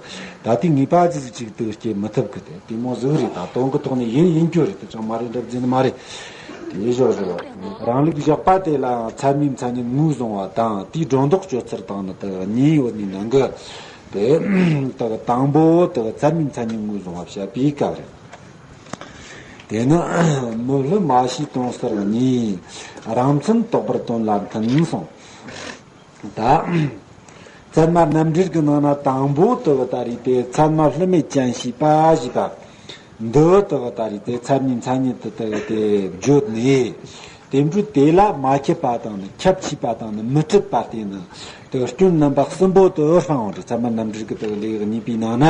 ད་དེ་ངེས་པ་ཅི་ཟིག་ཅིག་དེ་གི་སྐྱེ་མི་ཐུབ་གི། དེ་དེ་མོ་ཟིག་རེད། ད་དོན་གི་ཐོག་ནས་ཡིན་ཡིན་རྒྱུ་རེད། དེ་ཅང་མ་རེད་འདྲ་བརྫིས་ནི་མ་རེད། དེ་བཞག་བཞག་རང་ལུགས་བཞག་པ་དེ་ལའང་ཚད་མའི་མཚན་ཉིད་ངོས་བཟུང་བ་དང་། དེའི་སྒྲོ་འདོགས་གཅོད་ཚུལ་དང་ནི་དེ་གཉིས་ཡོད་ནི་ནང་གི། དེ་དེ་གི་དང་པོ་དེ་གི་ཚད་མའི་མཚན་ཉིད་ངོས་བཟུང་བ་བཤད་པའི་སྐབས་རེད། དེ་ནི་མི་སླུ་མ་ཤིའི་དོན་གསལ་གཉིས། རང་མཚན་རྟོགས་པར་དོན་ལ་མཐུན་གསུངས། ད་ཚད་མ་རྣམ་འགྲེལ་གྱི་ནང་ན་དང་པོ་དེ་གི་ད་རེད་དེ། ཚད་མ་སླུ་མེད་ཅན་ཞེས་པ་ཞེས་པ་འདི་དེ་གི་ད་རེད་དེ། ཚད་མའི་མཚན་ཉིད་དེ་དེ་གི་དེ་བརྗོད་ནས། དེ་འཕྲོས་དེ་ལ་མ་ཁྱབ་པ་དང་ནི་ཁྱབ་ཆེས་པ་དང་ནི་མི་འཕྲད་པ་སྟེ་ནི་དེ་སྐྱོན་རྣམ་པ་གསུམ་པོ་དུ་སྤང་བ་རེད། ཚད་མ་རྣམ་འགྲེལ་གྱི་དེ་ལེའུ་གཉིས་པའི་ནང་ན།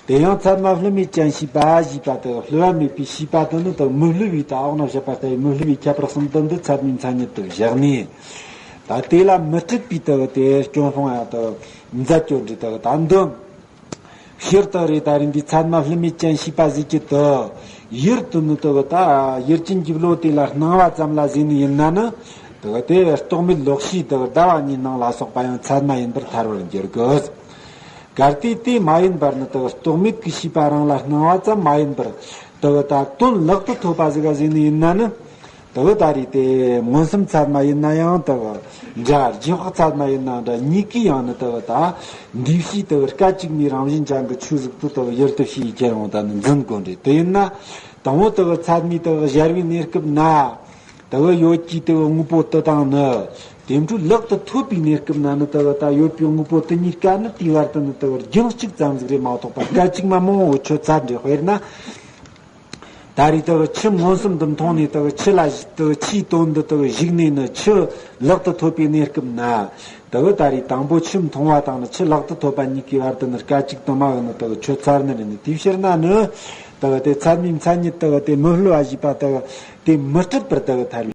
དེ་ཡང་ཚད་མ་བསླུ་མེད་ཅན་ཤེས་པ་ཞེས་པ་དེ་བསླུ་བ་མེད་པའི་ཤེས་པ་དེ་ནི་དེ་མི་བསླུ་བའི་དེ་འོག་ན་བཤད་པ་ལྟ་བུའི་མི་བསླུ་བའི་ཁྱད་པར་གསུམ་དུ་འདི་ཚད་མའི་མཚན་ཉིད་དུ་བཞག་ནས། ད་དེ་ལ་མི་འཕྲད་པའི་དེ་དེ་སྐྱོན་སྤོང་ཡང་དེ་མཛད་སྐྱོན་འདྲི་དེ་ད་འདི། ཤེར་དུ་རེད། ད་རིང་འདི་ཚད་མ་བསླུ་མེད་ཅན་ཤེས་པ་ཟེར་གྱི་དུ། ཡུལ་དུ་ནི་དུ་ད་ཡུལ་ཅན་གྱི་བློ་དེ་ལ་སྣང་བ་ཙམ་ལ་ཟེར་ནི་ཡིན་ན་ནི། དུ་དེ་རྟོག་མེད་ལོག་ཤེས་དུ་ཟླ་བ་གཉིས་སྣང་ལ་སོགས་པ་ཡང་ཚད་མ་ཡིན་པར་ཐལ་བར་འགྱུར་དགོས། གལ་ཏེ་དེ་མ་ཡིན་པར་ནི་དུ་རྟོག་མེད་ཀྱི་ཤེས་པ་རང་ལ་སྣང་བ་ཙམ་མ་ཡིན་པར་དུ་ད་དོན་ལག་ཏུ་ཐོབ་པ་ཟིག་ག་ཟེར་ནི་ཡིན་ན་ནི། དེ་བས་ད་རེས་དེ་མངོན་སུམ་ཚད་མ་ཡིན་ན་ཡང་དེ་བས་འདྲ། རྗེས་དཔག་ཚད་མ་ཡིན་ན་འདྲ། གཉིས་ཀའི་ཡང་ནི་དེ་བས་ད་འདུས་བྱས་དེ་བས་སྐད་ཅིག་མའི་རང་བཞིན་ཅན་གྱི་ཆོས་ཟིག་ཏུ་དེ་བས་ཡུལ་དུ་བྱས་ཁྱེར་ཡོང་ད་ནི་འཛིན་དགོས་རེད། དེ་ཡིན་ན་དང་པོ་དེ་བས་ཚད་མའི་དེ་བས་གཞལ་བའི་གནས་སྐབས་ན། དེ་བས་ཡོད་ཀྱི་དེ་བས་དངོས་པོ་དེ་དང་ནི། དེ་འཕྲོས་ལག་ཏུ་ཐོབ་པའི་གནས་སྐབས་ན་ནི་དེ་བས་ད་ཡོད་པའི་དངོས་པོ་དེ་གཉིས་ཀ་ནི་དེའི་བར་དུ་ནི་དེ་བས་རྒྱང་གཅིག་ཙམ་ཟིག་རེད་མ་གཏོགས་པ་སྐད་ཅིག་མ་མང་བོ་ཆོད་ཚར་འདྲ། དཔེར་ན། ད་རེས་དེ་བས་ཆུ་མངོན་སུམ་དུ་མཐོང་ནས་དེ་བས་ཆུ་ལ་དེ་བས་ཆུའི་དོན་དུ་དེ་བས་གཞིགས་ནས་ནི་ཆུ་ལག་ཏུ་ཐོབ་པའི་གནས་སྐབས་ན། དེ་བས་ད་རེས་དང་པོ་ཆུ་མཐོང་བ་དང་ནི་ཆུ་ལག་ཏུ་ཐོབ་པ་གཉིས་ཀའི་བར་དུ་ནི་སྐད་ཅིག་དུ་མ་གི་ནི་དེ་བས་ཆོད་ཚར་ནི་རེད། ནི་དེའི་ཕྱིར་ན་ནི་དེ་བས་དེ་ཚད་མའི་མཚན་ཉིད་དེ་བས་དེ་མི་བསླུ་བ་ཞེས་པ་དེ་བས་དེ་མི་འཕྲད་པར་དེ་བས་ཐལ་